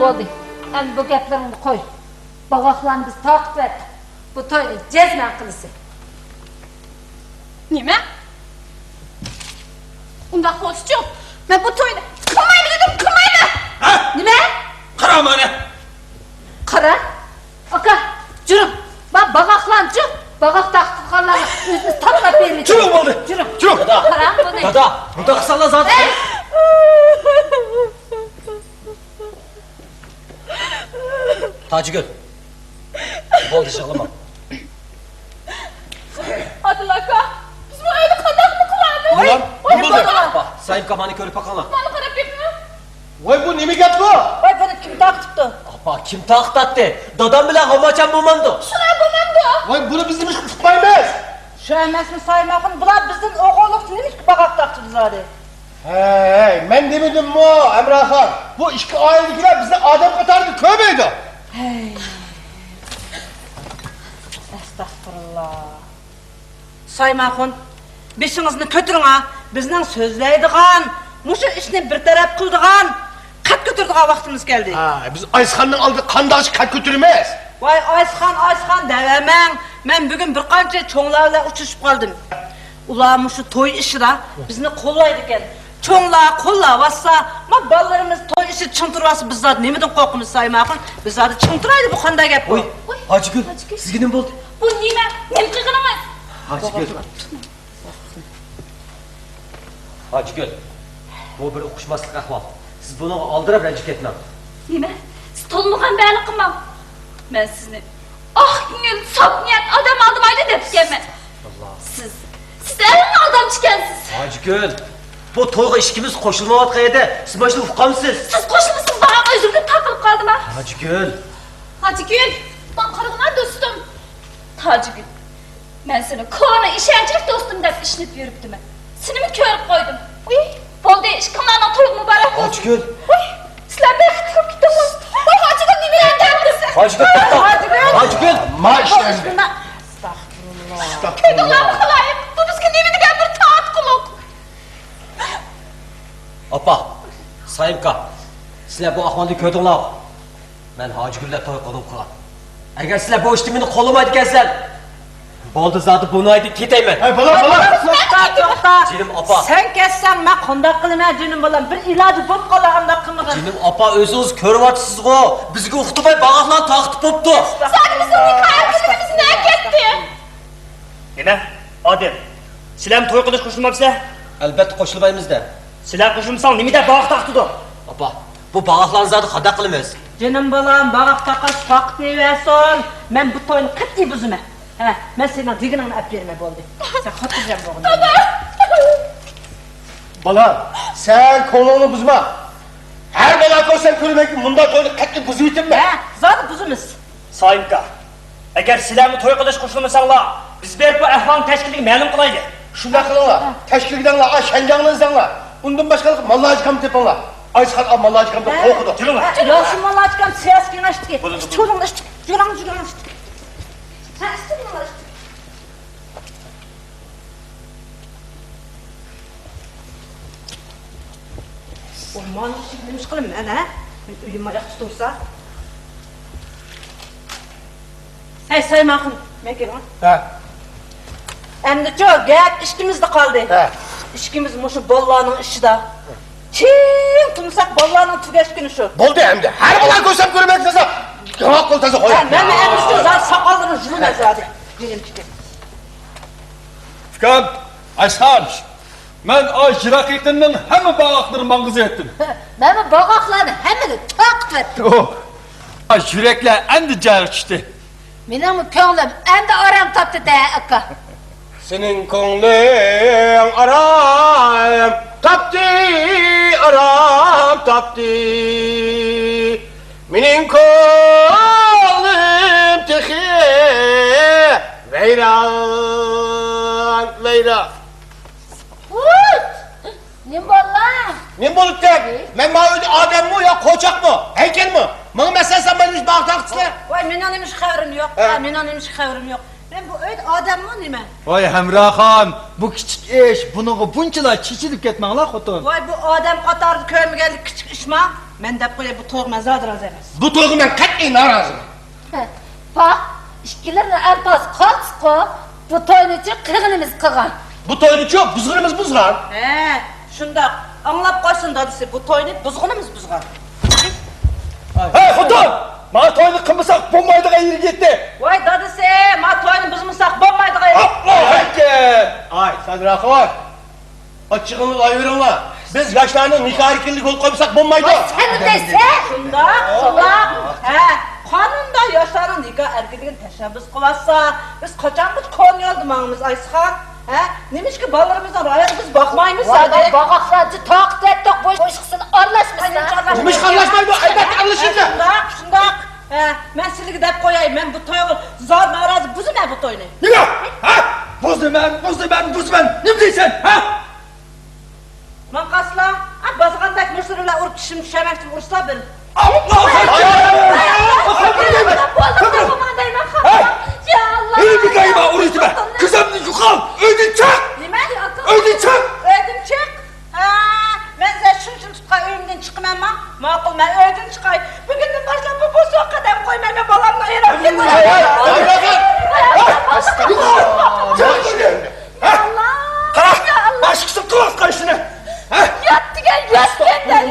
بولدى، ئەمدى بۇ گەپلىرىڭنى قوي. باغاقلارنى بىز تارقىتىۋەتتۇق. بۇ توينى جەزمەن قىلىسەن. نېمە؟ ئۇنداق بولسىچۇ؟ مەن بۇ توينى قىلمايمەن دېدىم، قىلمايمەن! ھە؟ نېمە؟ قارا مانا! قارا! ئاكا، جۈرۈڭ! ما باغاقلارنىچۇ؟ باغاق تارقىتىدىغانلارنى ئۆزىمىز تارقاپ بېرىلى. جۈرۈڭ بولدى! جۈرۈڭ! جۈرۈڭ! دادا! قاراڭ بۇنى! دادا! مۇنداق قىلساڭلار زادى! تاجىگۈل، بولدى، يىغلىما. ئادىل ئاكا، بىز بۇ ئۆيدە قانداقمۇ قىلارمىز؟ نېمە؟ ۋاي، نېمە بولدى؟ بولدى؟ ئاپا، سايىم كامانى كۆرۈپ باقىڭلار. مانا قاراپ بېقىڭ. ۋاي، بۇ نېمە گەپ بۇ؟ ۋاي، بۇنى كىم تارقىتىپتۇ؟ ئاپا، كىم تارقىتاتتى؟ دادام بىلەن غاماچام بولمامدۇ؟ شۇلار بولمامدۇ؟ ۋاي، بۇنى بىز نېمىشقا ئۇقمايمىز؟ شۇ ئەمەسمۇ سايىم ئاخۇن، بۇلار بىزدىن ئوغۇللۇقتا نېمىشقا باغاق تارتىدۇ زادى؟ ھەي، مەن دېمىدىممۇ، ھەمراخان؟ بۇ ئىككى ئائىلىدىكىلەر بىزنى ئادەم قاتارىدا كۆرمەيدۇ. ھەي. ئەستەغپۇرۇللا. سايىم ئاخۇن، بېشىڭىزنى كۆتۈرۈڭ ھە. بىزنىڭ سۆزلەيدىغان، مۇشۇ ئىشنى بىر تەرەپ قىلىدىغان، قەد كۆتۈرىدىغان ۋاقتىمىز كەلدى. ھە، بىز ئايسىخاننىڭ ئالدىدا قانداقچە قەد كۆتۈرىمىز؟ ۋاي، ئايسىخان، ئايسىخان دەۋەرمەڭ. مەن بۈگۈن بىر قانچە چوڭلار بىلەن ئۇچرىشىپ قالدىم. ئۇلار مۇشۇ توي ئىشىدا بىزنى قوللايدىكەن. چوڭلار قوللاۋاتسا، ما بالىلىرىمىز توي ئىشىدا چىڭ تۇرۇۋاتسا، بىز زادى نېمىدىن قورقىمىز، سايىم ئاخۇن؟ بىز زادى چىڭ تۇرايلى، بۇ قانداق گەپ بۇ؟ ۋاي، ھاجىگۈل، سىزگە نېمە بولدى؟ بۇ نېمە؟ نېمە قىلغىنىڭىز؟ ھاجىگۈل. ھاجىگۈل، بۇ بىر ئۇقۇشماسلىق ئەھۋال. سىز بۇنىڭغا ئالدىراپ رەنجىپ كەتمەڭ. نېمە؟ سىز تولمىغان بەلە قىلماڭ. مەن سىزنى ئاق كۆڭۈل، ساپ نىيەت ئادەم ئالدىمايدۇ دەپتىكەنمەن. ئاللا. سىز، سىز ئەڭ ئالدامچى ئىكەنسىز. ھاجىگۈل، بۇ تويغا ئىككىمىز قوشۇلمايۋاتقان يەردە سىز مانا شۇنى ئۇقامسىز؟ سىز قوشۇلمىسىڭىز ماڭا ئۆزۈمدىن تاپىلىپ قالدىما؟ ھاجىگۈل. ھاجىگۈل، ماڭا قارىغىنا دوستۇم. تاجىگۈل، مەن سېنى كونا ئىشەنچلىك دوستۇم دەپ ئىشىنىپ يۈرۈپتىمەن. سېنىمۇ كۆرۈپ قويدۇم. ئۇي، بولدى، ئىككىڭلارنىڭ تويى مۇبارەك بولسۇن. ھاجىگۈل. ئۇي، سىلەر بەختلىك بولۇپ كېتىڭلار. ۋاي، ھاجىگۈل، نېمە دەپ كەلدىڭ؟ ھاجىگۈل، توختا. ھاجىگۈل. ھاجىگۈل. ما ئىشلەرنى. ئەستەغپۇرۇللا. ئەستەغپۇرۇللا. كۆردۈڭلارمۇ خالايىق؟ بۇ بىزگە نېمە دېگەن بىر تارتقۇلۇق. ئاپا، سايىمكا، سىلەر بۇ ئەھۋالنى كۆردۈڭلارغۇ؟ مەن ھاجىگۈل بىلەن توي قىلغۇم قىلغان. ئەگەر سىلەر بۇ ئىشتا مېنى قوللىمايدىكەنسىلەر، بولدى زادى بۇ ئايدا كېتەيمەن. ھەي، بالا، بالا! توختا، توختا! جېنىم ئاپا. سەن كەتسەڭ مەن قانداق قىلىمەن، جېنىم بالام؟ بىر ئىلاجى بولۇپ قالار ئانداق قىلمىغىن. جېنىم ئاپا، ئۆزىڭىز كۆرۈۋاتىسىزغۇ، بىزگە ئۇقتۇرماي باغاقلارنى تارقىتىپ بوپتۇ. زادى بىزنىڭ نىكاھ ئەركىنلىكىمىز نەگە كەتتى؟ نېمە؟ ئادىل، سىلەرمۇ توي قىلىش قوشۇلمامسىلەر؟ ئەلبەتتە قوشۇلمايمىز-دە. سىلەر قوشۇلمىساڭ نېمە دەپ باغاق تارقىتىدۇ؟ ئاپا، بۇ باغاقلارنى زادى قانداق قىلىمىز؟ جېنىم بالام، باغاق تارقاش ۋاقتى بەرسۇن. مەن بۇ توينى قەتئىي بۇزىمەن. ھە، مەن سېنىڭ دېگىنىڭنى ئەپ بېرىمەن، بولدى. سەن خوتۇنجان بولغىن. دادا! بالام، سەن كۆڭلۈڭنى بۇزما. ھەر بالا كۆرسەم كۆرمەيكى، مۇنداق توينى قەتئىي بۇزۇۋېتىمەن. ھە، زادى بۇزىمىز. سايىمكا، ئەگەر سىلەرمۇ توي قىلىش قوشۇلمىساڭلار، بىز بېرىپ بۇ ئەھۋالنى تەشكىلگە مەلۇم قىلايلى. شۇنداق قىلىڭلار، تەشكىلگە دەڭلار، ئا شەنجاڭنى ئىزدەڭلار. ئۇندىن باشقا ماللاجىكامنى تېپىڭلار. ئايسىخان ئا ماللاجىكامدىن قورقىدۇ. جۈرۈڭلار. يا شۇ ماللاجىكام سىياسىي كېڭەشتىكى. بولىدۇ، بولىدۇ. جۈرۈڭ، جۈرۈڭ. ھە، ئىشتە بولۇڭلار. ئۇ مالنى نېمە ئىش قىلىمەن، ھە؟ مەن ئۆيۈم ئاياقتا تۇرسا. ھەي، سايىم ئاخۇن، مەن كېلىڭ. ھە. ئەمدىچۇ، گەپ ئىككىمىزدە قالدى. ھە. ئىككىمىز مۇشۇ بالىلارنىڭ ئىشىدا. چىڭ تۇرمىساق، بالىلارنىڭ تۈگەش كۈنى شۇ. بولدى ئەمدى. ھەر بالا كۆرسەم كۆرمەك تازا. ياق قول تازا قوي. ھە، مەن ئەمدىچۇ، زادى ساقاللىرىنى يۇلىمەن زادى. ئۇكام، ئايسىخان. مەن ئاي يىراق يېقىننىڭ ھەممە باغاقلىرىنى ماڭغۇزۇۋەتتىم. مەنمۇ باغاقلارنى ھەممىنى تارقىتىۋەتتىم. ئوھ، ئاي يۈرەكلەر ئەمدى جايىغا چۈشتى. مېنىڭمۇ كۆڭلۈم ئەمدى ئارام تاپتى-دە، ئاكا. سېنىڭ كۆڭلۈڭ ئارام تاپتى، ئارام تاپتى. مېنىڭ كۆڭلۈم تېخى ۋەيران، ۋەيران. ۋوي! نېمە بولدى؟ نېمە بولۇپتۇ؟ مەن ما ئۆيدە ئادەممۇ يا قوچاقمۇ؟ ھەيكەلمۇ؟ ماڭا مەسىلە سالماي نېمىش باغاق تارقىتىسىلەر؟ ۋاي، مېنىڭ نېمىش خەۋىرىم يوق. ھە؟ ھە، مېنىڭ نېمىش خەۋىرىم يوق. مەن بۇ ئۆيدە ئادەممۇ نېمە؟ ۋاي، ھەمراخان، بۇ كىچىك ئىش، بۇنىڭغا بۇنچىلا چېچىلىپ كەتمەڭلار، خوتۇن. ۋاي، بۇ ئادەم قاتارىدا كۆرمىگەنلىك كىچىك ئىشما؟ مەن دەپ قوياي، بۇ تويغا مەن زادى رازى ئەمەس. بۇ تويغا مەن قەتئىي نارازىمەن. ھە، پاھ، ئىككىلىرىنى ئەلپاز قالتىس قويۇپ، بۇ توينىچۇ قىلغىنىمىز قىلغان. بۇ توينىچۇ بۇزغىنىمىز بۇزغان. ھە، شۇنداق. ئاڭلاپ قالسۇن دادىسى، بۇ توينى بۇزغىنىمىز بۇزغان. ھەي، خوتۇن! مانا توينى قىلمىساق بولمايدىغان يېرىگە يەتتى. ۋاي دادىسى، مانا توينى بۇزمىساق بولمايدىغان يېرىگە. ئاللاھۇ ئەكبەر! ئاي، سادىر ئاخۇن! ئاچچىقىڭنى ئالاۋېرىڭلار. بىز ياشلارنىڭ نىكاھى كۈنىگە يول قويمىساق بولمايدۇ. ۋاي، سەن دەيسەن! شۇنداق، شۇنداق. ھە، قانۇندا ياشلارنىڭ نىكاھ ئەركىنلىكىنى تەشەببۇس قىلىۋاتسا، بىز قاچانغىچە كونا يولدا ماڭىمىز، ئايسىخان؟ ھە؟ نېمىشقا بالىلىرىمىزنىڭ رايىغا بىز باقمايمىز، ۋاي، سادىق؟ باغاقلارچە تاقىت ئەتتۇق، بۇ ئىشقا سەن ئارىلاشمىسا. نېمىشقا ئارىلاشمايدۇ؟ ئەلۋەتتە ئارىلىشىمەن. شۇنداق، شۇنداق. ھە، مەن سىلىگە دەپ قوياي، مەن بۇ تويغا زادى نارازى، بۇزىمەن بۇ توينى. نېمە؟ ھە؟ بۇزىمەن، بۇزىمەن، بۇزىمەن. نېمە دەيسەن؟ ھە؟ ماڭا قارىسىلا، ئا، بازغاندەك مۇشۇلار بىلەن ئۇرۇپ چىشىم چۈشەرمەكچى، ئۇرسىلا بىر. ئاللاھ ئەكبەر! بولدى، بولدى، بولدى، بولدى. يا ئاللاھ! ئۆيدە دەيمەن، ئۇرۇشتىمە. قىزىمنى يوقال، ئۆيدىن چىق! نېمە؟ ئۆيدىن چىق! ئۆيدىن چىق؟ ھە، مەن سەن شۇنچىلىك تۇتقان ئۆيۈمدىن چىقىمەنما؟ ماقۇل، مەن ئۆيدىن چىقاي. بۈگۈندىن باشلاپ بۇ بوسۇغا قەدەم قويمايمەن، بالامنى ئايرىپ كېتىمەن. ھەي، ھەي، ھەي، ھەي، ھەي! يوقال! چىق ئۆيدىن! ھە؟ يا ئاللاھ! قارا، يا ئاللاھ! باشقىسى قىلىۋاتقان ئىشىنى. ھە؟ يات دېگەن ياتقىنى، يات دېگەن.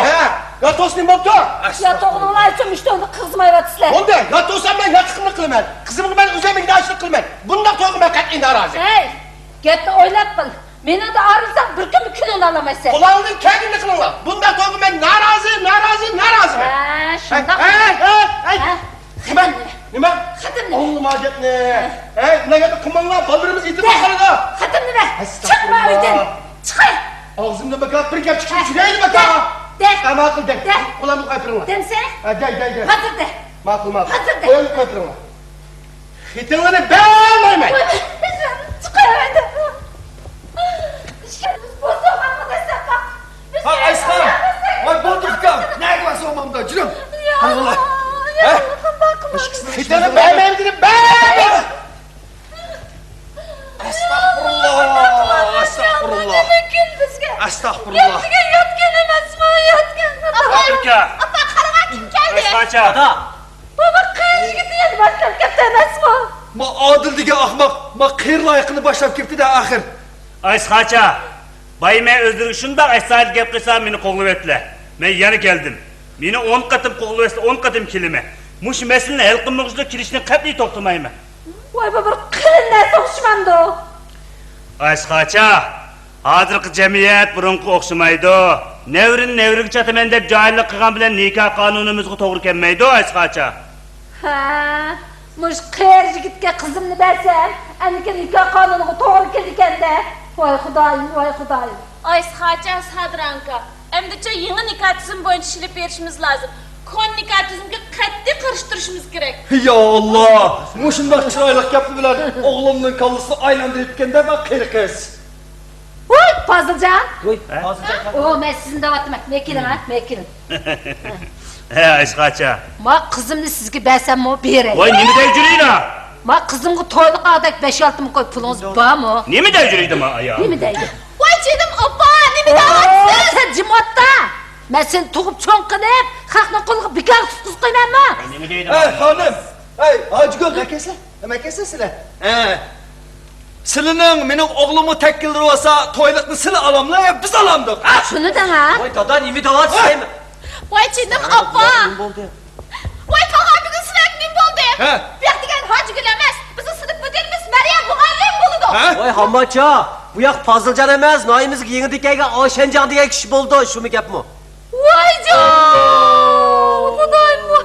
ھە؟ ياتوس نېمە بوپتۇ؟ ياتوغنىڭلار ئۈچۈن مۇشۇ توينى قىلغۇزمايۋاتىسىلەر. بولدى، ياتوسام مەن ياتىقىمنى قىلىمەن. قىزىمغا مەن ئۆزۈم ئىگىدارچىلىق قىلىمەن. بۇنداق تويغا مەن قەتئىي نارازى. ھەي، گەپنى ئويلاپ قىل. مېنىڭدىن ئايرىلساڭ بىر كۈنمۇ كۈنۈڭنى ئالالمايسەن. قولۇڭدىن كەلگىنىنى قىلىڭلار. بۇنداق تويغا مەن نارازى، نارازى، نارازىمەن. ھە، شۇنداق. ھەي، ھەي، ھەي، ھەي. ھە؟ نېمە؟ نېمە؟ خېتىمنى. ئاڭلىما گەپنى. ھە. ھەي، بۇنداق گەپنى قىلماڭلار، بالىلىرىمىز يېتىم قالىدۇ. خېتىمنى بەر. چىقما ئۆيدىن. چىقاي. ئاغزىمدىن بىر گەپ، بىر گەپ چىقىپ يۈرەيلى بىكا. دە. ئە، ماقۇل، دە. دە. قولۇمنى قويۇپ بېرىڭلار. دەمسەن؟ ھە، دەي، دەي، دەي. ھازىر دە. ماقۇل، ماقۇل. ھازىر دە. قولۇمنى قويۇپ بېرىڭلار. خېتىڭلارنى بەرمەيمەن. چىقاي ئۆيدىن. بىز بوسۇغا قاچساق. ھە، ئايسىخان! ۋاي، بولدى ئۇكام! نەگە بارساڭ ماڭدا، جېنىم! يا ئاللاھ! يا ئاللاھ! خېتىڭنى بەرمەيمەن دېدىم، بەرمەيمەن! ئەستەغپۇرۇللاھ! ئەستەغپۇرۇللاھ! ئەستەغپۇرۇللاھ! ياتقان ئەمەسمۇ، ياتقان! ئاپا! ئاپا، قاراڭا، كىم كەلدى؟ ئايسىخانچە! دادا! بابا، قېرى يىگىتنى يەنە باشلاپ كەپتۇ ئەمەسمۇ؟ ما ئادىل دېگەن ئاخماق، ما قېرى لايىقىنى باشلاپ كەپتۇ-دە ئاخىر. ئايسىخانچە! بايا مەن ئۆزلىرىگە شۇنداق ئەستايىدىل گەپ قىلسام، مېنى قوغلىۋەتتىلە. مەن يەنە كەلدىم. مېنى ئون قېتىم قوغلىۋەتسە، ئون قېتىم كېلىمەن. مۇشۇ مەسىلىنى ھەل قىلمىغۇچىلا كېلىشتىن قەتئىي توختىمايمەن. ۋاي، بۇ بىر قېرىنداشقا ئوخشىمامدۇ؟ ئايسىخانچە، ھازىرقى جەمئىيەت بۇرۇنقىغا ئوخشىمايدۇ. نەۋرىنى نەۋرىگە چاتىمەن دەپ جاھىللىق قىلغان بىلەن نىكاھ قانۇنىمىزغا توغرا كەلمەيدۇ، ئايسىخانچە. ھە، مۇشۇ قېرى يىگىتكە قىزىمنى بەرسەم، ئەنىكىن نىكاھ قانۇنىغا توغرا كېلىدىكەن-دە. ۋاي خۇدايىم، ۋاي خۇدايىم. ئايسىخانچە، سادىر ئاكا، ئەمدىچە يېڭى نىكاھ تۈزۈمى بويىچە ئىشلىۋېرىشىمىز لازىم. كونا نىكاھ تۈزۈمىگە قەتئىي قارشى تۇرۇشىمىز كېرەك. يا ئاللا، مۇشۇنداق چىرايلىق گەپلىرى بىلەن ئوغلۇمنىڭ كاللىسىنى ئايلاندۇرۇپتىكەن-دە، ما قېرى قىز. ۋوي، پازىلجان! ۋوي، پازىلجان! ئو، مەن سىزنى دەۋاتىمەن. مەن كېلىڭ، ھە، مەن كېلىڭ. ھە، ئايسىخانچە. ما قىزىمنى سىزگە بەرسەممۇ بېرەي. ۋاي، نېمە دەپ يۈرۈيلا؟ ما قىزىمغا تويلۇق ئادەك بەش-ئالتە مىڭ كوي پۇلىڭىز بارمۇ؟ نېمە دەپ يۈرۈيدۇ ما ئايال؟ نېمە دەيدۇ؟ ۋاي جېنىم ئاپا، نېمە دەۋاتىسىز؟ سەن جىم ئوتتا! مەن سېنى تۇغۇپ چوڭ قىلىپ، خەقنىڭ قولىغا بىكارغا تۇتقۇزۇپ قويماممۇ؟ نېمە دەيدۇ؟ ئەي خانىم، ئەي ھاجىگۈل، نەكەسلە، نەكەسلە سىلە. ھە. سىلىنىڭ مېنىڭ ئوغلۇممۇ تەككىلدۈرۈۋالسا، تويلۇقنى سىلى ئالاملا يا بىز ئالامدۇق، ھە؟ شۇنى دەڭ، ھە؟ ۋاي دادا، نېمە دەۋاتىسىز؟ ۋاي جېنىم ئاپا! نېمە بولدى؟ ۋاي تاغا، بۈگۈن سىلەرگە نېمە بولدى؟ ھە؟ بۇ ياق دېگەن ھاجىگۈل ئەمەس، بىزنىڭ سىنىپ مۇدىرىمىز مەريەم مۇئەللىم بولىدۇ. ھە؟ ۋاي ھامماتچا، بۇ ياق پازىلجان ئەمەس، ناھىيىمىزگە يېڭىدىن كەلگەن ئاۋشەنجان دېگەن كىشى بولىدۇ، شۇمۇ گەپمۇ؟ ۋايجان! خۇدايىم، ۋاي!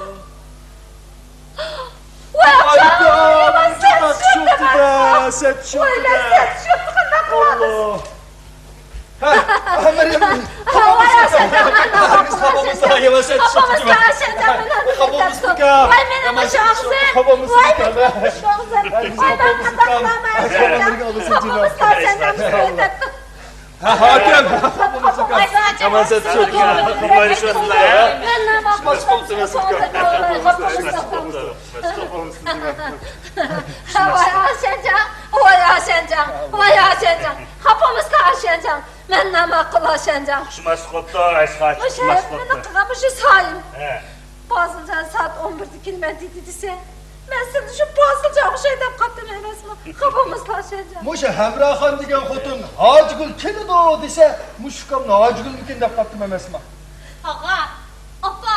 ۋاي ئاكا، يامان سەت چۈشۈپتۇ-دە، سەت چۈشۈپتۇ-دە. ۋاي، مەن سەت چۈشۈپتۇ، قانداق قىلىمىز؟ ئاللا. ھە، ھە، مەريەم، خاپا بولمىسىڭ. يامان سەت چۈشۈپتۇ. خاپا بولمىسىڭ، ئاۋشەنجان، مەن ئۇنى قىلىپ كەتتىم. ۋاي، مېنىڭ مۇشۇ ئاغزىم. ۋاي، مېنىڭ مۇشۇ ئاغزىم. ۋاي، مەن قانداق قىلىمەن، ئاۋشەنجان. خاپا بولمىسىڭ، ئاۋشەنجان، مەن ئۇنى قىلىپ كەتتىم. ھە، ھاكىم. يامان سەت چۈشۈپتۇ. ۋاي ئاشەنجان، ۋاي ئاشەنجان، ۋاي ئاشەنجان. خاپا بولمىسىلا، شەنجاڭ، مەن ناماقۇل شەنجاڭ. ئۇقماسلىق بوپتۇ، ئەسقەر، مۇشۇ ئۇقماسلىق مېنىڭ بوپتۇ. قىلغان مۇشۇ سايىم. ھە. پازىلجان سائەت ئون بىردە كېلىمەن دېدى دېسە، مەن سىلىنى شۇ پازىلجانغا ئوخشايدۇ دەپ قاپتىمەن ئەمەسمۇ؟ خاپا بولمىسىلا شەنجاڭ. مۇشۇ ھەمراخان دېگەن خوتۇن ھاجىگۈل كېلىدۇ دېسە، مۇشۇ ئۇكامنى ھاجىگۈلمىكىن دەپ قاپتىمەن ئەمەسمۇ؟ ئاغا، ئاپا،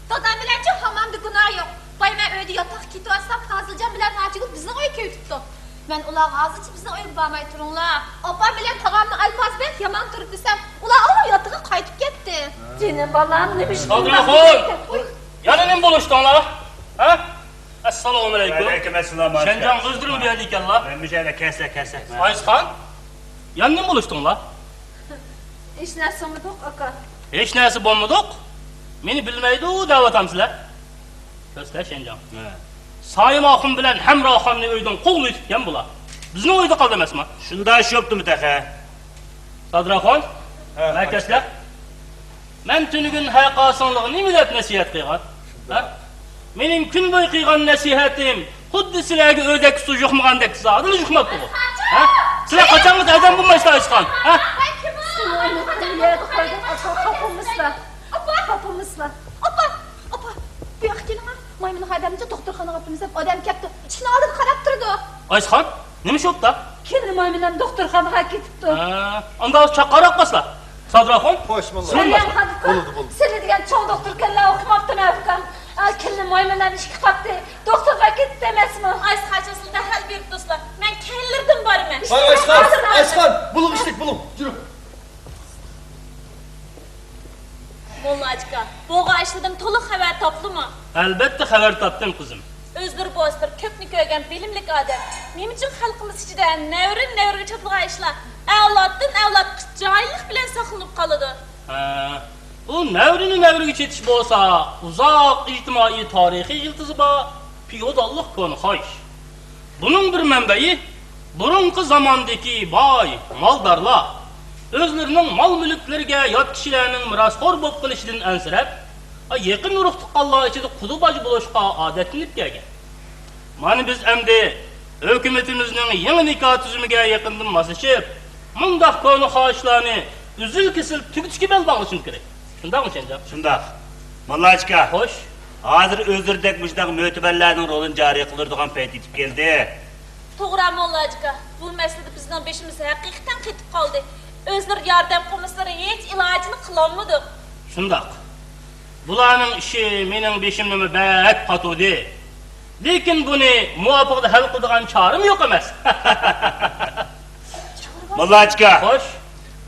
دادام بىلەنچۇ ھاممامدا گۇناھ يوق. بايا مەن ئۆيدە ياتاققا كېتىۋاتسام، پازىلجان بىلەن ھاجىگۈل بىزنىڭ ئۆيگە كېلىۋېتىپتۇ. مەن ئۇلارغا ھازىرچە بىزنىڭ ئۆيگە بارماي تۇرۇڭلار، ئاپام بىلەن تاغامنى ئايپاز بەك يامان تۇرۇپ دېسەم، ئۇلار ئاۋۇ ياتىقىغا قايتىپ كەتتى. جېنىم بالام، نېمە ئىش بولدى؟ سادىراخۇن! يەنە نېمە بولۇشتۇڭلار؟ ھە؟ ئەسسالامۇئەلەيكۇم. ۋەئەلەيكۇم ئەسسالام، ئاكا. شەنجاڭ ئۆزلىرىمۇ بۇ يەردە ئىكەنلا. مەن بۇ يەردە كەلسە، كەلسە. ئايسىخان، يەنە نېمە بولۇشتۇڭلار؟ ھېچ نەرسە بولمىدۇق، ئاكا. ھېچ نەرسە بولمىدۇق؟ مېنى بىلمەيدۇ دەۋاتامسىلەر؟ كۆرسىلە، شەنجاڭ. ھە. سايىم ئاخۇن بىلەن ھەمراخاننى ئۆيدىن قوغلىۋېتىپتىكەن بۇلار. بىزنىڭ ئۆيدە قالدى ئەمەسما؟ شۇنداق ئىش بوپتۇمۇ تېخى؟ سادىراخۇن، ھە، مەركەزلەر. مەن تۈنۈگۈن ھەقاسىڭلىغا نېمە دەپ نەسىھەت قىلغان؟ ھە؟ مېنىڭ كۈن بويى قىلغان نەسىھەتىم خۇددى سىلەرگە ئۆردەككە سۇ يۇقمىغاندەك زادىلا يۇقماپتىغۇ. ھە؟ سىلەر قاچانغىچە ئادەم بولمايسىلەر، ئايسىخان؟ ھە؟ سىلەر ئۇنى بىر يەردە قويدۇڭ، ئاكا، خاپىمىسىلەر. ئاپا! خاپىمىسىلەر. ئاپا! ئاپا! بۇ ياققا كېلىڭە. مايمۇن خادىمنى دوختۇرخانىغا ئاپىرىمىز دەپ ئادەم كەپتۇ. ئىشىكنىڭ ئالدىدا قاراپ تۇرىدۇ. ئايسىخان، نېمە ئىش بوپتۇ؟ كېلىنى مايمۇنام دوختۇرخانىغا كېتىپتۇ. ھە، ئاندا چاققانراق باسلا. سادىراخۇن. خوش، موللا. سەلەم، خادىكا. بولدى، بولدى. سىلى دېگەن چوڭ دوختۇركەنلا ئوقۇماپتىمەن ئۇكام. ئا، كېلىنى مايمۇنام ئىشكە قاپتى. دوختۇرغا كېتىپتۇ ئەمەسمۇ؟ ئايسىخان، سىلەر دەرھال بېرىپ تۇرسىلا. مەن كەينىلىرىدىن بارىمەن. ھاي، ئايسىخان، ئايسىخان، بۇلۇڭ ئىشلىك، بۇلۇڭ. يۈرۈڭ. موللا ئاچىكا، بولغان ئىشلاردىن تولۇق خەۋەر تاپتىمۇ؟ ئەلبەتتە خەۋەر تاپتىم، قىزىم. ئۆزلىرى بولسىلا كۆپنى كۆرگەن بىلىملىك ئادەم. نېمە ئۈچۈن خەلقىمىز ئىچىدە نەۋرىدىن نەۋرىگە چاتىلىدىغان ئىشلار ئەۋلادتىن ئەۋلادقا جاھىللىق بىلەن ساقلىنىپ قالىدۇ؟ ھە، بۇ نەۋرىدىن نەۋرىگە چېتىش بولسا ئۇزاق ئىجتىمائىي تارىخىي يىلتىزى بار، فېئوداللىق كونا خاھىش. بۇنىڭ بىر مەنبەيى بۇرۇنقى زاماندىكى باي مالدارلار ئۆزلىرىنىڭ مال-مۈلۈكلىرىگە يات كىشىلەرنىڭ مىراسخور بولۇپ قېلىشىدىن ئەنسىرەپ، يېقىن ئۇرۇق-تۇغقانلار ئىچىدە قۇدا-باجا بولۇشقا ئادەتلىنىپ كەلگەن. مانا بىز ئەمدى ھۆكۈمىتىمىزنىڭ يېڭى نىكاھ تۈزۈمىگە يېقىندىن ماسلىشىپ، مۇنداق كونا خاھىشلارنى ئۈزۈل-كېسىل تۈگىتىشكە بەل باغلىشىمىز كېرەك. شۇنداقمۇ، شەنجاڭ؟ شۇنداق. موللا ئاچىكا. خوش. ھازىر ئۆزلىرىدەك مۇشۇنداق مۆتىبەرلەرنىڭ رولىنى جارى قىلدۇرىدىغان پەيت يېتىپ كەلدى. توغرا، موللا ئاچىكا. بۇ مەسىلىدە بىزنىڭ بېشىمىز ھەقىقەتەن قېتىپ قالدى. ئۆزلىرى ياردەم قىلمىسىلىرى ھېچ ئىلاجىنى قىلالمىدۇق. شۇنداق. بۇلارنىڭ ئىشى مېنىڭ بېشىمنىمۇ بەك قاتۇردى. لېكىن بۇنى مۇۋاپىقىدا ھەل قىلىدىغان چارىمۇ يوق ئەمەس. موللا ئاچىكا. خوش.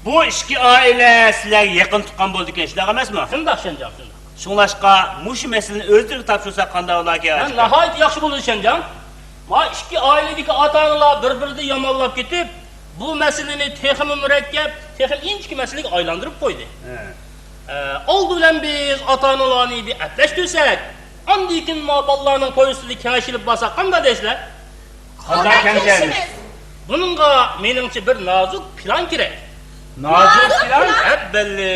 بۇ ئىككى ئائىلە سىلەرگە يېقىن تۇغقان بولىدىكەن، شۇنداق ئەمەسمۇ؟ شۇنداق، شەنجاڭ، شۇنداق. شۇڭلاشقا، مۇشۇ مەسىلىنى ئۆزلىرىگە تاپشۇرساق قانداق بولاركىن؟ ھە، ناھايىتى ياخشى بولىدۇ، شەنجاڭ. ما ئىككى ئائىلىدىكى ئاتا-ئانىلار بىر-بىرىدىن يامانلاپ كېتىپ، بۇ مەسىلىنى تېخىمۇ مۇرەككەپ، تېخىمۇ ئىنچىكە مەسىلىگە ئايلاندۇرۇپ قويدى. ھە. ئە، ئالدى بىلەن بىز ئاتا-ئانىلارنى بىر ئەپلەشتۈرسەك، ئاندىن كېيىن ما بالىلارنىڭ توي ئۈستىدە كېڭەش ئېلىپ بارساق قانداق دەيسىلەر؟ قانداق كەڭىشەرمىز؟ بۇنىڭغا مېنىڭچە بىر نازۇك پىلان كېرەك. نازۇك پىلان؟ ئەبەللى.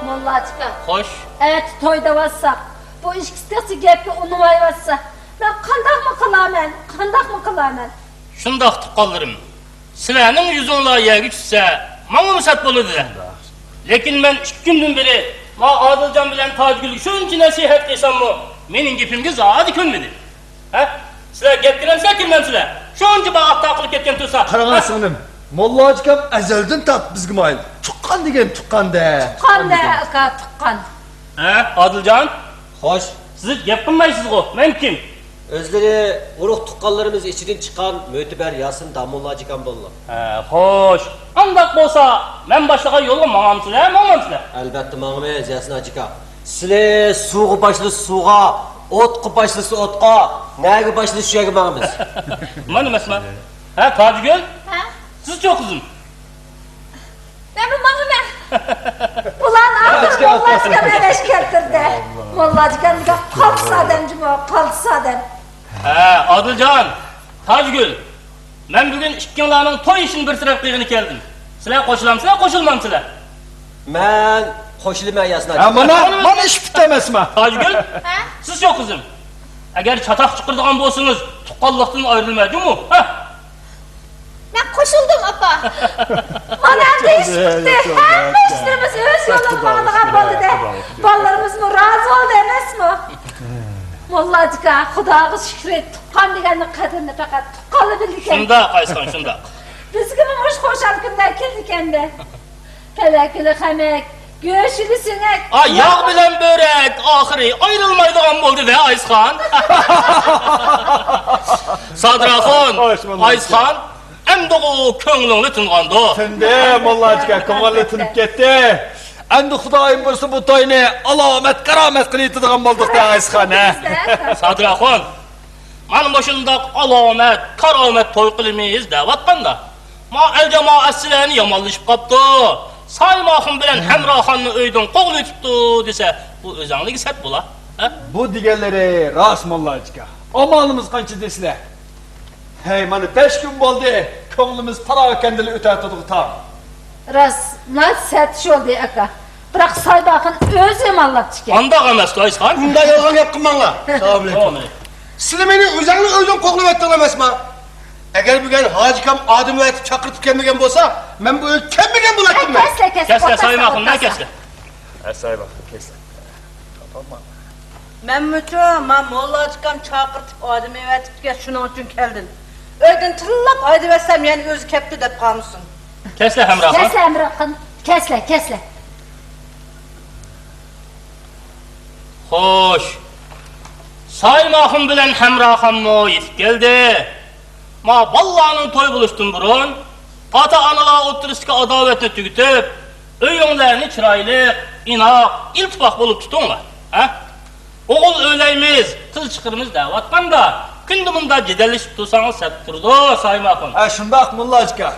موللا ئاچىكا. خوش. ئەتە توي دەۋاتساق، بۇ ئىككىسى تېخىچە گەپكە ئۇنىمايۋاتسا، مەن قانداقمۇ قىلارمەن؟ قانداقمۇ قىلارمەن؟ شۇنداق، تۇغقانلىرىم. سىلەرنىڭ يۈزۈڭلار يەرگە چۈشسە، ماڭىمۇ سەت بولىدۇ-دە. لېكىن مەن ئىككى كۈندىن بېرى ما ئادىلجان بىلەن تاجگۈلگە شۇنچە نەسىھەت قىلساممۇ، مېنىڭ گېپىمگە زادى كۆنمىدى. ھە؟ سىلەر گەپ كىرەمسىلەر، كىرمەمسىلەر؟ شۇنچە باغاق تاقىلىپ كەتكەن تۇرسا. قاراڭا، ھە؟ سىڭلىم، موللا ئاچىكام ئەزەلدىن تارتىپ بىزگە مايىل. تۇغقان دېگەن تۇغقان-دە. تۇغقان-دە، ئاكا، تۇغقان. ھە، ئادىلجان؟ خوش. سىز گەپ قىلمايسىزغۇ، مەن كىم؟ ئۆزلىرى ئۇرۇق-تۇغقانلىرىمىز ئىچىدىن چىققان مۆتىبەر ياسىن داموللا ئاچىكام بولىدۇ. ھە، خوش. ئانداق بولسا، مەن باشلىغان يولغا ماڭامسىلەر، ماڭمامسىلەر؟ ئەلبەتتە ماڭىمىز، ياسىن ئاچىكا. سىلى سۇغا باشلىسا سۇغا، ئوتقا باشلىسا ئوتقا، نەگە باشلىسا شۇ يەرگە ماڭىمىز. مانا ئەمەسمۇ؟ ھە، تاجگۈل؟ ھە؟ سىزچۇ، قىزىم؟ مەنمۇ ماڭىمەن. بۇلارنى ئاخىرى موللاجىكام ئەۋەش كەلتۈردى. موللاجىكام دېگەن قالتىس ئادەم جۇمۇ، قالتىس ئادەم. ھە، ئادىلجان، تاجگۈل، مەن بۈگۈن ئىككىڭلارنىڭ توي ئىشىنى بىر تەرەپ قىلغىلى كەلدىم. سىلەر قوشۇلامسىلەر، قوشۇلمامسىلەر؟ مەن قوشۇلىمەن، ياسىناچ. ھە، مانا، مانا ئىش پۈتتى ئەمەسمۇ؟ تاجگۈل، ھە؟ سىزچۇ، قىزىم؟ ئەگەر چاتاق چىقىرىدىغان بولسىڭىز، تۇغقانلىقتىن ئايرىلما، جۇمۇ. ھە؟ مەن قوشۇلدۇم، ئاپا. مانا ئەمدى ئىش پۈتتى. ھەممە ئىشلىرىمىز ئۆز يولىدا ماڭىدىغان بولدى. بالىلىرىمىزمۇ رازى بولدى ئەمەسمۇ؟ موللاجىكا، خۇداغا شۈكرى، تۇغقان دېگەننىڭ قەدرىنى پەقەت تۇغقانلا بىلىدىكەن. شۇنداق، ئايسىخان، شۇنداق. بىزگىمۇ مۇشۇ خۇشال كۈنلەر كېلىدىكەندە. پەلەكىلى خەمەك، گۆشىلى سۆڭەك. ئا، ياغ بىلەن بۆرەك ئاخىرى ئايرىلمايدىغان بولدى-دە، ئايسىخان. سادىراخۇن، ئايسىخان، ئەمدىغۇ كۆڭلۈڭلار تىنغاندۇ؟ تىندى، موللاجىكا، كۆڭۈللەر تىنىپ كەتتى. ئەمدى خۇدايىم بۇيرۇسا بۇ توينى ئالامەت، كارامەت قىلىۋېتىدىغان بولدۇق-دە، ئايسىخان، ھە؟ سادىراخۇن، مانا مۇشۇنداق ئالامەت، كارامەت توي قىلىمىز دەۋاتقاندا، ما ئەل جامائەت سىلەرنى يامانلىشىپ قاپتۇ. سايماخۇن بىلەن ھەمراخاننى ئۆيدىن قوغلىۋېتىپتۇ دېسە، بۇ ئۆزەڭلىگە سەت بولا، ھە؟ بۇ دېگەنلىرى راست، موللاجىكا. ئامالىمىز قانچە دەيسىلەر؟ ھەي، مانا بەش كۈن بولدى، كۆڭلىمىز پاراكەندىلا ئۆتەتىدىغۇ تاڭ. راست، ناھايىتى سەت بولدى، ئاكا. بىراق سايماخۇن ئۆزى يامانلاپتىكەن. ئانداق ئەمەس، ئايسىخان. ئۇنداق يالغان گەپ قىلماڭلار. سالام ئەلەيكۇم. سىلەر مېنى ئۆزەڭلار ئۆيدىن قوغلىۋەتتىڭلار ئەمەسما؟ ئەگەر بۈگۈن ھاجىكام ئادەم ئەۋەتىپ چاقىرتىپ كەلمىگەن بولسا، مەن بۇ ئۆيگە كەلمىگەن بولاتتىم. كەسلە، كەسلە، كەسلە، سايماخۇن، كەسلە. سايماخۇن، كەسلە. مەنمۇچۇ، ما موللاجىكام چاقىرتىپ ئادەم ئەۋەتىپتىكەن، شۇنىڭ ئۈچۈن كەلدىم. ئۆيدىن تىللاپ ھايدىۋەتسەم، يەنە ئۆزى كەپتۇ دەپ قالمىسۇن. كەسلە ھەمراخان. كەسلە ھەمراخان. كەسلە، كەسلە. خوش. سايماخۇن بىلەن ھەمراخانمۇ يېتىپ كەلدى. ما بالىلارنىڭ توي بولۇشتىن بۇرۇن، ئاتا-ئانىلار ئوتتۇرىسىدىكى ئاداۋەتنى تۈگىتىپ، ئۆيۈڭلارنى چىرايلىق، ئىناق، ئىلتىپات بولۇپ تۇتۇڭلار. ھە؟ ئوغۇل ئۆيلەيمىز، قىز چىقىرىمىز دەۋاتقاندا، كۈندە مۇنداق جېدەللىشىپ تۇرساڭىز سەت تۇرىدۇ، سايماخۇن. ھە، شۇنداق، موللا ئاكا.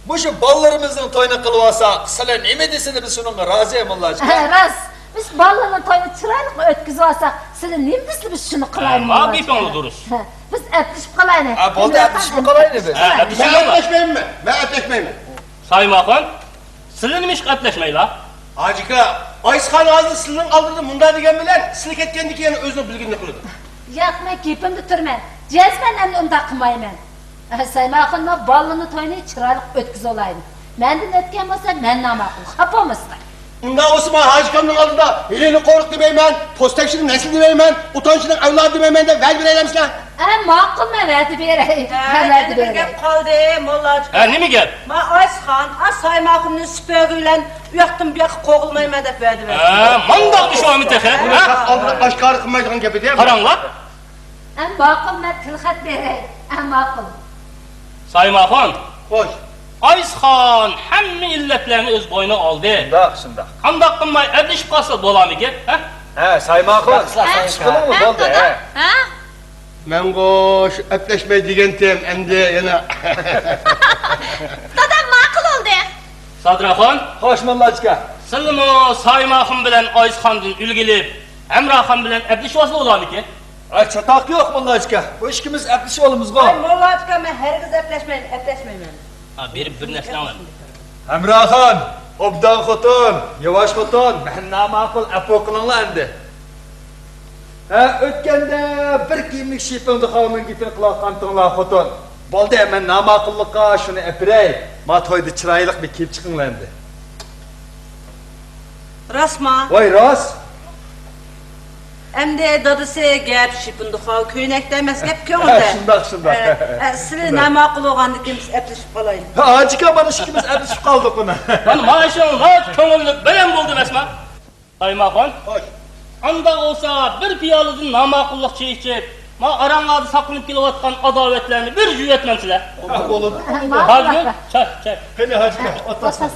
مۇشۇ بالىلىرىمىزنىڭ تويىنى قىلىۋالساق، سىلەر نېمە دېسىلە، بىز شۇنىڭغا رازى، موللا ئاكا. ھە، راست. بىز بالىلارنىڭ تويىنى چىرايلىق ئۆتكۈزۈۋالساق، سىلەر نېمە دېسىلە، بىز شۇنى قىلايلى، ھە، موللا ئاكا. گېپىڭ دۇرۇس. ھە، بىز ئەپلىشىپ قالايلى. ھە، بولدى، ئەپلىشىپ قالايلى بىز. ھە، مەن ئەپلىشىمەن. ئەپلەشمەيمەن، مەن ئەپلەشمەيمەن. سايماخۇن، سىلەر نېمىشقا ئەپلەشمەيلا؟ ھاجىكا، ئايسىخان ھازىر سىلىنىڭ ئالدىدا مۇنداق دېگەن بىلەن، سىلى كەتكەندىن كېيىن ئۆزىنىڭ بىلگىنىنى قىلىدۇ. ياق، مەن گېپىمدە تۇرىمەن. جەزمەن ئەمدى ئۇنداق قىلمايمەن. ئە، سايماخۇنمۇ بالىنى تويىنى چىرايلىق ئۆتكۈزۈۋالايلى. مەندىن ئۆتكەن بولسا، مەن ناماقۇل. خاپا بولمىسىلا. ئۇنداق بولسا، مانا ھاجىكامنىڭ ئالدىدا ھېلىنى قورۇق دېمەيمەن، پوستەكچىنىڭ نەسلى دېمەيمەن، ئوتانچىنىڭ ئەۋلادى دېمەيمەن دەپ ۋەدە بېرەيلەمسىلەر؟ ھە، ماقۇل، مەن ۋەدە بېرەي. ھە، مەن ۋەدە يەنە بىر بېرەي. گەپ قالدى، موللا ھاجى. ھە، نېمە گەپ؟ ما ئايسىخان، ئا سايماخۇننى سۈپۈرگە بىلەن ئۇياقتىن بۇياققا قوغلىمايمەن دەپ ۋەدە بەردى. ھە، مانداق ئىش بارمۇ تېخى؟ ھە؟ ئالدىدا ئاشكارا قىلمايدىغان گەپ ئىدى. قاراڭلار. ھە، ماقۇل، مەن تىلخەت بېرەي. ھە، ماقۇل. سايماخۇن. خوش. ئايسىخان ھەممە ئىللەتلەرنى ئۆز بوينىغا ئالدى. شۇنداق، شۇنداق. قانداق قىلماي ئەپلىشىپ قالسا بولامىكىن؟ ھە؟ ھە، سايماخۇن. شۇنداقلا، ھە؟ بولدى، ھە؟ ھە؟ مەنغۇ شۇ ئەپلەشمەي دېگەنتىم، ئەمدى يەنە. دادام ماقۇل بولدى. سادىراخۇن. خوش، موللاچكا. سىلىمۇ سايماخۇن بىلەن ئايسىخاندىن ئۈلگە ئېلىپ، ھەمراخان بىلەن ئەپلىشىۋالسا بولامىكىن؟ ھە، چاتاق يوق، موللاچكا. بۇ ئىككىمىز ئەپلىشىۋالىمىزغۇ. ھاي، موللاچكا، مەن ھەرگىز ئەپلەشمەيمەن، ئەپلەشمەيمەن. ھا، بېرىپ بىر نەرسىلەڭلار. ھەمراخان، ئوبدان خوتۇن، ياۋاش خوتۇن، مەن ناماقۇل، ئەپۇ قىلىڭلار ئەمدى. ھە، ئۆتكەندە بىر كىيىملىك شىپىڭدۇخاۋنىڭ گېپىنى قىلىۋاتقانتىڭلار، خوتۇن. بولدى، مەن ناماقۇللۇققا شۇنى ئەپىرەي. ما تويدا چىرايلىق بىر كىيىپ چىقىڭلار ئەمدى. راستما؟ ۋاي، راست. ئەمدى دادىسى گەپ شىپىندۇخاۋ كۆينەكتە ئەمەس، گەپ كۆڭۈلدە. شۇنداق، شۇنداق. ھە، ھە، سىلى شۇنداق. ناماقۇل بولغاندىكىن بىز ئەپلىشىپ قالايلى. ھە، ھاجىكا، مانا ئىككىمىز ئەپلىشىپ قالدۇق مانا. مانا، مانا شۇ ناھايىتى كۆڭۈللۈك بىلەم بولدى ئەمەسما؟ سايماخان. خوش. ئانداق بولسا، بىر پىيالىدىن ناماقۇللۇق چېيى ئىچىپ، ما ئاراڭلاردا ساقلىنىپ كېلىۋاتقان ئاداۋەتلەرنى بىر جۈۋەتمەن سىلەر. ھە، بولىدۇ. ھاجىگۈل، چاك، چاك. قېنى، ھاجىگۈل، ئولتۇرسىلا.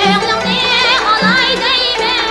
كۆڭلۈڭنى ئالاي دەيمەن.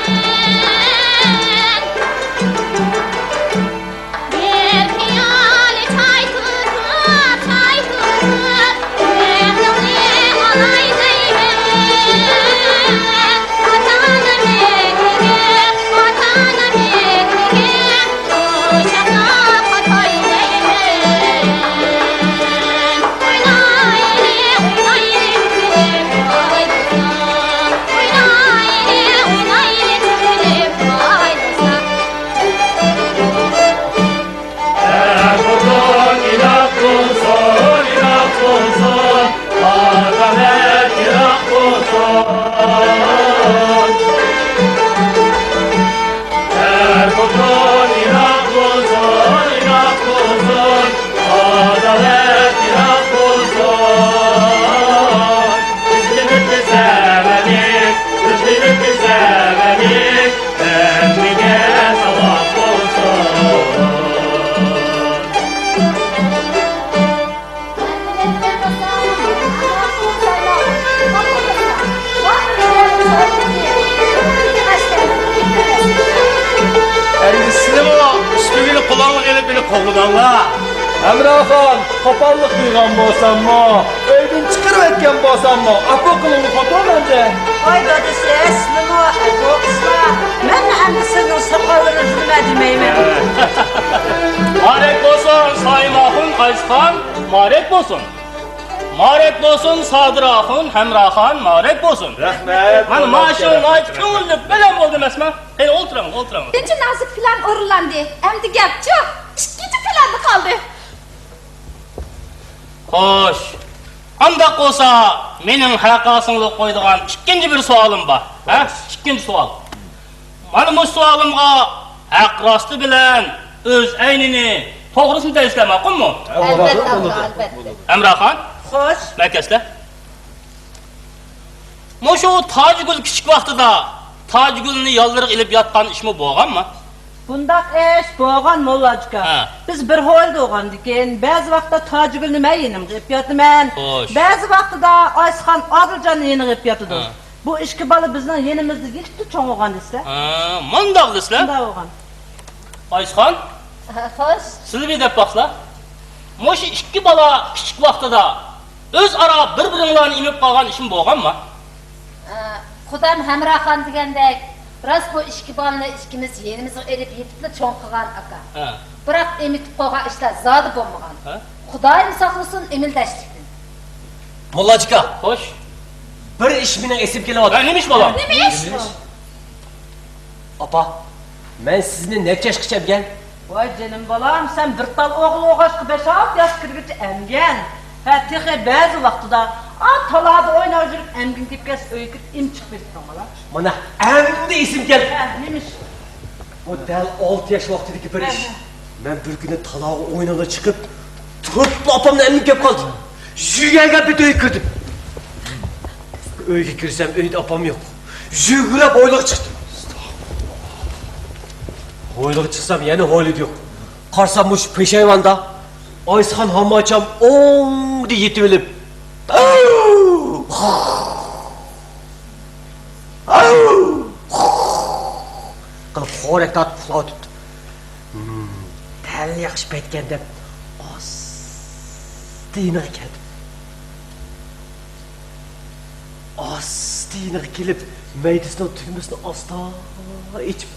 ئەمدى سىلىمۇ ئۈستىگىنى قولۇڭلارغا ئېلىپ مېنى قوغلىدىڭلار. ھەمراخان، قوپاللىق قىلغان بولساممۇ، ئۆيدىن چىقىرىۋەتكەن بولساممۇ، ئاپا قىلىڭلار خوتۇن ئەمدى. ۋاي دادىسى، سىلىمۇ ئەپۇ قىزلار، مەنمۇ ئەمدى سىلىنىڭ ساقاللىرىنى ئۈزىمەن دېمەيمەن. مۇبارەك بولسۇن، سايىم ئاخۇن، ئايسىخان، مۇبارەك بولسۇن. مۇبارەك بولسۇن، سادىر ئاخۇن، ھەمراخان، مۇبارەك بولسۇن. رەھمەت. مانا، مانا شۇ ناھايىتى كۆڭۈللۈك بىلەن بولدى ئەمەسمۇ؟ قېنى، ئولتۇرۇڭ، ئولتۇرۇڭ. بىرىنچى نازۇك پىلان ئورۇنلاندى. ئەمدى گەپچۇ ئىككىنچى پىلاندا قالدى. خوش. ئانداق بولسا، مېنىڭ ھەققاسىڭلىق قويىدىغان ئىككىنچى بىر سوئالىم بار. ھە؟ ئىككىنچى سوئال. مانا مۇشۇ سوئالىمغا ھەق راستى بىلەن ئۆز ئەينىنى، توغرىسىنى دەيسىلەر، ماقۇلمۇ؟ ئەلۋەتتە، ئەلۋەتتە. ھەمراخان؟ خوش. مەركەزلەر. مۇشۇ تاجىگۈل كىچىك ۋاقتىدا تاجىگۈلنى يانلىرىغا ئېلىپ ياتقان ئىشمۇ بولغانمۇ؟ بۇنداق ئىش بولغان، موللاجۇكا. ھە. بىز بىر ھويلىدا بولغاندىكىن، بەزى ۋاقىتتا تاجىگۈلنى مەن يېنىمغا ئېلىپ ياتىمەن. خوش. بەزى ۋاقتىدا ئايسىخان ئادىلجاننى يېنىغا ئېلىپ ياتىدۇ. ھە. بۇ ئىككى بالا بىزنىڭ يېنىمىزدا يېتىپلا چوڭ بولغان دېسىلە. ھە، مانداق دېسىلە. شۇنداق بولغان. ئايسىخان، ھە، خوش. سىلى بىر دەپ باقسىلا. مۇشۇ ئىككى بالا كىچىك ۋاقتىدا ئۆزئارا بىر-بىرىڭلارنى ئېمىپ قالغان ئىشمۇ بولغانما؟ ئە، قۇدام ھەمراخان دېگەندەك، راست بۇ ئىككى بالىنى ئىككىمىز يېنىمىزغا ئېلىپ يېتىپلا چوڭ قىلغان ئاكا. ھە. بىراق ئېمىتىپ قويغان ئىشلار زادى بولمىغان. ھە؟ خۇدايىم ساقلىسۇن ئېمىلدەشلىكتىن. موللاجىكا. خوش. بىر ئىش مېنىڭ ئېسىمگە كېلىۋاتىدۇ. ھە، نېمە ئىش بالا؟ نېمە ئىش؟ ئاپا، مەن سىزنى نەچچە ياشقىچە ئەمگەن؟ ۋاي جېنىم بالام، سەن بىر تال ئوغۇل بولغاچقا بەش-ئالتە ياشقا كىرگۈچە ئەمگەن. ھە، تېخى بەزى ۋاقتىدا، ئا، تالادا ئويناپ يۈرۈپ ئەمگىن كېلىپ كەلسە ئۆيگە كىرىپ ئېمچىق بېرىپتىڭ بالا. مانا، ئەمدى ئېسىمگە كەلدى. ھە، نېمە ئىش؟ بۇ دەل ئالتە ياش ۋاقتىدىكى بىر ئىش. ھە، ھە. مەن بىر كۈنى تالاغا ئوينىغىلى چىقىپ، تۇرۇپلا ئاپامنى ئەمگىن كەپ قالدى. يۈگۈرگەن پېتى ئۆيگە كىردىم. ئۆيگە كىرسەم، ئۆيدە ئاپام يوق. يۈگۈرۈپ ھويلىغا چىقتىم. ھويلىغا چىقسام، يەنە ھويلىدا يوق. قارىسام، مۇشۇ پېشايۋاندا ئايسىخان ھامماچام ئوڭدا يېتىۋېلىپ، قىلىپ خورەك تارتىپ ئۇخلاۋاتىپتۇ. دەل ياخشى پەيتكەن دەپ ئاستا يېنىغا كەلدىم. ئاستا يېنىغا كېلىپ، مەيدىسىنىڭ تۈگمىسىنى ئاستا ئېچىپ،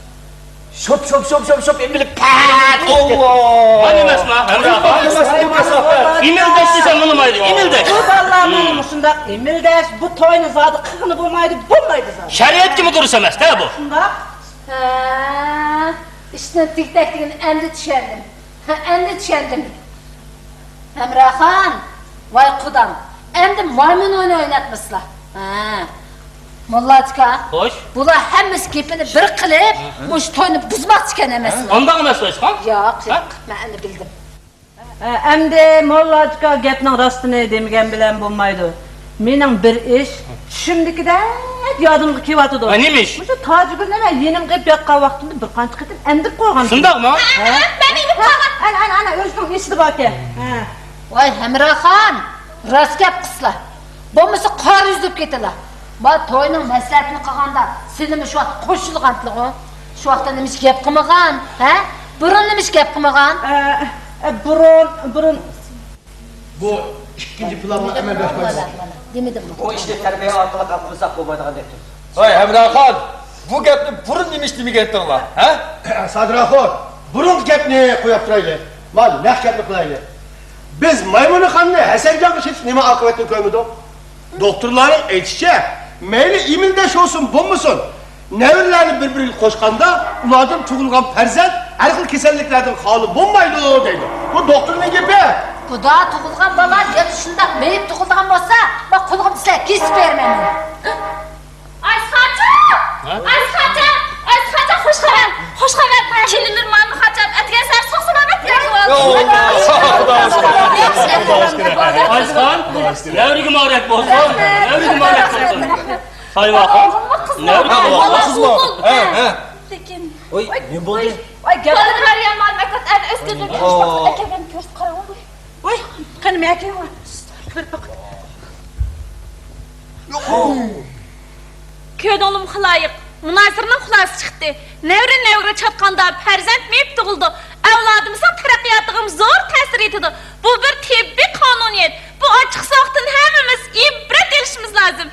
شوپ، شوپ، شوپ، شوپ، شوپ ئېمىلىپ، پەت! ئاللا! مانا ئەمەسما، ھەمراھ؟ ئاللا! ئېمىلدەش دېسەم ئۇنىمايدۇ، ئېمىلدەش. بۇ بالىلارنىڭ مۇشۇنداق ئېمىلدەش، بۇ توينى زادى قىلغىلى بولمايدۇ، بولمايدۇ زادى. شەرىئەتكىمۇ دۇرۇس ئەمەس-دە بۇ. شۇنداق. ھە، ئىشنىڭ تېگى-تەكتىگىنى ئەمدى چۈشەندىم. ھە، ئەمدى چۈشەندىم. ھەمراخان، ۋاي قۇدام، ئەمدى مايمۇن ئويۇنى ئويناتمىسىلا. ھە. موللاچىكا، خوش. بۇلار ھەممىسى گېپىنى بىر قىلىپ، مۇشۇ توينى بۇزماقچىكەن ئەمەسمۇ؟ ئانداق ئەمەس، ئايسىخان. ياق، ھە؟ ياق، مەن ئەمدى بىلدىم. ئە، ئەمدى موللاچىكا گەپنىڭ راستىنى دېمىگەن بىلەن بولمايدۇ. مېنىڭ بىر ئىش چۈشۈمدىكىدەك يادىمغا كېلىۋاتىدۇ. ھە، نېمە ئىش؟ مۇشۇ تاجىگۈلنى مەن يېنىمغا ئېلىپ ياتقان ۋاقتىمدا بىر قانچە قېتىم ئەمدىپ قويغان. شۇنداقمۇ؟ ھە؟ مەن ئېمىپ قويغان. ئەنە، ئەنە، ئەنە، ئۆزىنىڭ ئېسىدە باركەن. ھە. ۋاي ھەمراخان، راست گەپ قىلسىلا. بولمىسا قارا يۈز بولۇپ كېتىلا. ما توينىڭ مەسلىھەتىنى قىلغاندا سىلىمۇ شۇ ۋاقىت قوشۇلغانتىلىغۇ. شۇ ۋاقىتتا نېمىش گەپ قىلمىغان، ھە؟ بۇرۇن نېمىش گەپ قىلمىغان؟ ئە، ئە، بۇرۇن، بۇرۇن. بۇ ئىككىنچى پىلانمۇ ئەمەلگە ئاشمايدۇ. دېمىدىممۇ؟ بۇ ئىشنى تەربىيە ئارقىلىق ھەل قىلساق بولمايدىغان گەپتۇر. ۋاي ھەمراخان، بۇ گەپنى بۇرۇن نېمىش دېمىگەنتىڭلار، ھە؟ سادىر ئاخۇن، بۇرۇنقى گەپنى قويۇپ تۇرايلى. مانا نەق گەپنى قىلايلى. بىز مايمۇنخاننى ھەسەنجانغا سېتىپ نېمە ئاقىۋەتنى كۆرمىدۇق؟ دوختۇرلارنىڭ ئېيتىشىچە، مەيلى ئىمىن دەش بولسۇن، بولمىسۇن، نەۋرىلەرنى بىر-بىرىگە قوشقاندا، ئۇلاردىن تۇغۇلغان پەرزەنت ھەر خىل كېسەللىكلەردىن خالىي بولمايدۇ، دەيدۇ. بۇ دوختۇرنىڭ گېپى. خۇدا تۇغۇلغان بالا يەنە شۇنداق مېيىپ تۇغۇلىدىغان بولسا، مەن قولىغىمنى سىلەرگە كېسىپ بېرىمەن. ئايسىخانجان! ھە؟ ئايسىخانجان! ئايسىخانجان، خوش خەۋەر! خوش خەۋەر! كېلىنلىرىم مايمۇخانجان، ئەتىگەن سەھەر ساق-سالامەت كەلگىلى. ئايسىخان، نەۋرىگە مۇبارەك بولسۇن! نەۋرىگە مۇبارەك بولسۇن! سايۋاخۇن، نەۋرىگە مۇبارەك بولسۇن! ھە، ھە. لېكىن، ۋاي، نېمە بولدى؟ ۋاي، گەپ. بالىنى بەرگەن مال-مەكات ئەنە ئۆز كۆزۈم كۆرۈپ باقسا، ئاكەلگەن كۆرسە قاراڭغۇ. ۋاي، قېنى مەكىڭ بېرىپ باقاي. كۆردۈڭلارمۇ خالايىق، مۇنازىرىنىڭ خۇلاسىسى چىقتى. نەۋرە نەۋرىگە چاتقاندا پەرزەنت مېيىپ تۇغۇلىدۇ. ئەۋلادىمىزنىڭ تەرەققىياتىغىمۇ زور تەسىر يېتىدۇ. بۇ بىر تېببىي قانۇنىيەت. بۇ ئاچچىقساۋاقتىن ھەممىمىز ئىبرەت ئېلىشىمىز لازىم.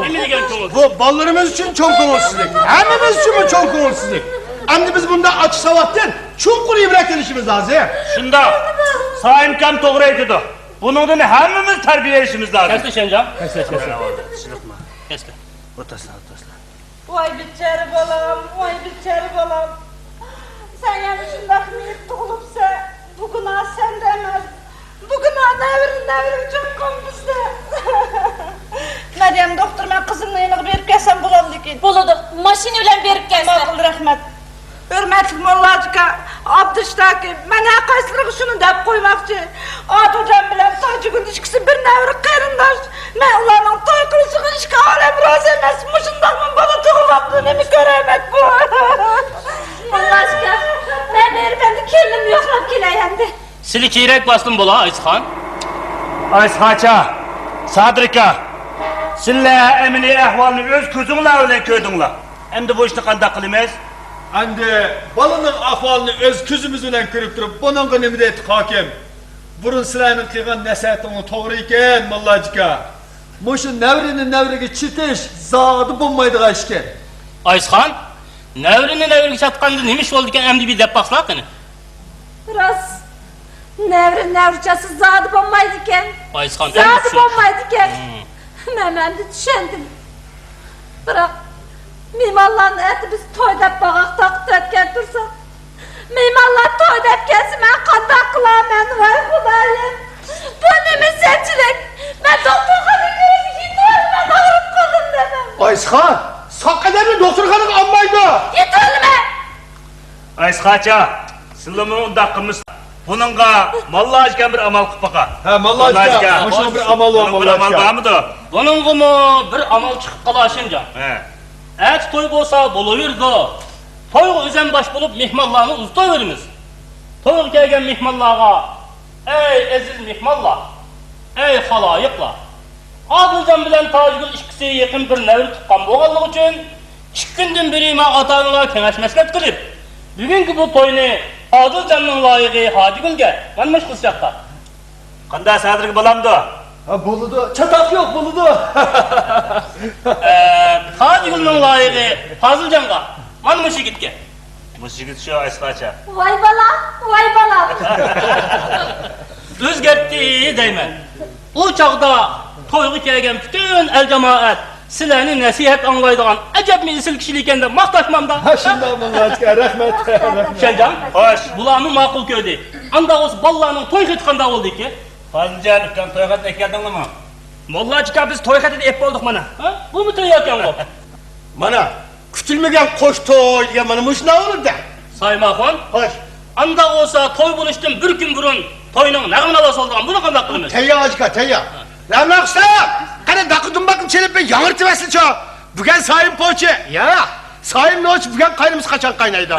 نېمە دېگەن كۆڭۈل؟ بۇ بالىلىرىمىز ئۈچۈن چوڭ كۆڭۈلسىزلىك. ھەممىمىز ئۈچۈنمۇ چوڭ كۆڭۈلسىزلىك. ئەمدى بىز بۇنداق ئاچچىقساۋاقتىن چوڭقۇر ئىبرەت ئېلىشىمىز لازىم. شۇنداق. سايىمكام توغرا ئېيتىدۇ. بۇنىڭدىن ھەممىمىز تەربىيە ئېلىشىمىز لازىم. كەسلى شەنجاڭ. كەسلى، كەسلى. كەسلى. ئوتۇرسىلا، ئوتۇرسىلا. ۋاي بىچارە بالام، ۋاي بىچارە بالام. سەن يەنە شۇنداق مېيىپ تۇغۇلۇپسەن. بۇ گۇناھ سەندە ئەمەس. بۇ گۇناھ نەۋرە، نەۋرە ئۈچۈن قىلمىسا. مەريەم دوختۇر، مەن قىزىمنىڭ يېنىغا بېرىپ كەلسەم بولامدىكىن؟ بولىدۇ، ماشىنا بىلەن بېرىپ كەلسە. ماقۇل، رەھمەت. ھۆرمەتلىك موللاجىكا، ئابدۇشتاكى، مەن ھەر قايسىلىرىغا شۇنى دەپ قويماقچى. ئادىلجان بىلەن تاجىگۈل ئىككىسى بىر نەۋرە قېرىنداش. مەن ئۇلارنىڭ توي قىلىشىغا ئىككى ئالەم رازى ئەمەس. مۇشۇنداقمۇ بالا تۇغۇلامدۇ، نېمە كۆرەمەن بۇ؟ موللاجىكا، مەن بېرىپ ئەمدى كېلىنىمنى يوقلاپ كېلەي ئەمدى. سىلى كېرەك باسلىم بولا، ئايسىخان. ئايسىخانچا، سادىركا، سىلەر ئەمەلىي ئەھۋالنى ئۆز كۆزۈڭلار بىلەن كۆردۈڭلار. ئەمدى بۇ ئىشنى قانداق قىلىمىز؟ ئەمدى بالىنىڭ ئەھۋالىنى ئۆز كۆزىمىز بىلەن كۆرۈپ تۇرۇپ، بۇنىڭغا نېمە دەيتتۇق، ھاكىم؟ بۇرۇن سىلەرنىڭ قىلغان نەسىھەتىڭلار توغرا ئىكەن، موللاجىكا. مۇشۇ نەۋرىنى نەۋرىگە چېتىش زادى بولمايدىغان ئىشكەن. ئايسىخان، نەۋرىنى نەۋرىگە چاتقاندا نېمە ئىش بولىدىكەن، ئەمدى بىر دەپ باقسىلا قېنى. راست. نەۋرە نەۋرە چاتسا زادى بولمايدىكەن. ئايسىخان، زادى بولمايدىكەن. مەن ئەمدى چۈشەندىم. بىراق، مېھمانلارنى ئەتە بىز توي دەپ باغاق تاقىتىۋەتكەن تۇرساق، مېھمانلار توي دەپ كەلسە، مەن قانداق قىلارمەن؟ ۋاي خۇدايىم، بۇ نېمە سەتچىلىك؟ مەن دوختۇرخانىغا كىرىشكە يېتىۋالىمەن، ئاغرىپ قالدىم دەمەم. ئايسىخان، ساق ئادەمنى دوختۇرخانىغا ئالمايدۇ. يېتىۋالىمەن. ئايسىخانچا، سىلىمۇ ئۇنداق قىلمىسىلا. بۇنىڭغا ماللا ئاكام بىر ئامال قىلىپ باقا. ھە، ماللا ئاكا، مۇشۇنىڭ بىر ئامالى بار، بۇنىڭ بىر ماللا ئامالى ئاكا. بارمىدۇ؟ بۇنىڭغىمۇ بىر ئامال چىقىپ قالا، شىنجاڭ. ھە. ئەتە توي بولسا بولۇۋېرىدۇ. تويغا ئۆزەم باش بولۇپ، مېھمانلارنى ئۇزىتىۋېرىمىز. تويغا كەلگەن مېھمانلارغا، ئەي ئەزىز مېھمانلار، ئەي خالايىقلار! ئادىلجان بىلەن تاجىگۈل ئىككىسى يېقىن بىر نەۋرە تۇغقان بولغانلىقى ئۈچۈن، ئىككى كۈندىن بېرى مانا ئاتا-ئانىلار كېڭەش-مەسلىھەت قىلىپ، بۈگۈنكى بۇ توينى ئادىلجاننىڭ لايىقى ھاجىگۈلگە، مانا مۇشۇ قىزچاققا. قانداق سادىرگە بولامدۇ؟ ھە، بولىدۇ. چاتاق يوق، بولىدۇ. ئە، تاجىگۈلنىڭ لايىقى پازىلجانغا، مانا مۇشۇ يىگىتكە. مۇشۇ يىگىت شۇ ئايسىخانچا. ۋاي بالام، ۋاي بالام. ئۆزگەرتتى دەيمەن. ئۇ چاغدا تويغا كەلگەن پۈتۈن ئەل-جامائەت سىلەرنى نەسىھەت ئاڭلايدىغان ئەجەبمۇ ئېسىل كىشىلەر ئىكەن دەپ ماختاشمامدا. ھە، شۇنداق، موللاچىكا، رەھمەت، رەھمەت. شەنجاڭ؟ خوش. بۇلارمۇ ماقۇل كۆردى. ئانداق بولسا بالىلارنىڭ توي خېتى قانداق بولدىكى؟ پازىلجان ئۇكام، توي خېتىنى ئەكەلدىڭلىمۇ؟ موللاچىكا، بىز توي خېتىنى ئېلىپ بولدۇق مانا. ھە؟ بۇمۇ تەيياركەنغۇ؟ مانا، كۈتۈلمىگەن قوش توي دېگەن مانا مۇشۇنداق بولىدۇ. سايماخۇن. خوش. ئانداق بولسا توي بولۇشتىن بىر كۈن بۇرۇن توينىڭ نەغمە-ناۋا سالىدىغان بۇنى قانداق قىلىمىز؟ تەييار ئاچىكا، تەييار. رەنا قىسا، قېنى داقا دۇمباقنى چېلىپ بىر ياڭرىتىۋەتسىچۇ. بۈگۈن سايىم پوچى. يا، سايىم نوچى بۈگۈن قاينىمىسا قاچان قاينايدۇ؟